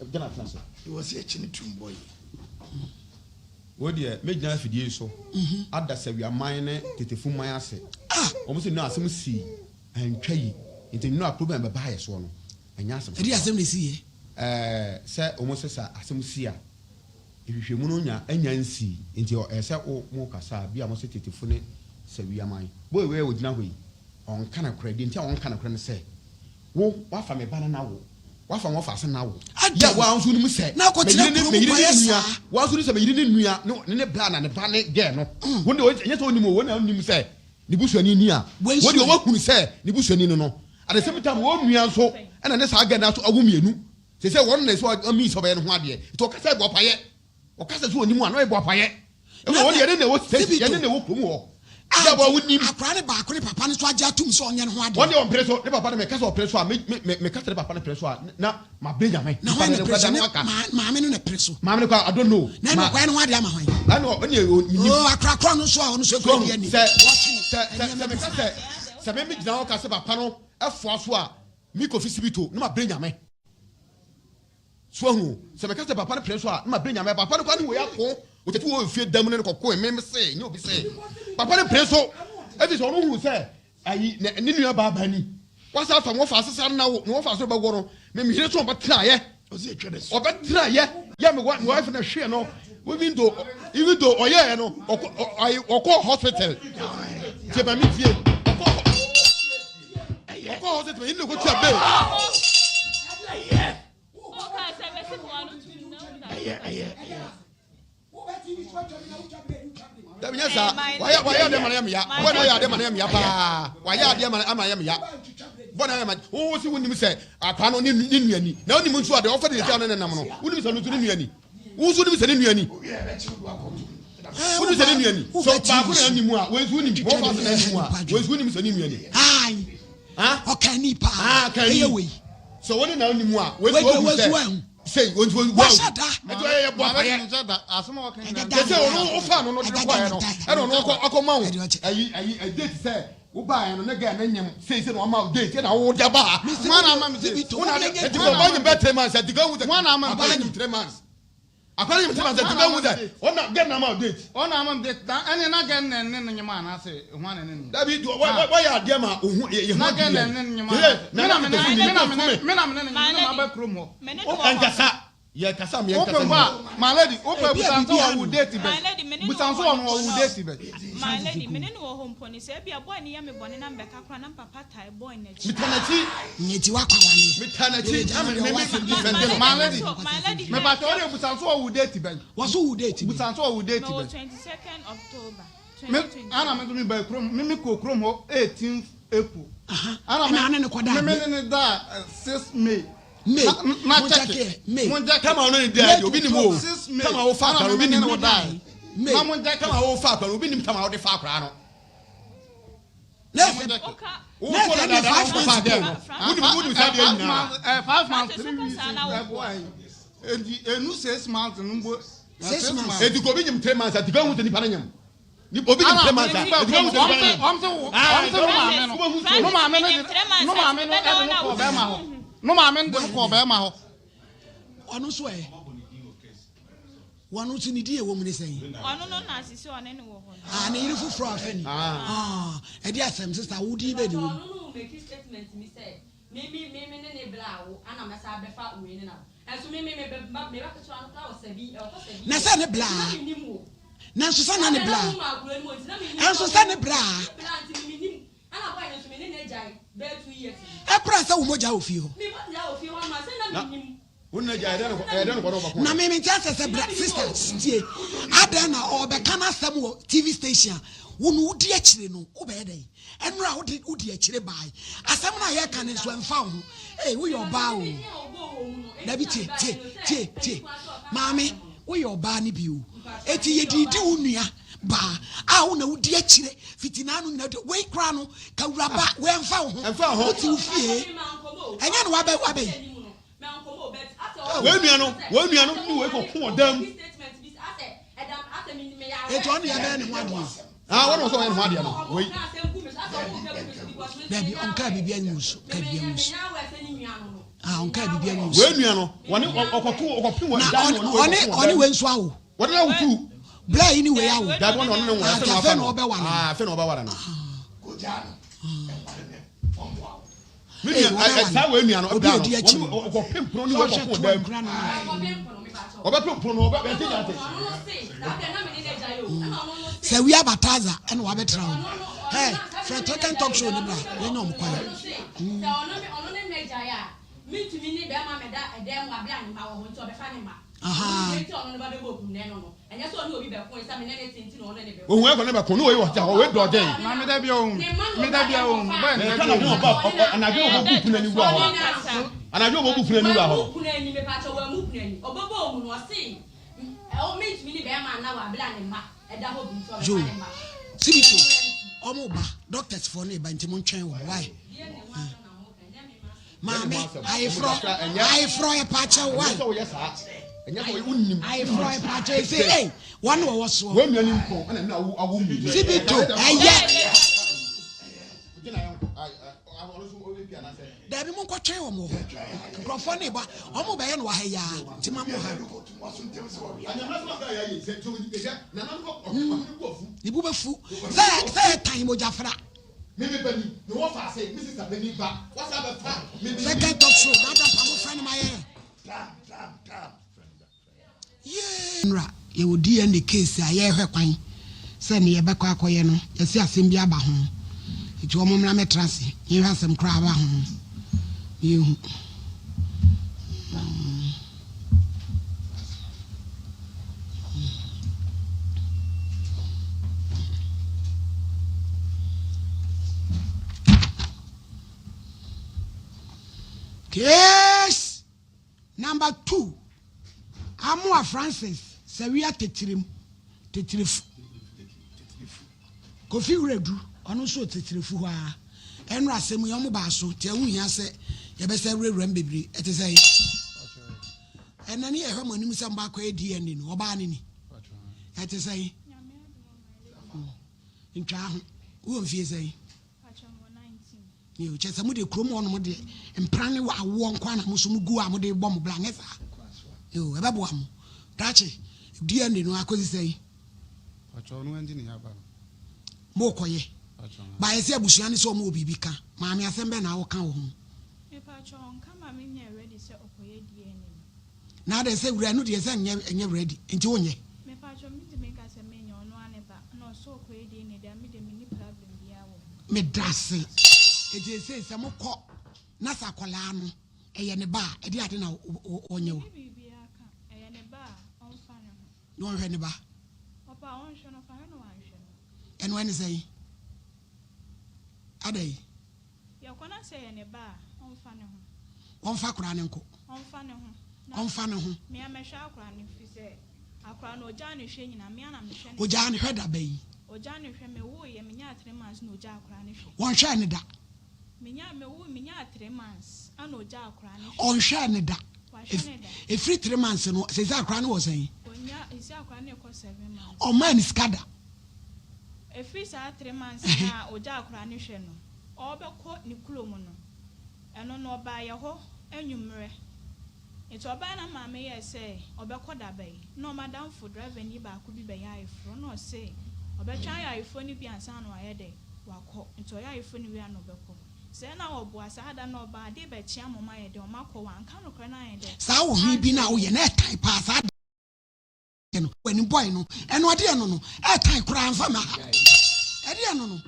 Gyina tena ase. Wɔ sɛ akyi ne tum bɔ yi. Wei deɛ mɛgyina afidie yi so ada Sawiaman ne Tetefuman ase. Wɔn sɛ nnura asɛm sii antwa yi nti nnura problem bɛbaa yɛ soɔ no ɛnyɛ asɛm Ɛdeɛ asɛm na ɛsii yɛ? Ɛɛ sɛ wɔn sɛ sɛ asɛm si a nhwehwɛmu no nya anya nsii nti ɛyɛ sɛ wo mo kasa a bi a mo sɛ Tetefo ne Sawiaman. Boy wei a ɔgyina hɔ yi ɔnka nokorɛ deɛ nti a ɔnka nokorɛ ne sɛ Wo, woafa me ba no na wo, woafa wɔn afaase na wo. Adɛn Yɛ, wo ara nso wonim sɛ na me akɔtena yere ne kurom me yere ne kɔyɛ nua, saa? wo ara nso wonim sɛ me yere ne nua ne ne ne bra na ne ba ne gɛɛ no. Wo deɛ, ɛnyɛ sɛ wonim o, wo na wonim sɛ ne busuani ni a, Wei wo nso deɛ ɛ? woahunu sɛ ne busuani no no. At the same time, wɔn nua nso ɛna ne saa gɛɛ no nso awo mmienu. Seesei wɔn na ɛsɛ ɔmi sɛ ɔbɛyɛ ne ho adeɛ. Nti ɔkasa yɛ boapayɛ. Ɔka sɛ so ɔnim a na ɔyɛ boapayɛ. Ɛna wɔn deɛ yɛne na ɛwɔ station yɛne na ɛwɔ kurom hɔ. Yɛ bɔ wonim. Akwadaa no baako ne papa no nso agye atum sɛ ɔnyɛ ne ho adeɛ. Wɔn deɛ ɔmpere so ne papa no meka sɛ ɔpere so a me me meka sɛ ne papa no pere so a na mabrɛ nyame. Na hwan na pere so ne maame no na pere so. Maame no kɔ I don't know. Na ɛna ɔkɔyɛ ne ho adeɛ ama hwan. Ɛna ɔne menim. Oh akora korɔ no nso a ɔno nso ekura bi ani. Sɛ sɛ sɛ sɛ meka sɛ sɛ me me gyina hɔ ka sɛ papa no ɛfoa so a me Kofi Sibito na mabrɛ nyame. So wahu o? Sɛ meka sɛ papa no pene so a, na mabrɛ Nyame. Papa no koraa ne wei ako. Ɔtete wɔ efie da mu ne no kɔkoe. Me mese, nyɛ obi se. Papa no pene so. Ɛfiri sɛ ɔno hunu sɛ ayi ne ne nua baa baa ni. Wasa afa me wɔfa ase saa na wo ne wɔfa ase bɛwɔ no. Me me yere so ɔbɛtenaeɛ. Ɔbɛtenaeɛ. Yɛ me me wife na hwee no. Even though even though ɔyɛɛ no ɔkɔ ayi ɔkɔ hospital. Tie ma me tie. Ɔkɔ ɔkɔ hospital yi ne kɔ tua bail. Dabi nyɛ saa wayɛ wayɛ adeɛ ma no yɛ meya bɔ na ɔyɛ adeɛ ma no yɛ meya paa wayɛ adeɛ ma ama yɛ meya bɔ na yɛ ma wo si wonim sɛ akwa no ne ne nua ni na wonim nso adeɛ ɔfɛ de ne tia no ne nam no wonim sɛ no nso ne nua ni wo nso wonim sɛ ne nua ni wonim sɛ ne nua ni so baako na anim a wɔn nso wonim wɔn fa so na anim a wɔn nso wonim sɛ ne nua ni. Ɔkanni paa. Ɛyɛ wei. Sɛ wɔne na ɔnim a, wei nso wahu sɛ sei wɔn nso wahu. Wahyɛ da. Ɛti ɔyɛ yɛ bɔ apayɛ. Kyɛ sɛ ɔno ɔfa no no de kɔɛ no ɛna ɔno ɔkɔ ɔkɔ ma wo ayi ayi date sɛ wobaeɛ no ne gɛɛ ne nyem sei sɛ na ɔma wo date ɛna wo de aba ha. Wɔn na ama me date. Wɔn na ɛti ɔba nyem bɛ 3 months ɛti gɛ hu sɛ ɔba nyem 3 months. Akora no nyem 3 months a nti bɛhu sɛ ɔna gɛn na ama wo date. Ɔna ama me date na ɛne na gɛn na ɛne no nyem anaasɛ hwan na ɛne no nyem. Dabi wayɛ adeɛ ma ohu yɛ ho Na adwiri gɛn na yɛn. ɛne no nyem Yɛ anaasɛ na me na na me ne tefo me ni na me ne ne me na me ne no nyem My me na lady, maba kurom hɔ. me ne no wɔ Wo hɔ. nkasa yɛ kasa me yɛ Wopɛ nkasa mpo ni. a my lady wopɛ Ebi a busa nso biribi ha ɔwo no. date My bɛn lady, me ne no busa wɔ nso hɔ ɔno no ɔwo mpo no. date bɛn. My Francis lady, me Kum. ne no wɔ hɔ mpo no, sɛ ebia boy no yɛ me bɔne na mebɛka koraa na me papa tae boy no akyi. Meta n'akyi. Nti wakɔ awareɛ. Meta n'akyi Deɛ na me deɛ me ɔwɔ me asɛm Ma, bi defend my no. lady, My lady, so, my lady, me hwɛ. pakyɛ wode busa nso ɔwo date bɛn. Wɔso wo date bɛn. Busa nso ɔwo date Mewɔ bɛn. 22nd October, Me 2022. ana me nso me ba kurom me me kɔ kurom hɔ 18th April. Aha. Ana Ɛna ane ne kɔda me me May. ne ne da 6 May. May. Na na Mo check nkyɛkeɛ. May. Mo nkyɛke. Tama ɔno ne da May deɛ to obi nim o. October. 6 May. Tama wo fa Ana akora me obi me ne nim. ne da. May. Na mo nkyɛke. Tama wo fa akora obi nim tama wo de fa akora no. Na Na mo ɛsɛ nkyɛke. Woka, Wo na fo ɛsɛ na ne dada 5 wo fa months dɛm po. no. Francis, Wonim wonim saa deɛ 5 nyinaa. months 5 months Francis, 3 woka weeks saa na woboa. ɛboa yi. Enti enu 6 months no mbo. 6 6 months. months. Eti ko obi nyim 3 months a tika hu sɛ nipa no nyim. Obi nyim Ana 3 months a me ba tika hu kurom sɛ nipa no ɔm sɛ nyim. ɔm sɛ wo Ah, ɔm sɛ no maame Francis, no wobɛhu no so. Francis, maame no menyim de 3 months no a, maame no mebɛda ɛde hɔ no na kɔɔ bɛrima hɔ wohu. no maame no de no kɔɔ bɛrima hɔ. Ɔno nso ɛ. Wɔn nso ne din a ɛwɔ mu ne sɛn? Ɔno no na asisi ɔne no wɔ hɔ no. Ah, ne yere foforɔ a afɛ ni. Ah, ɛde asɛm sista wo din bɛ ne wɔ mu. Ɔno no make statement mi sɛ me me me me ne ne bla awo ana mɛsa abɛfa wei ne na ɛnso me me me bɛ ba me ba ketewa no kora wɔ sɛbi ɛwɔ kɔ sɛbi Na sɛ ne bla na me nim wo nanso sɛ na ne na bla wo ma akura mu nti na me nim ɛnso sɛ ne bla bla nti me nim ana boy no nso me ne ne gyae bɛɛ 2 years ɛkora sɛ wo mogya wɔ fie hɔ. me bɔ gya wɔ fie hɔ ma sɛ na me nim Wo nna gya ɛdɛn ɛdɛn kɔ na ɔbɛko. Na me mente asɛ sɛ bra sister tie adɛn na ɔbɛka n'asɛm wɔ TV station a wo no wodi akyire no wobɛyɛ dɛn ɛnora wode wodi akyire bae asɛm no a yɛka no nso ɛmfa wo ho ee woyɛ ɔbaa o dabi tie tie tie tie maame woyɛ ɔbaa no bi o eti yɛdidi wo nua baa a wo na wodi akyire fiti n'ano nyina de wei koraa no kawuraba wei ɛmfa wo ho Ɛmfa wo ho. wote wo fie ɛnyɛ no wabɛ wabɛ yi Wei nua no, wei nua no ne wei kɔko wɔ dan mu. Eti ɔno yɛ bɛyɛ ne ho adeɛ. Ah, wɔn na wɔsɛ ɔyɛ ne ho adeɛ no. Wei. Dabi ɔnka biribi angu so, ka biribi angu so. Ah, ɔnka biribi angu so. Wei nua no, wɔne ɔkɔto ɔkɔpem wɔ Na dan mu ɔne wɔne wei ɔne kɔko wɔ ɔne dan mu. wei nso awo. Wɔde na awo tu. Bla yi ne wei awo. Dabi wɔne ɔne ne wo Ah, afei na afei wafa na no. ɔbɛware no. Ah, afei na ɔbɛware no. Kogyaa no, ɛnware no, ɔmmoa wo. Me Ee, nua, ɛ wɔbɛware saa wei nua no, Obi ɛbra a no, odi akyi wɔne no. ɔkɔpem pono ne Sɛ wei ɔhwɛ kɔko wɔ to dan mu. nkura no no. Ɔbɛpem pono no, ɔbɛ ɛnte nyante. Sɛ wia bataza ɛna wabɛtra hɔ. Hey, frɛ Token Talk Show ne bra, yɛnyɛ ɔmo kwan. Sɛ ɔno ne ɔno ne mɛ gyae a mentumi ne bɛrima mɛda ɛdan mu abere a ne mma wɔ hɔ nti ɔbɛfa ne mma. Aha. Nti ɔno ne ba bɛbɔ okum nɛ no no ɛnyɛ sɛ ɔne obi bɛko sɛ me ne ne te nti na ɔno ne bɛko. Ohun ɛkɔ ne bɛko ne wei wɔ hɔ wei dɔɔden. Na me da bia ohun me da bia ohun boy no Na da ɛka bia na ho ohun. ɔba anadwo ɔbɔ bu punu ani wura hɔ. Anadwo ɔbɔ bu punu ani wura hɔ. Wamu kunu ani mepakyɛ wamu kunu ani ɔbɛbɔ omu no ɔse ɛwɔ mentumi ne bɛrima anna wɔ abere a ne mma ɛda hɔ bi nti Yo, ɔbɛfa ne mma. Sibito, ɔmo ba, doctors foɔ no ba nti mo ntwɛn wɔn, why? Maame, ayeforɔ, ayeforɔ yɛ paakyɛw, why? Ɛnyɛ sɛ woyɛ saa. Ɛnyɛ sɛ wonim. Ayeforɔ yɛ paakyɛw, ɛsɛ, ei, wɔn na wɔwɔ soɔ. Wei nua ni nkɔn ɛna ɛna awo awo mmienu. Sibito, ɛyɛ. Dabi mo nkɔtwɛn wɔn wɔ hɔ. Nkurɔfoɔ no ba, wɔn bɛyɛ no wɔ ha yi ara, nti ma mo ha. Ne bu bɛfu sɛ sɛ yɛ tan mogyafra. Second talk show, dada pa mo frɛ no ma yɛ. Yee. Nnora yɛwɔ DNA case a yɛrehwɛ kwan sɛ nea yɛbɛkɔ akɔyɛ no yɛse asɛm bi aba ho nti wɔn mmra mmɛtra ase yɛnhwɛ asɛm koraa aba ho na yɛnhu. Case number 2, Amoah Francis Sawia Tetirim, Tetirefu. Kofi Wiredu, ɔno nso wɔ Tetirefu hɔ ara. Ɛnora asɛm yi, wɔn baa so, nti ɛho hia sɛ yɛbɛsɛ wurawura mu bebree. Ɛte sɛ ɛnɛ ne yɛhwɛ mo anim sɛ mo akɔyɛ DNA no, ɔbaa ne ni. Ɛte sɛ ntwaa ho. Wowɔ mfie sɛn? Yo, kyerɛ sɛ mode kurom hɔnom deɛ mpra ne awoɔ nko ara na mo nso mogu a mode bɔ mo bra, nyɛ saa? Yo, ɛbɛboa mo. Daakye, DNA no akosi sɛn? Pakyɛw no ɛngye ne yaba no. Mo kɔ yɛ. Ba yɛ sɛ abusua no sɛ ɔmo wɔ biribi ka. Maame asɛm bɛn na wo ka wɔ ho? Me pakyɛw ɔnka ma me nyɛ ready sɛ ɔkɔ yɛ DNA no. Na adɛn sɛ wura ɛno deɛ sɛ nyɛ ɛnyɛ ready nti wo nyɛ. Me pakyɛw me ntumi nka sɛ me nyɛ ɔno ara ne ba na ɔsɛ ɔkɔ yɛ DNA deɛ me deɛ me nni problem biara wɔ ho. Medase. Enti seesei sɛ mo kɔ na sɛ akwadaa no ɛyɛ ne ba a ɛdeɛ ade na ɔnyɛ wo. Menni biribiara ka ɛyɛ ne ba a ɔnfa ne ho. Na ɔnhwɛ ne ba. Ɔpɛ a ɔnhwɛ no ɔfa hwɛ na wanhwɛ no. Ɛno ɛne sɛn? Adɛn? Yɛkɔ na sɛ ɛyɛ ne ba a, ɔmfa ne ho. Ɔmfa akwadaa no nko. Ɔmfa ne ho. Ɔmfa ne ho. Me a mɛhwɛ akwadaa no ɛfiri sɛ akwadaa no ɔgyaa ne hwɛ nyinaa me a na mehwɛ no. Ɔgyaa ne hwɛ da bɛn? Ɔgyaa ne hwɛ mewoeɛ menyaa 3 months na ɔgyaa akwadaa no hwɛ. Wɔnhwɛɛ no da. Menyaa mewo menyaa 3 months ɛna ɔgyaa akwadaa no hwɛ. Ɔnhwɛɛ no da. Wahwɛ no da. Ɛfiri 3 months no seesei akwadaa no wɔ sɛn? Ɔnya seesei akwadaa no rekɔ 7 months. Ɔmmaa no sika da. Ɛfiri saa 3 months no a ɔgyaa akwadaa no hwɛ no, ɔrebɛkɔ ne kurom no, ɛno no ɔbaa yɛ hɔ anwummerɛ. Nti ɔbaeɛ na maame yɛɛ sɛ ɔbɛkɔ daba yi, na wɔn adamfo driverni baako bi bɛyɛ ayeforɔ, na ɔse ɔbɛtwɛn ayɛ ayeforɔ no bi ansa na wayɛ dɛ, wakɔ. Nti ɔyɛ ayeforɔ no wie a na ɔbɛkɔ. Sɛɛ na ɔboa, saa da no ɔbaa, adeɛ bɛkye ama wɔn ayɛ dɛ, wɔakɔ, wanka nokorɛ no anyɛ dɛ, Saa ɔhwe bi no a ankyerɛ woyɛ yɛn. no ɛtan paa saa no w'ani bɔe no ɛno ɛdeɛ no no ɛtan koraa nfa ma ha ɛdeɛ no no.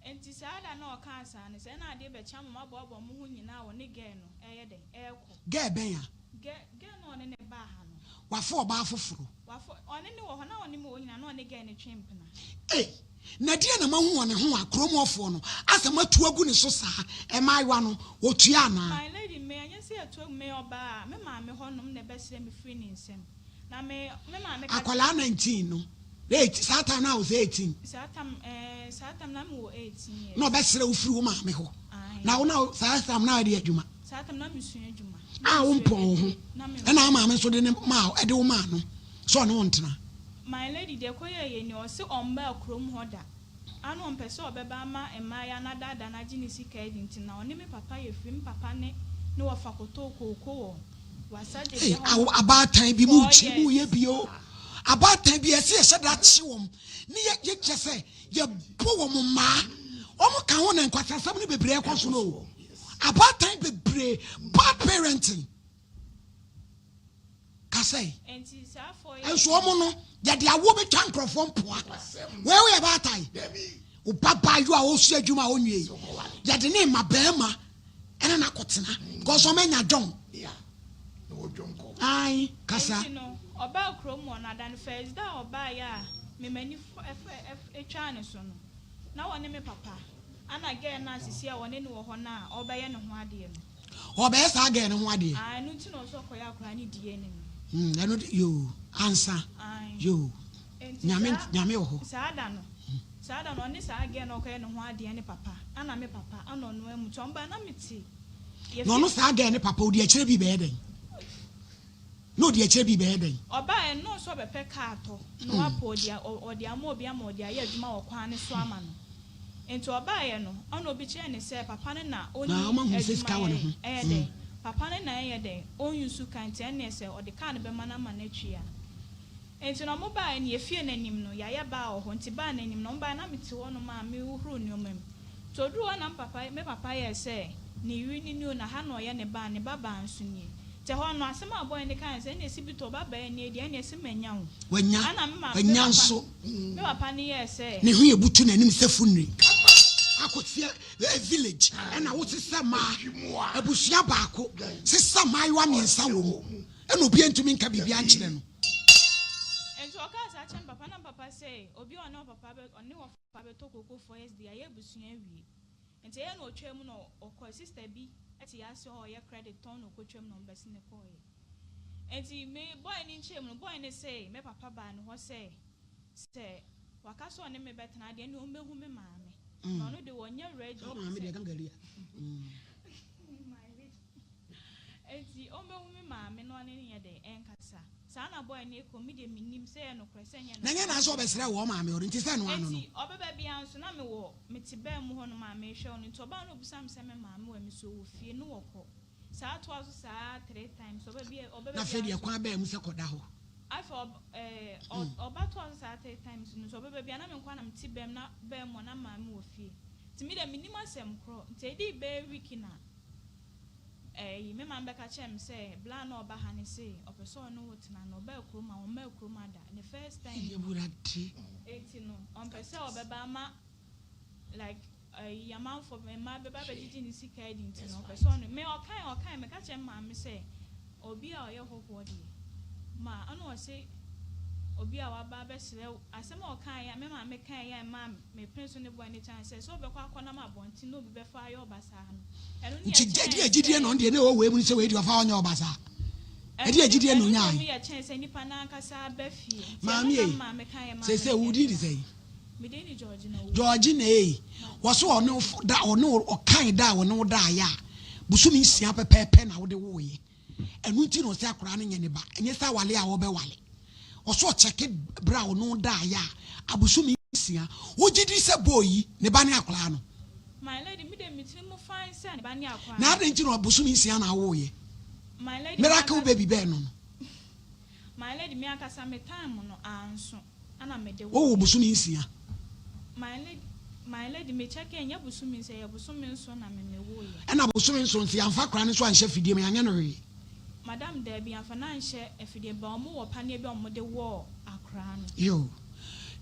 Nti saa da no a ɔkaa saa no sɛ na adeɛ bɛkye ama moaboaboa mo ho nyinaa a ɔne girl no ɛyɛ dɛn ɛɛkɔ. Girl bɛn a? Girl girl no a ɔne no baa ha no. Wafa ɔbaa foforo. Wafa ɔne no wɔ hɔ na ɔne me wɔ nyinaa na ɔne girl no twe mpena. Ei na deɛn na moahu wɔ ne ho a kurom hɔfoɔ no asɛ moatu agu ne so saa? Mmaayewa no, wɔtua anaa? My lady, me ɛnyɛ sɛ yɛatu agu, me ɔbaa me maame hɔ nom na ɛbɛsrɛ me firi ne nsam. Na me, me maame ka kyerɛ. Akwadaa 19 no, na eight, saa time no a ɔsɛ 18. Saa tam, ɛɛ, saa tam na me wɔ 18 years. Na ɔbɛsrɛ wo firi wo maame hɔ. Ae. Na wo na saa tam na ɔde adwuma. Saa tam na me sua adwuma. A wo mpɔn wo ho. Ɛna wo maame nso de ne maa, ɛde wo maa no sɛ ɔne wo ntena. My lady deɛ ɛkɔyɛɛ yɛ ni, ɔse ɔmmaa kurom hɔ da, ana ɔmpɛ sɛ ɔbɛba ama mmaayaa no adaadaa no agye ne sika adi nti na ɔne me papa yɛ firi, me papa ne ne wɔfa kɔtɔɔ kooko wɔ Wassa Ei, Gyegye hɔ awo nom abaatan bi mu four kye mu yɛ years. bi o. Abaatan bi ɛsɛ yɛhyɛ da kye wɔn ne yɛ yɛ kyɛ sɛ yɛbɔ wɔn mmaa. Wɔn ka ho na nkwasasɛm no bebree ɛkɔ so no o. Abaatan bebree bad parenting. Kasɛe. Nso wɔn no, yɛde awoɔ bɛtwa nkurɔfoɔ mpoa. Wei woyɛ baatan. Wo ba baayewa a ɔresua adwuma a ɔnwie yi, yɛde ne ma barima ɛne no akɔtena because wɔn anya dɔn. Ae, kasa. Nti no, ɔbaa kurom hɔ no, ada no first da a ɔbaeɛ a me m'ani twaa ne so no, na ɔne me papa, ana girl no a sisi a ɔne no wɔ hɔ no a ɔrebɛyɛ ne ho adeɛ no. Ɔbɛyɛ saa girl no ho adeɛ. Ae ɛno nti na ɔsɛ ɔkɔyɛ akwadaa no DNA no. Hmm ɛno de yoo ansa Ae yoo Enti nyame saa nyame wɔ hɔ. saa da no saa da no ɔne saa girl no ɔkɔyɛ ne ho adeɛ ne papa ana me papa ana ɔno amu nti ɔmo bae na me te yɛ Na ɔno fie. saa girl ne papa odi akyire bi bɛyɛ dɛn? Na odi akyire bi bɛyɛ dɛn? Ɔbaeɛ no na ɔsɛ ɔbɛpɛ car atɔ na wapɛ ɔde ɔde ama obi ama ɔde ayɛ adwuma wɔ kwan no so ama no. Nti ɔbaeɛ no, ɔna obi kyerɛɛ no sɛ papa no na ɔnni Na ɔma hu sɛ sika wɔ ne adwuma ho. yɛ, ɛyɛ dɛn, papa no na ɛyɛ dɛn, ɔnuse car nti ɛnneɛ sɛ ɔde car no bɛma no ama no atwi a. Nti no ɔmo baeɛ no, yɛfie no anim no, yɛayɛ bar wɔ hɔ, nti bar no anim no, ɔmo baeɛ na mete hɔ nom a mehohoro nnoɔma mu. Nti ɔduruu hɔ na me papa, me papa yɛɛ sɛ ne yere no nie o, na ha na ɔyɛ ne ba a, ne ba baa nso nie. Nti ɛhɔ no, asɛm a boy no kaeɛ ne sɛ, ɛnneɛ Sibito, wo ba baa nie deɛ, ɛnneɛ se manya wo. Wanya, Ɛna me ma, me wanya papa, nso. me papa no yɛɛ sɛ. Ne ho yɛ butu n'anim sɛ funiri. Akɔteɛ eh, village ɛna wo sesa mmaa abusua baako sesa mmaayewa mmiɛnsa wɔ mu ɛna obiara ntumi nka biribiara nkyerɛ no. Nti ɔkaa saa kyerɛ me papa na me papa sɛ obi a ɔne ɔpapa bɛ ɔne ɔfa bɛtɔ koko 4 years de yɛayɛ abusua awie. Nti ɛyɛ na ɔtwaa mu na ɔkɔɛ sister bi te yɛn ase hɔ a ɔyɛ credit tɔn na ɔkɔtwam na ɔmbɛsene kɔɔeɛ. Nti me boy no nkyɛɛ mu no boy no se me papa baa ne hɔ sɛ sɛ waka sɛ ɔne me bɛtena deɛ ɛnneɛ ɔmmɛhu me maame na ɔno deɛ ɔnyɛ ready Sɛ wo maame deɛ sɛ gangaria. Nti ɔmmɛhu me maame na ɔne no nyɛ dɛn ɛnkasa. Saa na boy no kɔ me deɛ mennim sɛ ɛyɛ nokorɛ sɛ ɛnyɛ Na ɛnyɛ nokorɛ. na sɛ ɔbɛsrɛ wɔ maame hɔ no nti sɛ ɛno ano no. Nti ɔbɛba biara nso na mewɔ mete baa mu hɔ nom a mehwɛ no nti ɔbaa no ɔbisa me sɛ me maame wɔ he mese ɔwɔ fie ne wɔkɔ. Saa toa so saa 3 times ɔba bi ɔba Na baabi afei a deɛ nso. kwan baa mu sɛ kɔda hɔ. Afei ɔb ɛɛ ɔ ɔba toa so saa 3 times no nso ɔba baabi a na me nko ara na mete bɛm na bɛn mu a na maame wɔ fie. Nti me deɛ mennim asɛm korɔ. Nti ɛdii bɛyɛ week na ɛyi me maame bɛka kyerɛɛ me sɛ bla a na ɔba ha no se ɔpɛ sɛ ɔne wo tena na ɔbaa kurom a ɔmmaa kurom ha da ne first time Ei ni. Awurade. Nti no ɔmpɛ sɛ ɔbɛba ama like ɛyi amanfoɔ mmaa bɛba abɛgyegye ne sika adi nti no ɔpɛ sɛ ɔne me ɔkae ɔkae meka kyerɛ me maame sɛ obi a ɔyɛ hɔhoɔ deɛ ma ɛna ɔse obi a waba abɛsrɛ wo asɛm a ɔkaeɛ a me maame kaeɛ a ɛmaa mepene so ne bɔe ne kyɛn sɛ sɛ wobɛkɔ akɔnam abɔnten na obi bɛfa ayɛ ɔbasaa no ɛno ne Nti ɛkyɛn ɛdeɛ gyidie sɛ na ɔno deɛ na ɛwɔ wei mu no sɛ wei deɛ ɔfa ɔnyɛ ɔbasaa. ɛno Ɛdeɛ ne gyidie na ɛno ɔnyaeɛ. mmom yɛ kyɛn sɛ nipa no ankasa aba fie nti ɛno Maame na ei, me maame kaeɛ maa seesei wo mepene din de so. sɛn? Me din ne Georgina Owusu. Georgina ei, wɔse ɔne wo da ɔne wo ɔkan da a ɔne wo daeɛ a bosome nsia pɛpɛɛpɛ na wode woeɛ. Ɛno nti na ɔse akwadaa no nyɛ ne ba. Ɛnyɛ sɛ awale a wɔbɛwale. Ɔse ɔkyɛke berɛ a ɔne wo daeɛ a abosome nsia. Wogye di sɛ boy yi ne ba ne akwadaa no? My lady, me deɛ me tiri mu fine sɛ ne ba ne akwadaa Na no. adɛn nti na bosome nsia na awoeɛ? My lady, me Miracle ankasa. baby bɛn no no? My lady, me ankasa me time no anso. Ɛna mede Wowoo woeɛ. bosome nsia. My lady, my lady, me check ɛnyɛ bosome nsia, ɛyɛ bosome nson na me me woeɛ. Ɛna bosome nson nso yɛamfa akwadaa no nso anhyɛ afidie mu, yɛanyɛ no hwee. Madam, daabi, yɛamfa no anhyɛ afidie mu, but wɔn wɔ paneɛ bi a wɔn de wɔɔ akwadaa no. Yoo,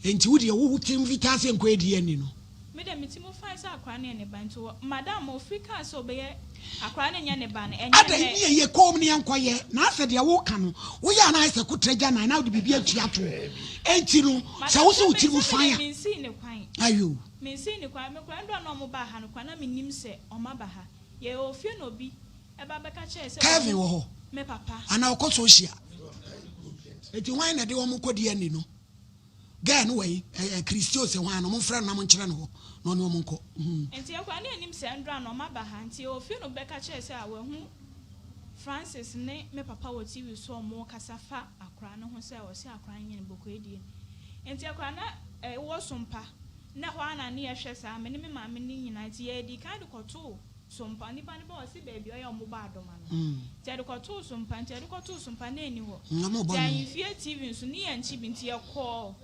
enti wo deɛ wo te mfitaa sɛ nkɔ ADN no? Me deɛ me ti mu fine sɛ akwadaa no yɛ ne ba nti wɔ madam ofiri kaa sɛ ɔbɛyɛ akwadaa no nyɛ ne ba no ɛnyɛ Adɛn nɛ. ne ɛyɛ koom ne yɛnkɔyɛ na asɛ deɛ woka no woyɛ a na ayɛ sɛ kotra gya nan na wode biribi atua toɔ enti no sɛ Madam wo sɛ sɛ wo me tiri mu sɛ me fine deɛ a me nsii ne kwan ayoo. me nsii ne kwan me koraa ndura na ɔmo baa ha no koraa na me nim sɛ ɔmo aba ha yɛ wɔ fie na obi ɛba bɛka kyerɛ sɛ Kevin wahu wɔ hɔ me papa. anaa ɔkɔ social enti hwan na ɛde wɔn kɔ DNA no? Girl no wɔ he? Ɛɛ Christy ose hwan no? Momfrɛ no na monkyerɛ no hɔ na ɔne wɔn nkɔ. Hmm. Nti yɛkɔ a na yɛnim sɛ ndra na ɔmo aba ha nti yɛwɔ fie na obi bɛka kyerɛɛ sɛ wahu Francis ne me papa wɔ TV so a ɔmo kasa fa akora no ho sɛ ɔse akora no nyɛ ne bɔkɔɛ die nti akora na ɛwɔ sompa na ɛhɔ ara na ne yɛhwɛ saa me ne me maame ne nyinaa nti yɛdii kan de kɔtoo Sompa, nipa no ba ɔse baabi a ɔyɛ ɔmo ba adoma no nti yɛde kɔtoo sompa nti yɛde kɔtoo sompa na ɛni hɔ nti ahemfie TV nso ne yɛn nkyi bi nti yɛkɔɔ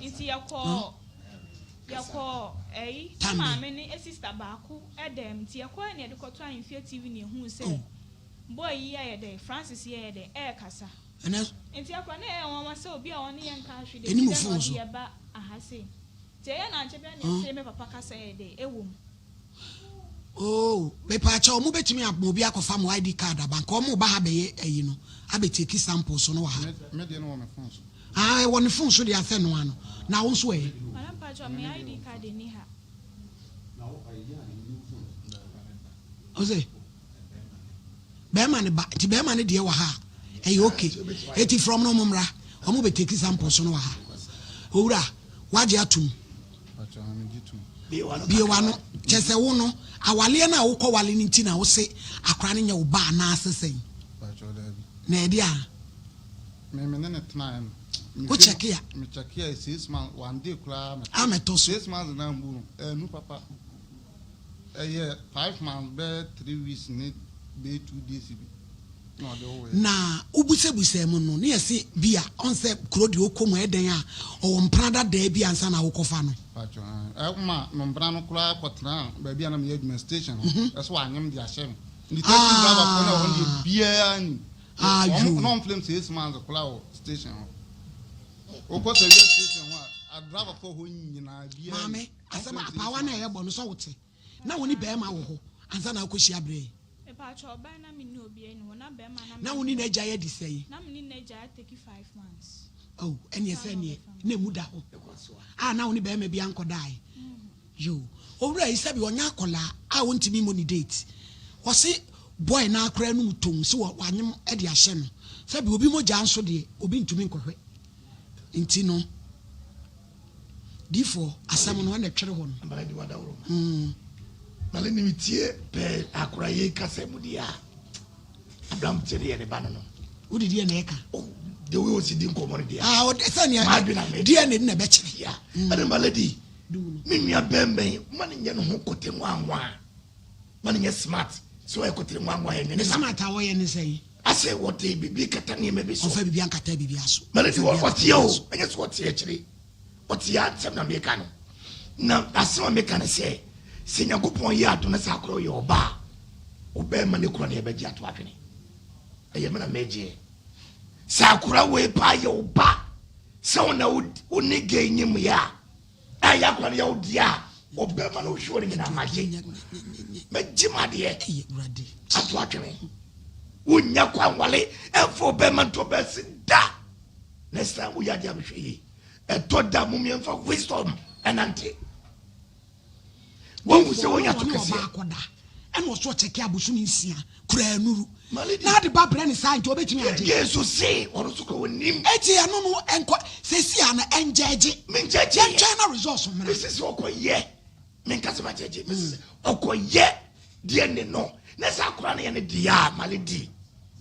nti yɛkɔɔ yɛkɔɔ ɛyi ne maame ne sista baako ɛdɛm nti yɛkɔɔ ɛna yɛde kɔtoo ahemfie TV na yɛhuu sɛ boy yi yɛ dɛ Francis yɛ dɛ ɛɛkasa nti yɛkɔɔ na ɛyɛ nwanwa sɛ obi a ɔne yɛn nka ahwe de si dɛ na ɔde yɛ ba aha sei. Nti ɛyɛ na ankyɛ biara na yɛtee me papa kasa yɛ dɛ ɛwɔ mu. Oh mepaakyɛw mo bɛtumi ama obi akɔfa mo ID card aba nka ɔmo ba ha bɛyɛ ayi no abɛ take samples no wɔ ha. Me deɛ no wɔ me phone so. Ah ɛwɔ ne phone so deɛ asɛ noa no na wo nso ɛ. Madam mpakyɛw me ID card nni ha. Ose bɛrima ne ba nti bɛrima ne deɛ wɔ ha a ɛyɛ okay eti from no ɔmo mmra ɔmo bɛ take samples no wɔ ha owura. Wagye atom. Bue w'ano. Kyerɛ sɛ wo no, awaleɛ no a wokɔ wale no nti na wose akora no nyɛ wo ba anaase sɛn? Na ɛde a? Me me ne ne tenaeɛ no. Wo kyɛke a? Me kyɛke a 6 months one day koraa. Amɛtɔ so. 6 months na mbu no ɛnu papa. Ɛyɛ 5 months bɛyɛ 3 weeks ne bɛyɛ 2 days bi. Na wobusabusaa mu no, ne yɛse bi a ɔn sɛ kuro deɛ ɔkɔ mu ɛdɛn a ɔwɔ mpena dadaa bi ansa na wokɔfa no. Pacho, ɛma no mpena no koraa kɔtena baabi a na meyɛ adwuma station hɔ, ɛso wanyem de ahyɛ me. Nti taxi driver foɔ na ɛwɔ hɔ deɛ biara nim. Wɔn na wɔn flame 6 months koraa wɔ station hɔ. Wokɔ sɛ wia station hɔ a, driver foɔ hɔ nyinaa biara nim. Maame, asɛm apaawa no a ɛyɛ bɔ no sɛ wote. Na wo ne bɛɛma wɔ hɔ ansa na wokɔhyia berɛ yi? Mepaakyɛw ɔbaa na me nni obiara ni hɔ na bɛɛma na me Na wo ne n'agya yɛ de sɛn? Na me ne n'agya ateki 5 months. Oh ɛneɛ sɛ neɛ na emu da hɔ a na wo ne bɛɛma bi ankɔdaeɛ? Yoo owura yi sɛbi ɔnyɛ akɔlaa a ɔntumi mmɔ ne date ɔse boy no ara koraa anum tomm se wanyem de ahyɛ no sɛbi obi mogyaa nso deɛ obi ntumi nkɔhwɛ nti no Difoɔ, asɛm no ɛna ɛtwere hɔ no. Amara di wadaworo ma. Mm. Male ne metie pɛɛ akora yei kasa mu deɛ a aberanteɛ no yɛ ne ba no no. Wode deɛ na ɛka. Oh, the way ɔsi di nkɔmmɔ no deɛ. Ah, ɔde sɛ nea deɛ na na ɛbɛkyerɛ. Ya, ɛne malady. Me nua bɛnbɛn, ma ne nyɛ ne ho kote nwanwa. Ma no nyɛ smart sɛ ɔyɛ kɔtɛrɛ nwanwa yɛ nwene Ne smart a wɔyɛ ne sɛn? Asɛ wɔde biribi kata nneɛma bi so. Ɔmfa biribi ankata biribi aso. Ma no ti wɔ ɔteɛ o, ɛnyɛ sɛ ɔte akyire. Ɔte asɛm na meka no. Na asɛm a meka ne sɛ, sɛ Nyankopɔn yɛ adom na sɛ akora ɔyɛ ɔba a, ɔbɛrima ne kura na yɛbɛgye ato atwene. Ɛyɛ me na megyeɛ. Sɛ akora wei paa yɛ wo ba, sɛ wo na wo ne gay nyim yɛ a, a ɛyɛ akora no yɛ wo deɛ a, ɔbɛrima no wohwɛ no nyinaa magye. Mɛgye m'adeɛ ato atwene. Wonnya kwan wale ɛmfa ɔbɛrima nto ɔbɛsi da. Next time woyɛ adeɛ a mehwɛ yie. Ɛtɔ da mom yɛmfa wisdom ɛnante. Wahu sɛ wanya to kɛseɛ. Ɔbaa kɔda ɛna ɔso ɔkyɛke abosome nsia koraa nuru na ade ba brɛ ne saa nti ɔbɛtumi agye. Yesu se ɔno nso kora ɔnim. Eti ɛno no ɛnkɔ sɛsi a no ɛngyɛgye. Mengyɛgye. Yɛntwɛn na results mmra. Mesi sɛ ɔkɔyɛ menka sɛ magyɛgye mesi sɛ ɔkɔyɛ DNA no na sɛ akora no yɛ ne dea a ma ne di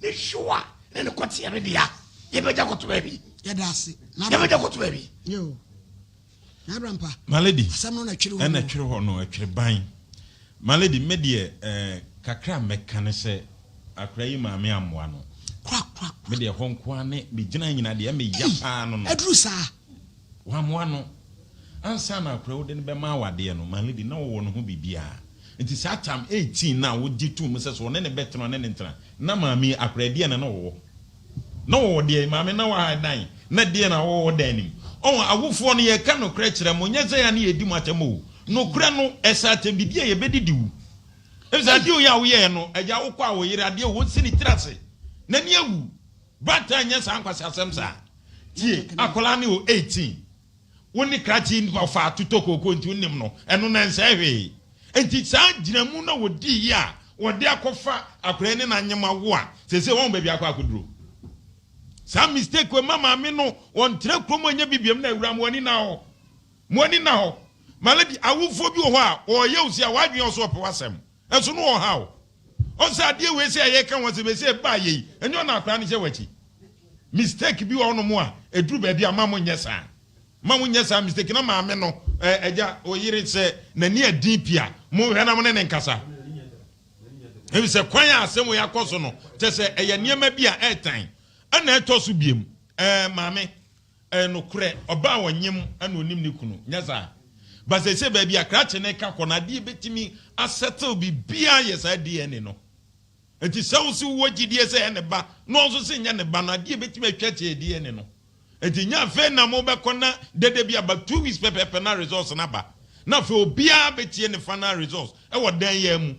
ne hyew a ne ne kɔteɛ no dea yɛbɛgya kɔto baabi. Yɛda ase. Yɛbɛgya kɔto baabi. Yo. My lady, ɛna twere hɔ no ɛtwere ban. My lady, me deɛ eh, kakra a mɛka ne sɛ akora yi maame ammoa no. Me deɛ hɔ nko ara ne megyina nyina deɛ meya paa no no. Aduru saa. Wammoa no. Ansa na akora wode no bɛma awadeɛ no, my lady, na wɔwɔ ne ho biribiara. Nti saa tam 18 no a wogye too mu sɛ sɛ ɔne ne bɛtena ɔne ne ntena, na maame yi akora deɛ na na ɔwɔ. Na wɔwɔ deɛn? Maame, na waha dan. Na deɛn na wɔwɔ wɔ dan no mu? Ɔho, awofoɔ no, yɛreka nokorɛ kyerɛ mo, nyɛ sɛ yɛn a ne yɛredi mo atɛm o. Nokorɛ no, ɛsɛ atɛmdidie a yɛbɛdidi wo. Ɛfiri sɛ adeɛ wei a woyɛeɛ no, agya, wokɔ a wo yere, adeɛ wɔnsi ne tiri ase. N'ani awu. Baatan nyɛ saa nkwaseasɛm saa. Tie, akwadaa no wɔ 18. Wo ne krakye yi ɔfa atotɔ kooko nti wonim no, ɛno no ɛnsɛe hwee. Nti saa gyinamu no a wɔdii yi a wɔde akɔfa akwadaa yi ne no anyem awo a seesei wɔn baabi akɔ akɔduro. Saa mistake wei ma maame no wɔntra kurom ɔnyɛ bi biam na awura mo ani na hɔ. Mo ani na hɔ. My lady, awofoɔ bi wɔ hɔ a wɔyɛ wo si a wɔadwene ɔso ɔpɛ w'asɛm. Ɛnso no ɔha wo. Ɔn sɛ adeɛ wei sɛ ɛyɛ ka ho asɛm ɛsɛ ɛbaa yei ɛnyɛ ɔna akwadaa no hyɛ w'akyi. Mistake bi wɔ hɔnom a ɛduru baabi a ma mo nyɛ saa. Ma mo nyɛ saa mistake na maame no ɛ agya oyere sɛ n'ani adin pii a mo hwɛ na mo ne ne nkasa. Ebi sɛ kwan a asɛm wei akɔ so no kyɛ sɛ ɛyɛ nneɛma bi a ɛɛtan. Ɛna ɛtɔ so biem ɛɛ maame Ɛyɛ nokorɛ, ɔbaa a ɔnyem na ɔnim ne kunu, nyɛ saa? But seesei baabi a krakye no reka kɔ no, adeɛ bɛtumi asettle biribiara yɛ saa DNA no. Nti sɛ wo se wowɔ gyidie sɛ ɛyɛ ne ba, na ɔno nso se nyɛ ne ba no, adeɛ bɛtumi atwa kyɛ yɛ DNA no. Nti nyɛ afei na mobɛkɔ na dede bi aba, two weeks pɛpɛɛpɛ na results no aba. Na afei obiara bɛtie ne final results wɔ dan yi ara mu.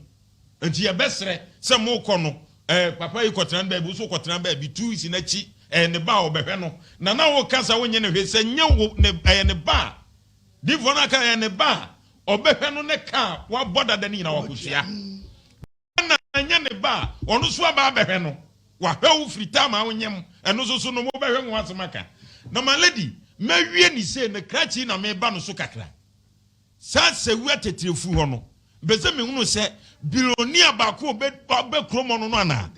Nti yɛbɛsrɛ sɛ mokɔ no eh, papa yi kɔtena no baabi, wo nso kɔtena baabi, two weeks no akyi, ɛyɛ ne ba a ɔbɛhwɛ no. Na na woka sɛ wonye no hwee, sɛ nyɛ wo, ne, ɛyɛ ne ba a, difoɔ no aka ɛyɛ ne ba a, ɔbɛhwɛ no ne ka a wabɔ dada no nyinaa wakɔtua. Na ɛnyɛ ne ba a, ɔno nso aba abɛhwɛ no. Wahwɛ wo firi time a wonyem, ɛno nso so no mobɛhwɛ ho asɛm aka. Na my lady, mawie ne sei no, krakye yi na meba no so kakra. Saa Sewua tɛtrɛfu hɔ no, mepɛ sɛ mehunu sɛ billionaire baako a ɔbɛ kurom hɔ no no anaa.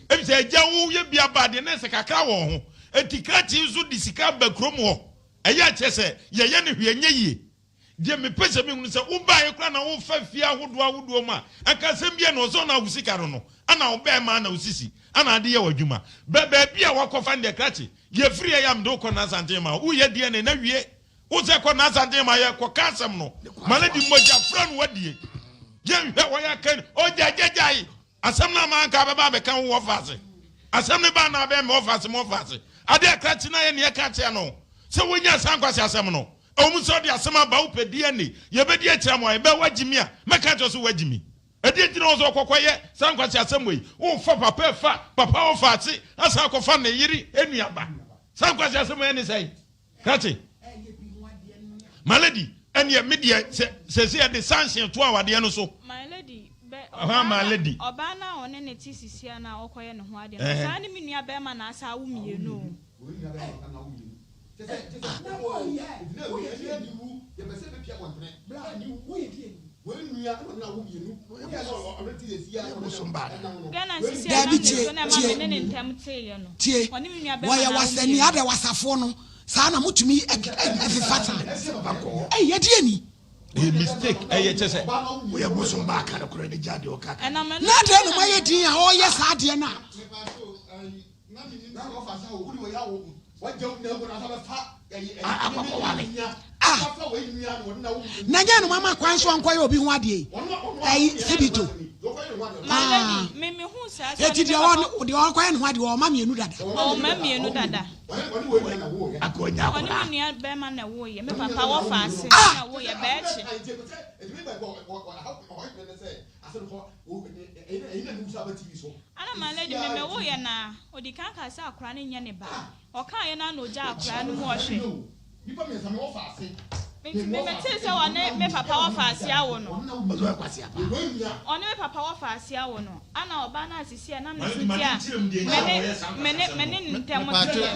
Efisɛ agya wo yɛ bi aba adeɛ na ɛsɛ kakra wɔ ho. Enti krakye nso de sika aba kurom hɔ. Ɛyɛ a kyerɛ sɛ yɛyɛ no hwee ɛnyɛ yie. Deɛ mepɛ sɛ mehunu sɛ wobaeɛ koraa na wofa fie ahodoɔ ahodoɔ mu a, anka asɛm biara nni hɔ sɛ ɔna wo sika no no ana wo bɛɛma ana wo sisi ana ade yɛ w'adwuma. Bɛ baabi a wakɔfa no deɛ krakye yɛfiri ha yi a mede wo kɔ Nansanten ma wo woyɛ DNA na wie. Wo sɛ kɔ n'asante ma yɛ kɔ ka asɛm no ma no di mogya frɛ no wadie yɛ nhwɛ wɔyɛ aka ni ogya gyagyae asɛm no ama anka abɛba abɛka wo wɔ faase asɛm no ba na abɛn me wɔ faase mo faase ade akra kyi na yɛ neɛ ka kyerɛ no sɛ wonya saa nkwasi asɛm no ɛwɔ mu sɛ ɔde asɛm aba wo pɛ DNA yɛbɛdi akyerɛ mo a yɛbɛ wagye mi a mɛka kyerɛ so wagye mi ɛdeɛ nti na wɔ sɛ ɔkɔkɔ yɛ saa nkwasi asɛm wei wofa papa ɛfa papa wɔ faase asan akɔfa ne yere enuaba saa nkwasi asɛm wei ɛne sɛn Krakye. My lady, ɛneɛ me deɛ sɛ sɛ yɛde sanction to awadeɛ no so. My lady, bɛ ɔbaa my lady. Ɔbaa no a ɔne ne te sisi a na ɔkɔyɛ ne ho adeɛ no, saa ne me nua bɛrima na asa awo mmienu o. Dabi tie tie tie wɔyɛ wasani adɛ wasafoɔ no saa na motumi ɛfefa saa ɛyɛ deɛ ni. Ɛyɛ mistake ɛyɛ kyɛ sɛ. Woyɛ bosom ba aka nokorɛ ne gya deɛ ɔka ka. Na adɛn na moayɛ din a ɔreyɛ saa adeɛ no a. Ah! Na nyɛ no mama kwan so ɔnkɔyɛ obi ho adeɛ yi. Ɛyi sibito. Ah! Eti deɛ ɔ deɛ ɔkɔyɛ ne ho adeɛ ɔma mmienu dada. Ɔma mmienu dada. Ɔne me nua bɛrima na ɛwoeɛ. Me papa wɔfa ase Ah! na ɛwoeɛ bɛɛkye. Ana my lady me me woeɛ na ɔdi kan kaa sɛ akwadaa no nyɛ ne ba. Ɔkaeɛ no ara na ɔgyaa akwadaa no mu ɔhwɛ. Nti me metee sɛ ɔne me papa wɔfa ase awo no. Ɔne me papa wɔfa ase awo no. Ana ɔbaa no asisi a nam ne so nti a me ne me ne me ne ne ntam teɛ.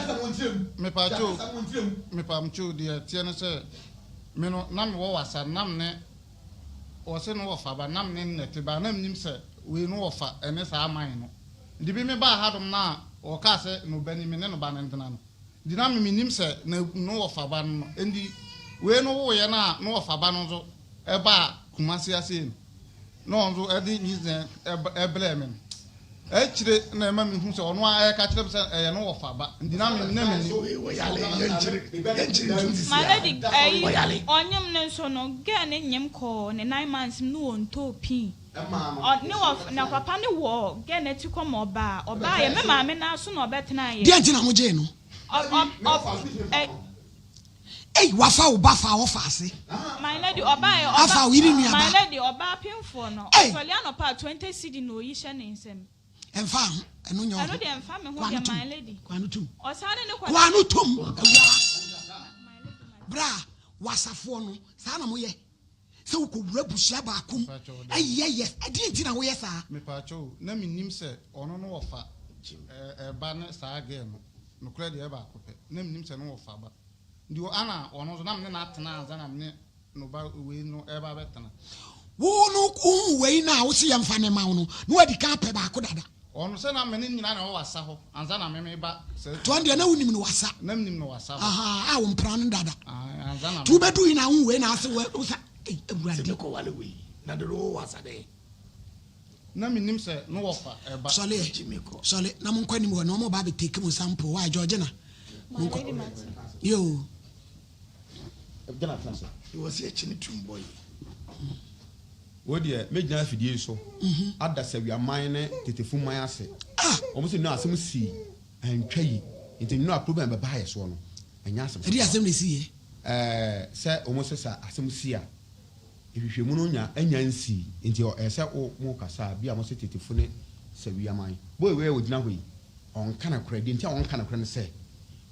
Mepaakyɛw mepaakyɛw deɛ ɛteɛ ne sɛ me no na mewɔ wasa nam ne wɔse no wɔfa ba nam ne nnɛte ba na menim sɛ wei no wɔfa ɛne saa man no nti bi me baa ha dom na wɔkaa sɛ no ba ni me ne no ba no ntena no nti na me menim sɛ na no wɔfa ba no no nti wei no woeɛ no a no wɔfa ba no nso ɛbaa Kumasi ase no na ɔno nso ɛde nyinsɛn ɛbrɛɛ me no akyire na ɛma mehu sɛ ɔno ara ɛka kyerɛ me sɛ ɛyɛ no wɔfa ba nti na me na menni. My lady ɛyi ɔnyem no nso no girl no nyem kɔɔ ne 9 months mu no ɔntɔɔ pii ɔ ne wɔ na papa no wɔ girl no akyi kɔ ma ɔbaa ɔbaa yɛ me maame nan so na ɔbɛtena yɛ. Deɛ nti na mo gyee no? Ɔ ɔ ɔ ɛ. Ei wafa wo ba fa wo fa ase. My lady ɔbaa yɛ ɔba Afa wo yere nua my ba. lady ɔbaa pemfoɔ no Ei. ɔsɔle anɔpa a 20 cedi na oyi hyɛ ne nsam. Ɛmfa ho ɛno nyɛ Ɛno ɔho. deɛ ɛmfa me ho Kɔ ano deɛ tom my lady. kɔ ano tom Ɔsan ne ne kɔ kɔda. ano tom awuraa bra wasafoɔ no saa na moyɛ sɛ wokɔwura abusua baako mu ɛyɛ yɛ ɛdeɛ nti na woyɛ saa. Mepaakyɛw o, na mennim sɛ ɔno no wɔfa ɛba ne saa girl no, nokorɛ deɛ ɛyɛ baako pɛ, na mennim sɛ no wɔfa ba. Nti ana ɔno nso na me ne no atena ansa na me ne no ba wei no ɛreba abɛtena. Wo no wohuu wei no a wose yɛmfa no mma wo no, na wadi kan apɛ baako dada. Ɔno sɛ na me ne no nyinaa na ɛwɔ wasa hɔ ansa na me meba saa Nti ɔno deɛ na wonim no wasa. Na menim no wasa hɔ. Ahaa, a wo mpena no dada. Ae, ansa na Nti wobɛdu yi na wohu wei na ase wo sa, ei Sɛ Awurade. mekɔwale wei na de no wɔ wasa dɛn? Na mennim sɛ no wɔfa ɛba. Sɔle ɛ, sɔle na monkɔ anim hɔ na wɔn ba abɛ take mo sample, why Georgina, monkɔ, yoo. Gyina tena ase. Wɔ sɛ akyi ne tum bɔ yi. Wo deɛ mɛgyina afidie yi so ada Sawiaman ne Tetefu man ase. Wɔn sɛ nnura asɛm sii antwa yi nti nnura problem bɛbaa yɛ soɔ no ɛnyɛ asɛm Ɛdeɛ asɛm na ɛsii yɛ? Ɛɛ sɛ wɔn sɛ sɛ asɛm si a nhwehwɛmu no nya anya nsii nti ɛyɛ sɛ wo mo kasa a bi a mo sɛ Tetefo ne Sawiaman. Boy wei a ɔgyina hɔ yi ɔnka nokorɛ deɛ nti a ɔnka nokorɛ ne sɛ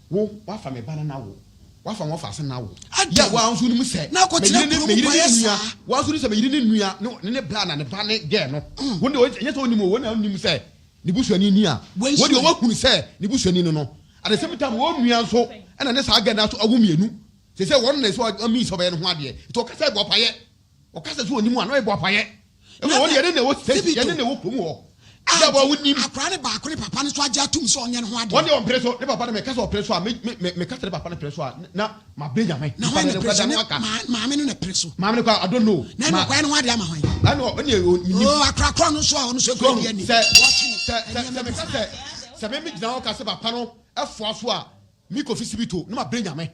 Wo, woafa me ba no na wo, woafa me wɔfaase no na wo. Adɛn Yɛ a woa nso wonim sɛ na me akɔtena yere ne kurom me yere ne kɔyɛ nua, saa? woa nso wonim sɛ me yere ne nua ne ne ne bra na ne ba ne gɛɛ no. Wo deɛ ɛnyɛ sɛ wonim o, wo na wonim sɛ ne busuani ni a, Wei wo nso deɛ ɛ? woahunu sɛ ne busuani no no. At the same time, wɔn nua nso ɛna ne saa gɛɛ no nso awo mmienu. Seesei wɔn na ɛsɛ ɔmi sɛ ɔbɛyɛ ne ho adeɛ. Nti ɔkasa ɛbɔ apayɛ. Ɔka sɛ sɛ ɔnim a na ɔyɛ boapayɛ. Ɛwɔ hɔ deɛ yɛne na ɛwɔ station, yɛne na ɛwɔ kurom hɔ. Yɛ a wonim. Akwadaa no baako ne papa no nso agye atom sɛ ɔnyɛ ne ho adeɛ. Wɔn deɛ ɔmpere so, ne papa no meka sɛ ɔpere so a, me me me meka sɛ ne papa no pere so a, na mabrɛ Nyame. Na Nipa hwan no na ne pere so? kora da Ne no aka. maame no na pere so. Maame no kora, I don't know. Na ɛna Ma ɔkɔyɛ ne ho adeɛ ama hwan? ɛna ɔ ɛna ɔ menim. Oh, akora korɔ no nso a ɔno nso So ekura di ani. sɛ Wɔtwe sɛ sɛ nneɛma sɛ bi meka saa. sɛ sɛ me me gyina hɔ ka sɛ papa no ɛfoa so a, me Kofi Sibito na mabrɛ Nyame.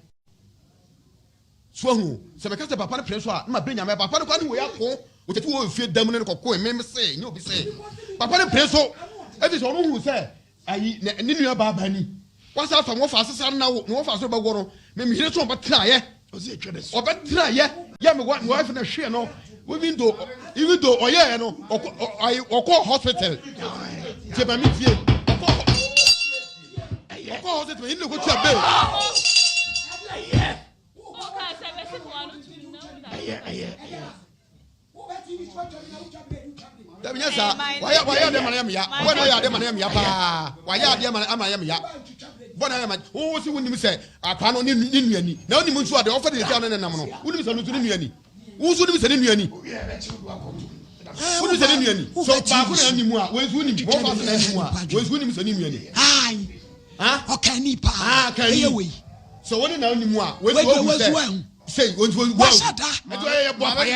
So wahu o? Sɛ meka sɛ papa no pene so a, na mabrɛ Nyame. Papa no koraa ne wei ako. Ɔtete wɔ efie da mu ne no kɔkoe. Me mese, nyɛ obi se. Papa no pene so. Ɛfiri sɛ ɔno huu sɛ ayi, ne, ne nua baa baa ni. Wasa afa wɔfa ase saa na wo, ne wɔfa ase bɛwɔ no. Me me yere so ɔbɛtenaeɛ. Ɔbɛtenaeɛ. Yɛ me wa, me wife na hwee no. Even though, even though ɔyɛɛ no, ɔkɔ, ɔ, ayi, ɔkɔɔ hospital. Tie ma me tie. Ɔkɔɔ hɔ. Ɔkɔɔ hospital, yɛn na ɛkɔtua bail. Dabi nyɛ saa. Wayɛ wayɛ adeɛ ma no yɛ meya. Bɔ na ɔyɛ adeɛ ma no yɛ meya paa. Wayɛ adeɛ ma ama yɛ meya. Bɔ na yɛ ma wo si wonim sɛ akwa no ne ne nua ni. Na wonim nso adeɛ ɔfɛ de ne tia no ne nam no. Wonim sɛ no nso ne nua ni. Wo nso wonim sɛ ne nua ni. Wonim sɛ ne nua ni. So baako na anim a, wei nso wonim. Wɔfa so na anim a, wei nso wonim sɛ ne nua ni. Ɔkani paa. Ɛyɛ wei. Sɛ wo ne na anim a, wei nso wohu sɛ. Sei wɔn wɔn Wahyɛ da. Ɛti ɔyɛ yɛ bɔ apayɛ.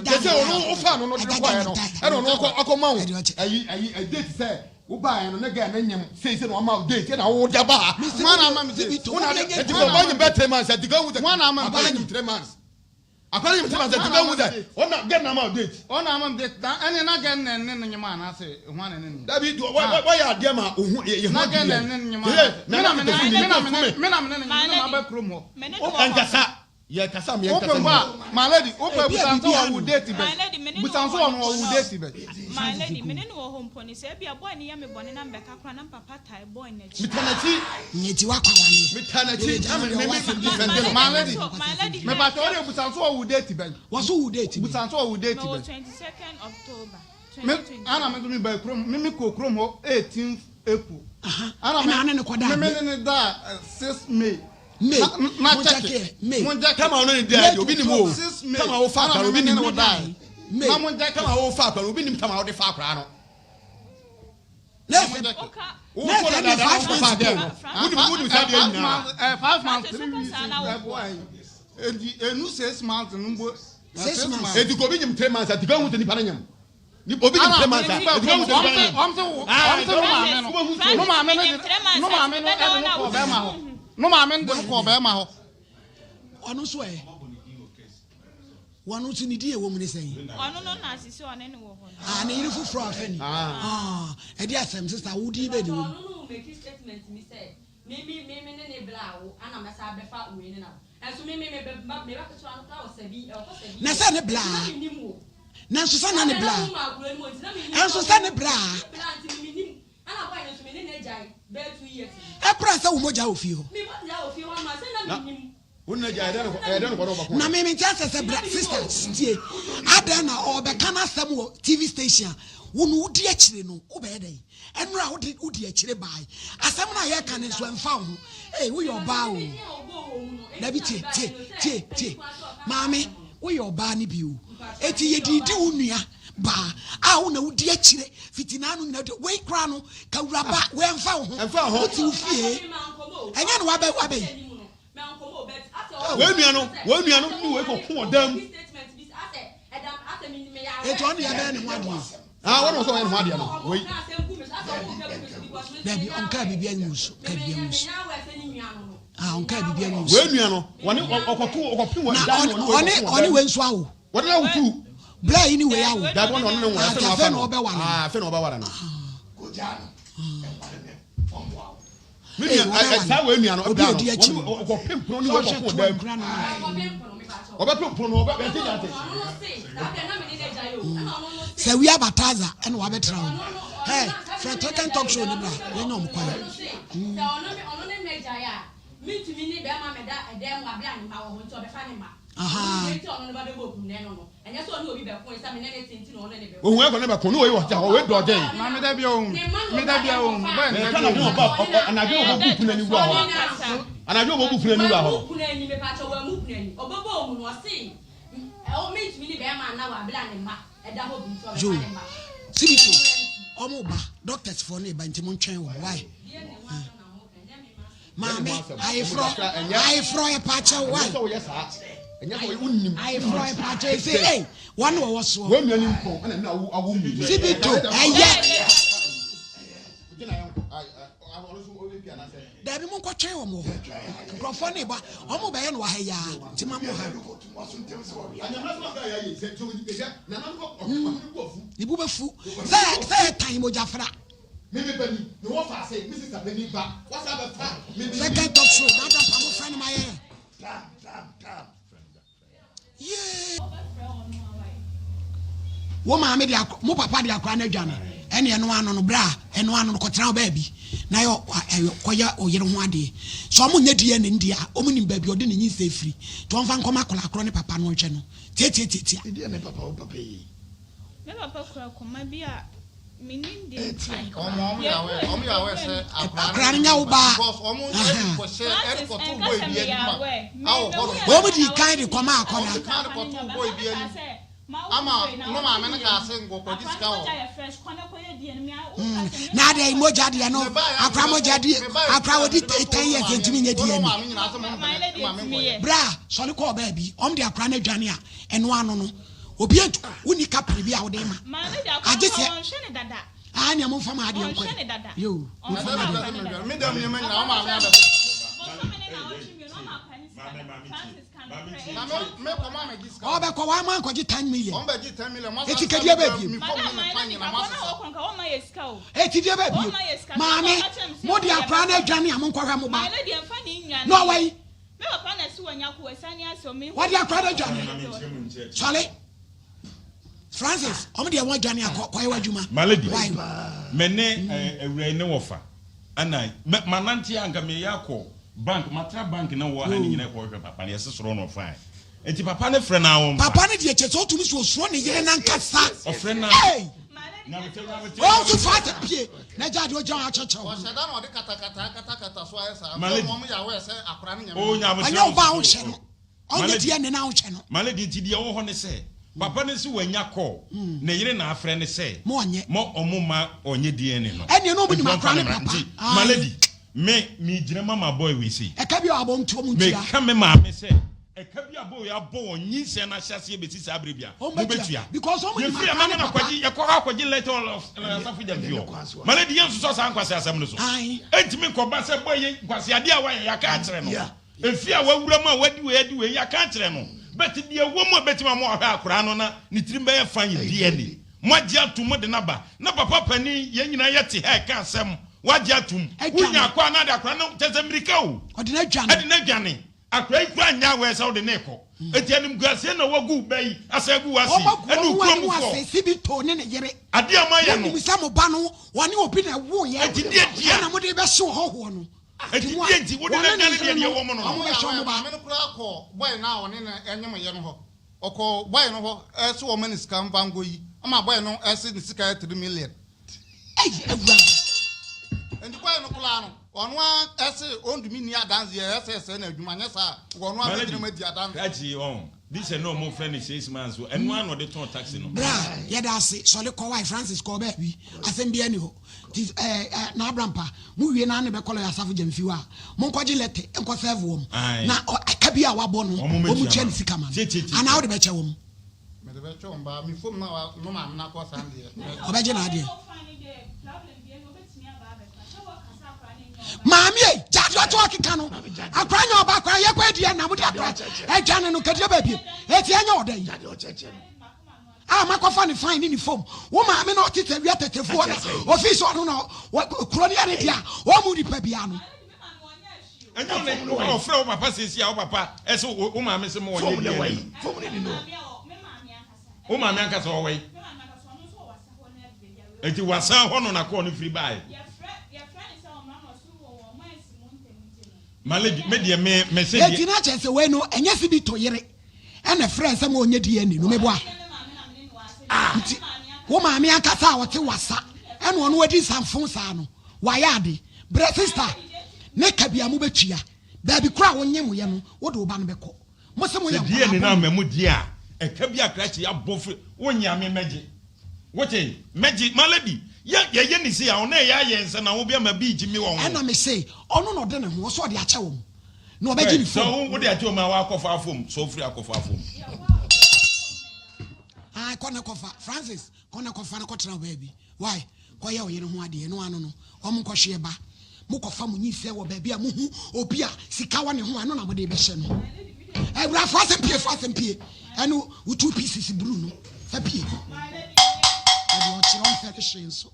Kyɛ sɛ ɔno wofa no no de no kɔɛ no ɛna ɔno ɔkɔ ɔkɔ ma wo ayi ayi date sɛ wobaeɛ no ne gɛɛ ne nyem sei sɛ na ɔma wo date ɛna wo de aba ha. Wɔn ama me date. Wo na de ɛti ɔba nyem bɛ 3 months ɛti ka hu sɛ ɔba nyem 3 months. Akɔla nyem 3 months ɛti ka hu sɛ ɔna gɛɛ na ama wo date. Ɔna ama me date na ɛne na gɛɛ na ɛne ne nyem anaasɛ hwan na ɛne ne nyem. Dabi wɔyɛ adeɛ ma ohu yɛ ho Na gɛɛ na ɛne ne nyem anaasɛ me na me ne me na me ne ne nyem me na ma ba kurom hɔ. Ɛnkasa yɛ kasa mi Wopɛ ɛnkasa mpo a, my lady, wopɛ busa nso wɔ wo date bɛn? My lady, me ne no Busa wɔ nso hɔ wɔ no no wɔ wo date bɛn? My lady, me ne no wɔ hɔ mpo no, sɛ ebia boy no yɛ me bɔne na mebɛka koraa na me papa tae boy no akyi. Meta n'akyi. Nyɛ ti wakɔ awale. Meta n'akyi na me me me defend no. My lady, My lady, me pa kyɛ wode busa nso wɔ wo date bɛn? Wɔ so wo date bɛn? Busa nso wɔ wo date Mewɔ bɛn? 22nd October, Me, 2020. ana me nso me ba kurom, me me kɔ kurom hɔ 18th April. Aha, Ana ɛna ane ne kɔ daa. me me ne ne daa 6 May. May, Na na mo check nkyɛke ɛ, May. Mo nkyɛke. Tama ɔno ne dae deɛ obi nim o. May. Tama wo fa Ana akora me obi me ne nim. wo dae. May. Na mo nkyɛke. Tama wo fa akora obi nim tama wo de fa akora no. Na Na mo ɛsɛ nkyɛke. Wo Na fo ɛsɛ na ne dada five wo fa months girl po. no. Wonim wonim saa deɛ nyinaa. 5 months Francis, 3 wokɔ weeks saa na wo ɛboa yi. Enti enu 6 months no mbo. 6 months. Eti ko obi nyim 3 months ati ka hu sɛ nipa no nyim. Obi nyim 3 months a eti ka hu sɛ nipa no nyim. Ɔm se wo ɔm se no maame no. No maame no de no maame no ɛde no kɔ bɛrima hɔ. No maame no de no kɔ bɛrima hɔ. Ɔno nso ɛ. Wɔn nso ne din a ɛwɔ mu ne sɛn? Ɔno no na asisi ɔne ne wɔ hɔ no. Ah, ne yere foforɔ a afɛ ni. Ah, ɛde asɛm sista wo din bɛ ne wɔ mu. Ɔno no make statement mi sɛ me me me me ne ne bla awo ana mɛsa abɛfa wei ne na ɛnso me me me bɛ me ba ketewa no kora wɔ sɛbi ɛwɔ kɔ sɛbi. Na sɛ ne bla. Na me nim wo. Nanso sɛ na ne bla. Ɛnso sɛ ne bla. Bla nti me nim. Ana boy no nso me ne ne gyae bɛɛ 2 years. Ɛkora sɛ wo mogya wɔ fie hɔ. Me mogya wɔ fie hɔ ma sɛ na me nim. Na me mente asɛ sɛ bra sister tie adɛn na ɔbɛka n'asɛm wɔ TV station a wo no wodi akyire no wobɛyɛ dɛn ɛnora wode wodi akyire bae asɛm no a yɛka no nso ɛmfa wo ho ee woyɛ ɔbaa o dabi tie tie tie tie maame woyɛ ɔbaa no bi o eti yɛdidi wo nua baa a wo na wodi akyire fiti n'ano nyina de wei koraa no kawuraba wei ɛmfa wo ho wote wo fie ɛnyɛ no wabɛ wabɛ yi Wei nua no, wei nua no ne wei kɔ ko wɔ dan mu. Eti ɔno yɛ bɛyɛ ne ho adeɛ. Ah, wɔn na ɔsɛ ɔyɛ ne ho adeɛ no. Wei. Dabi ɔnka biribi angu so, ka biribi angu so. Ah, ɔnka biribi angu so. Wei nua no, wɔne ɔkɔto ɔkɔpem wɔ dan mu wɔne wei kɔ ko wɔ dan mu. Ɔne wei nso awo. Wɔde na awo tu. Bla yi ni wei awo. Dabi wɔne ɔne ne wɔn afɛ na ɔbɛware no. Ah, afɛ na ɔbɛware no. Kogya no, ɛware ne ɔmmoa wo. Me nua, ɛ ɛ saa wei nua no, ɛbla no, wɔn ɔkɔpem pono ne wei kɔko dan mu. Ɔbɛpem pono no, ɔbɛ ɛnti nyante. Sɛ wia bataza ɛna wabɛtra hɔ no. Hey, frɛ Token Talk Show ne bra, yɛnyɛ ɔmo kwan. Ahaa. Ohun ɛkɔ ne bɛko ne wei wɔ hɔ wei dɔɔden. Na me da bia ohun me da bia ohun bɔyɛ ne da bia ohun. Anadwo ɔbɔ bu puna ni wura hɔ. Anadwo ɔbɔ bu puna ni wura hɔ. Yo, sibito, ɔmo ba doctors foɔ no ba nti mo ntwɛn wɔn why? Maame, ayeforɔ, ayeforɔ ɛpaakyɛw why? Ayeforɔ ɛpaakyɛw ɛsɛ ei, wɔn na wɔwɔ soɔ. Sibito, ɛyɛ. Dabi mo nkɔtwɛn wɔn wɔ hɔ. Nkurɔfoɔ no ba, wɔn bɛyɛ no wɔ ha yi ara, nti ma mo ha. Ne bo bɛfu sɛ sɛ ɛtan mogyafra. Second talk show dada pa mo frɛ no ma yɛ. Yee. Wo maame de akɔ mo papa de akora no adwane ɛne ɛno ano no bra ɛno ano no kɔtena wo baabi na yɛ kɔyɛ ɔyere ho adeɛ sɛ ɔmo nyɛ DNA no deɛ a ɔmo nim baabi ɔde ne nyinsɛn firi nti ɔmfa nkɔma akwadaa korɔ ne papa no ɔnhwɛ no tiatiatiatia. Ɛdeɛn ne papa wo papa yi? Me papa kura koma bi a mennim deɛ nti. Akora no nyɛ wo ba. Francis, ɛnka sɛ meyɛ aware. Wɔn di kan de kɔma akɔda. Ama no maame no kaa se nkɔkɔgye sika wɔ. Na adɛn mogya deɛ no akora mogya di akora wɔdi 10 years ntumi nyɛ DNA. Bra sɔre kɔɔ baabi ɔm de akora no adwane a ɛno ano no obi ntu wonni kapere bi a wode ma agye sɛ ah nea momfa ma adeɛ nkɔ yo momfa ma adeɛ. Me dɛm nneɛma nyinaa wo maame abɛsesa. Ɔbɛkɔ wa ma nkɔgye 10 million. Eti kadeɛ bɛɛ biem. Eti deɛ bɛɛ biem. Maame, mo de akora no adwane a monkɔhwɛ mo ba. Na ɔwɔ yi. Wɔde akora no adwane. Sɔle. Francis, wɔn deɛ wɔn adwane akɔ kɔyɛ w'adwuma. Malady, me ne awura yi ne wɔfa. Ɛna manante a nka meyɛ akɔ Bank matra bank na wɔ ha ne nyina kɔ hwɛ papa no yɛse soro na ɔfae nti papa no frɛ na wɔmfa. Papa no deɛ kyɛsɛ ɔtumi so osuro ne yere nankasa. Ɔfrɛ na. Hey! Ɔnso fa asɛm pie na gya deɛ ɔgya akyɛkyɛ wo. Ɔhyɛ da na ɔde katakata akatakata so ayɛ saa. Malady. Sɛ wɔn yɛ aware sɛ akora no nyɛ me. Oh, nyabotrɛ Ɛnyɛ wo ba a nso wohyɛ no. Ɔnyɛ DNA no a wohyɛ no. Malady nti deɛ ɛwɔ hɔ ne sɛ papa no se wanya call ne yere na afrɛ no sɛ Mo ɔnyɛ. mo ɔmo ma ɔnyɛ DNA no. Ɛneɛ na ɔmo nim Nti akora ɔmfa ne no mmra. papa. Nti Aye. Malady me me gyina ma ma boy wei sei. Ɛka bi a wabɔ nti ɔmo ntua. Meka me maame sɛ ɛka bi a boy abɔ wɔn nyinsɛn no ahyɛaseɛ bɛsi saa berɛ bi a Ɔmo bɛtua. mobɛtua. Because ɔmo nim Yɛfiri akora ɛma ne no papa. akɔgye yɛkɔ hɔ akɔgye letter of asafo gyamfi hɔ. Malady yɛnsosɔ saa nkwaseasɛm no so. Aye. Ɛntumi nkɔba sɛ boy yɛ nkwaseadeɛ a wayɛ yɛaka akyerɛ no. Yeah. Efi a wawura mu a wadi wei adi wei yɛaka akyerɛ no but deɛ ɛwɔ mu a ɛbɛtumi ama wahwɛ akwadaa no na ne tirim bɛyɛ fine yɛ DNA. Moagye atom mode no aba na papa panin yɛn nyinaa yɛte ha ɛka asɛm wagye atom. Wonya akɔ a na ade akwadaa no kyɛ sɛ mmirika o. Ɔde no adwane. Ɛde no adwane. Akwadaa yi koraa nyɛ aware sɛ wode no rekɔ. Enti animguaseɛ na wagu wo ba yi asan agu w'ase yi Wɔagu ɛne wo wɔn kurom anim foɔ. ase Sibito ne ne yere. Adeɛ a moayɛ no. Monim sɛ mo ba no wɔne obi na ɛwoeɛ Enti deɛ nti a. ɛna mode rebɛhye ɔhɔhoɔ no. Enti deɛ nti wode no adwane deɛ deɛ ɛwɔ mu no no. Wɔbɛhwɛ wɔn ba. Maame no koraa kɔɔ boy no a ɔne no nyemeeɛ no hɔ. Ɔkɔɔ boy no hɔ se ɔmma no sika mfa nkɔyi. Ɛma boy no se ne sika yɛ 3 million. Ei Awurade. Enti boy no koraa no, ɔno ara se ɔntumi nni adanseɛ, ɛsɛ sɛ n'adwuma, nyɛ saa a, ɔno ara bɛgyina mu adi adanseɛ. Krakye ɔn, this ɛna ɔmo frɛ no 6 months o, ɛno ara na ɔde tɔn taxi no. Bra, yɛda ase. Sɔre kɔ wae, Francis kɔɔ baabi. Asɛm biara nni hɔ. Nti ɛɛ ɛ n'abrampa mo wie na ne bɛkɔ lɔya asafo gyamfi hɔ a monkɔgye lɛtɛ nkɔ sɛɛve wɔn Ae. na ɔ ɛka bi a wabɔ no Wɔn wɔn mɛtua tua ma ne no. sika ma no Tie tie tie anaa tie. wode bɛkyɛ wɔn. Mede bɛkyɛ wɔn baa me fom na wa no maame no akɔ saa deɛ. Ɔbɛgye n'adeɛ. Maame ei gya adeɛ ɔte ɔkeka no akora nyɛ ɔba akora yɛkɔ adiɛ na mode akora adwane no kadeɛ baabiem eti ɛnyɛ ɔda yi. A makɔfa ne fine ne ne fam. Wo maame na ɔte sɛ wia tɛtɛfoɔ na ofii sɛ ɔno na kuro no yɛ ne dea ɔmmu nipa biara no. Ɛnyɛ wo na ɔfrɛ wo papa seesei a wo papa ɛsɛ wo maame sɛ ma ɔnyɛ DNA no. Wo maame ankasa ɔwɔ yi. Eti wasan hɔ no na kɔɔ no firi baeɛ. Malady, me deɛ me me se deɛ. Eti na kyerɛ sɛ wei no ɛnyɛ sibito yere. Ɛna ɛfrɛɛ sɛ ma ɔnyɛ DNA no meboa nti wo maame ankasa a ɔte wasa ɛna ɔno adi nsamfo saa no wayɛ ade brɛ sister ne ka bia mo bɛtua baabi koro a wonye mo yɛ no wode wo ba no bɛkɔ mo se mo yɛ Sɛ DNA nkwadaa no bɔne. amma mu deɛ a ɛka bi a krakye abɔ firi wo nyɛ me mɛgye wote mɛgye my lady yɛ yɛyɛ ne sei a ɔno ɛyɛ ayɛ nsa na wo bi ama bi gye me wɔ ho. Ɛna me se ɔno na ɔde ne ho ɔsɛ ɔde akyɛ wɔn na ɔbɛgye ne Sɛ fom. wo de akyɛ wɔn a wakɔfa afom sɛ ofiri akɔfa afom. Ah, kɔ na kɔfa Francis kɔ na kɔfa na kɔtena baabi why kɔyɛ ɔyere ho adeɛ no ano no wɔn nkɔhwe ɛba mo kɔfa mo nyinsɛn wɔ baabi a mohu obi a sika wɔ ne ho ɛno na mode bɛhyɛ no awura fo asɛm pie fo asɛm pie ɛno wo two pieces blue no fa pie ɛde ɔkyerɛ ɔmfɛ de hwee nso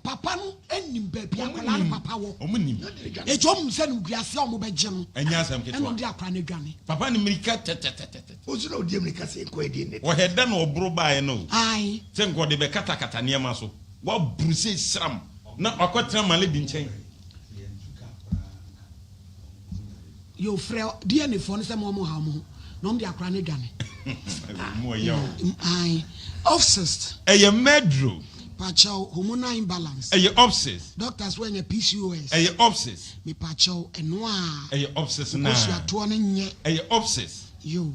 Papa no nim baabi akwadaa no papa wɔ. Wɔn nim. Eti wɔn sɛ no guase a wɔn bɛgye no. Ɛnyɛ asɛm ketewa. Ɛna wɔn de akwadaa no adwane. Papa no mirika tɛtɛtɛtɛ. Osu na odi mirika sɛ nkɔ edi ne. Wɔhɛ da na ɔboro baeɛ no o. Ae. Sɛ nka ɔde bɛkatakata nneɛma so. Waburu sɛ sram na wakɔtena Malady nkyɛn. Yo frɛ DNA foɔ no sɛ mo ɔmo ha ɔmo ho na ɔmo de akora no adwane. Mu ɔya o. Ae obsessed. Ɛyɛ mɛdro. Pakyɛw hormonal imbalance. Ɛyɛ obsessed. Doctors wɔ anya PCOS. Ɛyɛ obsessed. Mepakyɛw ɛno a. Ɛyɛ obsessed naa. Nkosua toɔ no nyɛ. Ɛyɛ obsessed. Yo.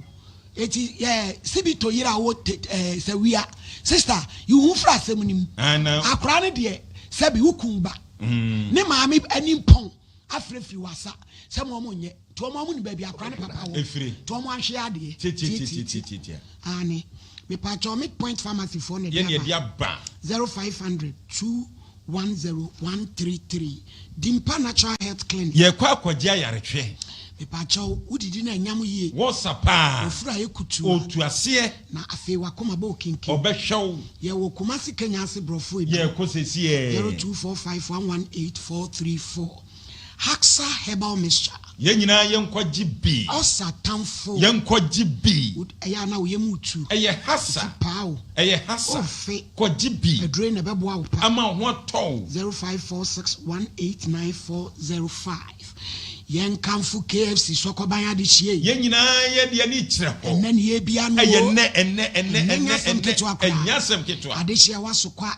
Eti yɛ sibito yere a wɔ te ɛɛ sɛ wia sister yi wo ho firi asɛm no mu. Akwadaa no deɛ sɛbi wo kun ba mm. ne maame ani mpɔn afirafiri wasa sɛ mo ɔmo nyɛ nti ɔmo ɔmo ni baabi akwadaa ne papa wɔ nti ɔmo ahwɛ adeɛ tietietie. Aane mepaakyɛw mid point pharmacy foɔ na ɛde aba 0500 2 10133 Dimpa Natural Health Clinic. Yɛkɔ akɔgye ayarehwɛ. Mepaakyɛw, wodidi na ɛnyam yie. Wɔsa paa. Ofuru ayɛ kutuu. Otu aseɛ. Na afei w'akoma bɔ okinkin. Ɔbɛhwɛ wo. Yɛwɔ Kumasi Kenya ase brɔfo edu. Yɛkɔ sesiɛ. 0245 118 434 Haxa Herbal Mixture. Yɛn nyinaa yɛnkɔgye bi. Ɔsa tamfo. Yɛnkɔgye bi. Wo ɛyɛ a na wo yam retu. Ɛyɛ hasa. Ti paa o. Ɛyɛ hasa. Ofe. Kɔgye bi. Aduro yi na ɛbɛboa wo pa. Ama wo ho atɔ wo. 0546189405 Yɛn kamfo KFC sɔkɔban adehyeɛ yi. Yɛn nyinaa yɛde yɛn ani kyerɛ hɔ. Ɛnnɛ ne yɛrebia no o. Ɛyɛ nnɛ, ɛnnɛ, ɛnnɛ, Ɛnnɛ ɛnnɛ, nyɛ asɛm ɛnnɛ. ketewa koraa. Ɛnyɛ asɛm ketewa. Adehyeɛ wasokwa.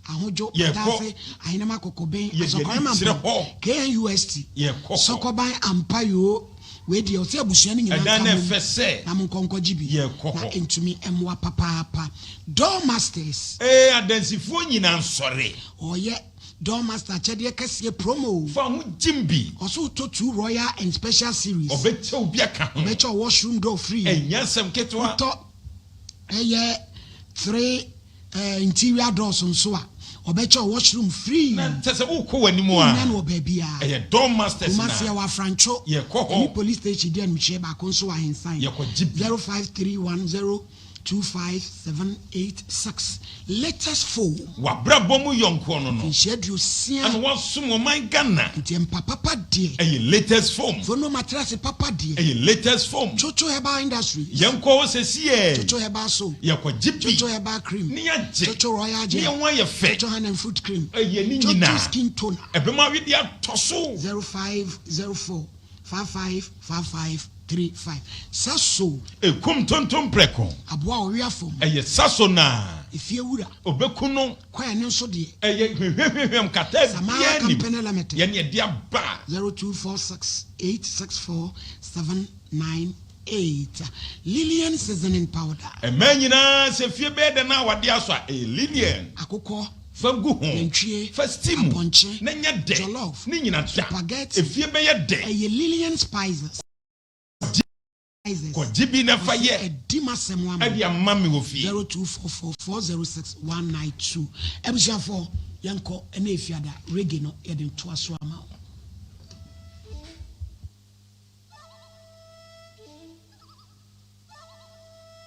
Ahodwo, Yɛkɔ. Pataase, Ahenema Kokoben, Yɛde Asɔkɔre ani kyerɛ Mampong, hɔ. KNUST, Yɛkɔ hɔ. Sɔkɔban ampa yoo, wei deɛ ɔsɛ abusua no nyinaa Ɛdan nka no mmom ɛfɛ sɛ. na monkɔ nkɔgye bi Yɛkɔ na hɔ. ɛntumi mmoa papaapa. Door Masters. Ee adansifoɔ nyinaa nsɔre. Ɔɔyɛ Door Master akyɛdeɛ kɛseɛ promo. Fa ho gyim bi. Ɔse wotɔ two Royal and Special Series. Ɔbɛkyɛ wo bi aka ho. Ɔbɛkyɛ wo washroom door free. Ɛnyɛ asɛm ketewa. Wotɔ ɛyɛ three. Eh, interior doors nso a, ɔbɛkyɛ wo washroom free. Na kyɛ sɛ wokɔ w'anim a. Wonnya no wɔ baabiara. Ɛyɛ Door Masters na. Kumasi ɛwɔ Afrantwo. Yɛkɔ hɔ. Ɛne police station di animhwɛ baako nso wɔ Ahensan. Yɛkɔgye bi. 0531025786 Latest phone. W'abrabɔ mu yɔnkoɔ no no. Mfinhyia 60. Ɛna wasom ɔman Ghana. Nti mpa papa deɛ. Ɛyɛ latest phone. Fono matrase papa deɛ. Ɛyɛ latest phone. Chocho Herbal Industries. Yɛnkɔ hɔ sɛsiɛ. Chocho Herbal Soap. Yɛkɔgye bi. Chocho Herbal Cream. Ne yɛagye. Chocho Royal Gel. Ne yɛn ho ayɛ fɛ. Chocho Hand and Foot Cream. Ɛyɛ ne nyinaa. Chocho Skin Toner. Ɛbɛma awedeɛ atɔ so. 0504 55 55 35. Saso. Ekum tontom prɛko. Aboa a ɔwea fam. Ɛyɛ saso na. Efie wura. Obeku no. Kwaɛ no nso deɛ. Ɛyɛ hwehwɛhwehwɛm kataa Samara biara nim. Company Limited. Yɛne ɛde aba. 0246 864 798 Lillian Seasoning Powder. Mmaa nyinaa sɛ fie bɛyɛ dɛ na awadeɛ asɔ a, ɛyɛ Lillian. Akokɔ. Fa gu ho. Nantwie. Fa steam. Apɔnkye. Na nyɛ dɛ. Jollof. Ne nyina da. Spaghetti. Efie bɛyɛ dɛ. Ɛyɛ Lillian Spices. Kɔgye bi na fa yɛ. Ɔse ɛdi m'asɛm ama. Ɛde ama me wɔ fie. 0244 406 192 Abusuafoɔ yɛnkɔ ɛnɛ Efiada reggae no yɛde ntoa so ama wo.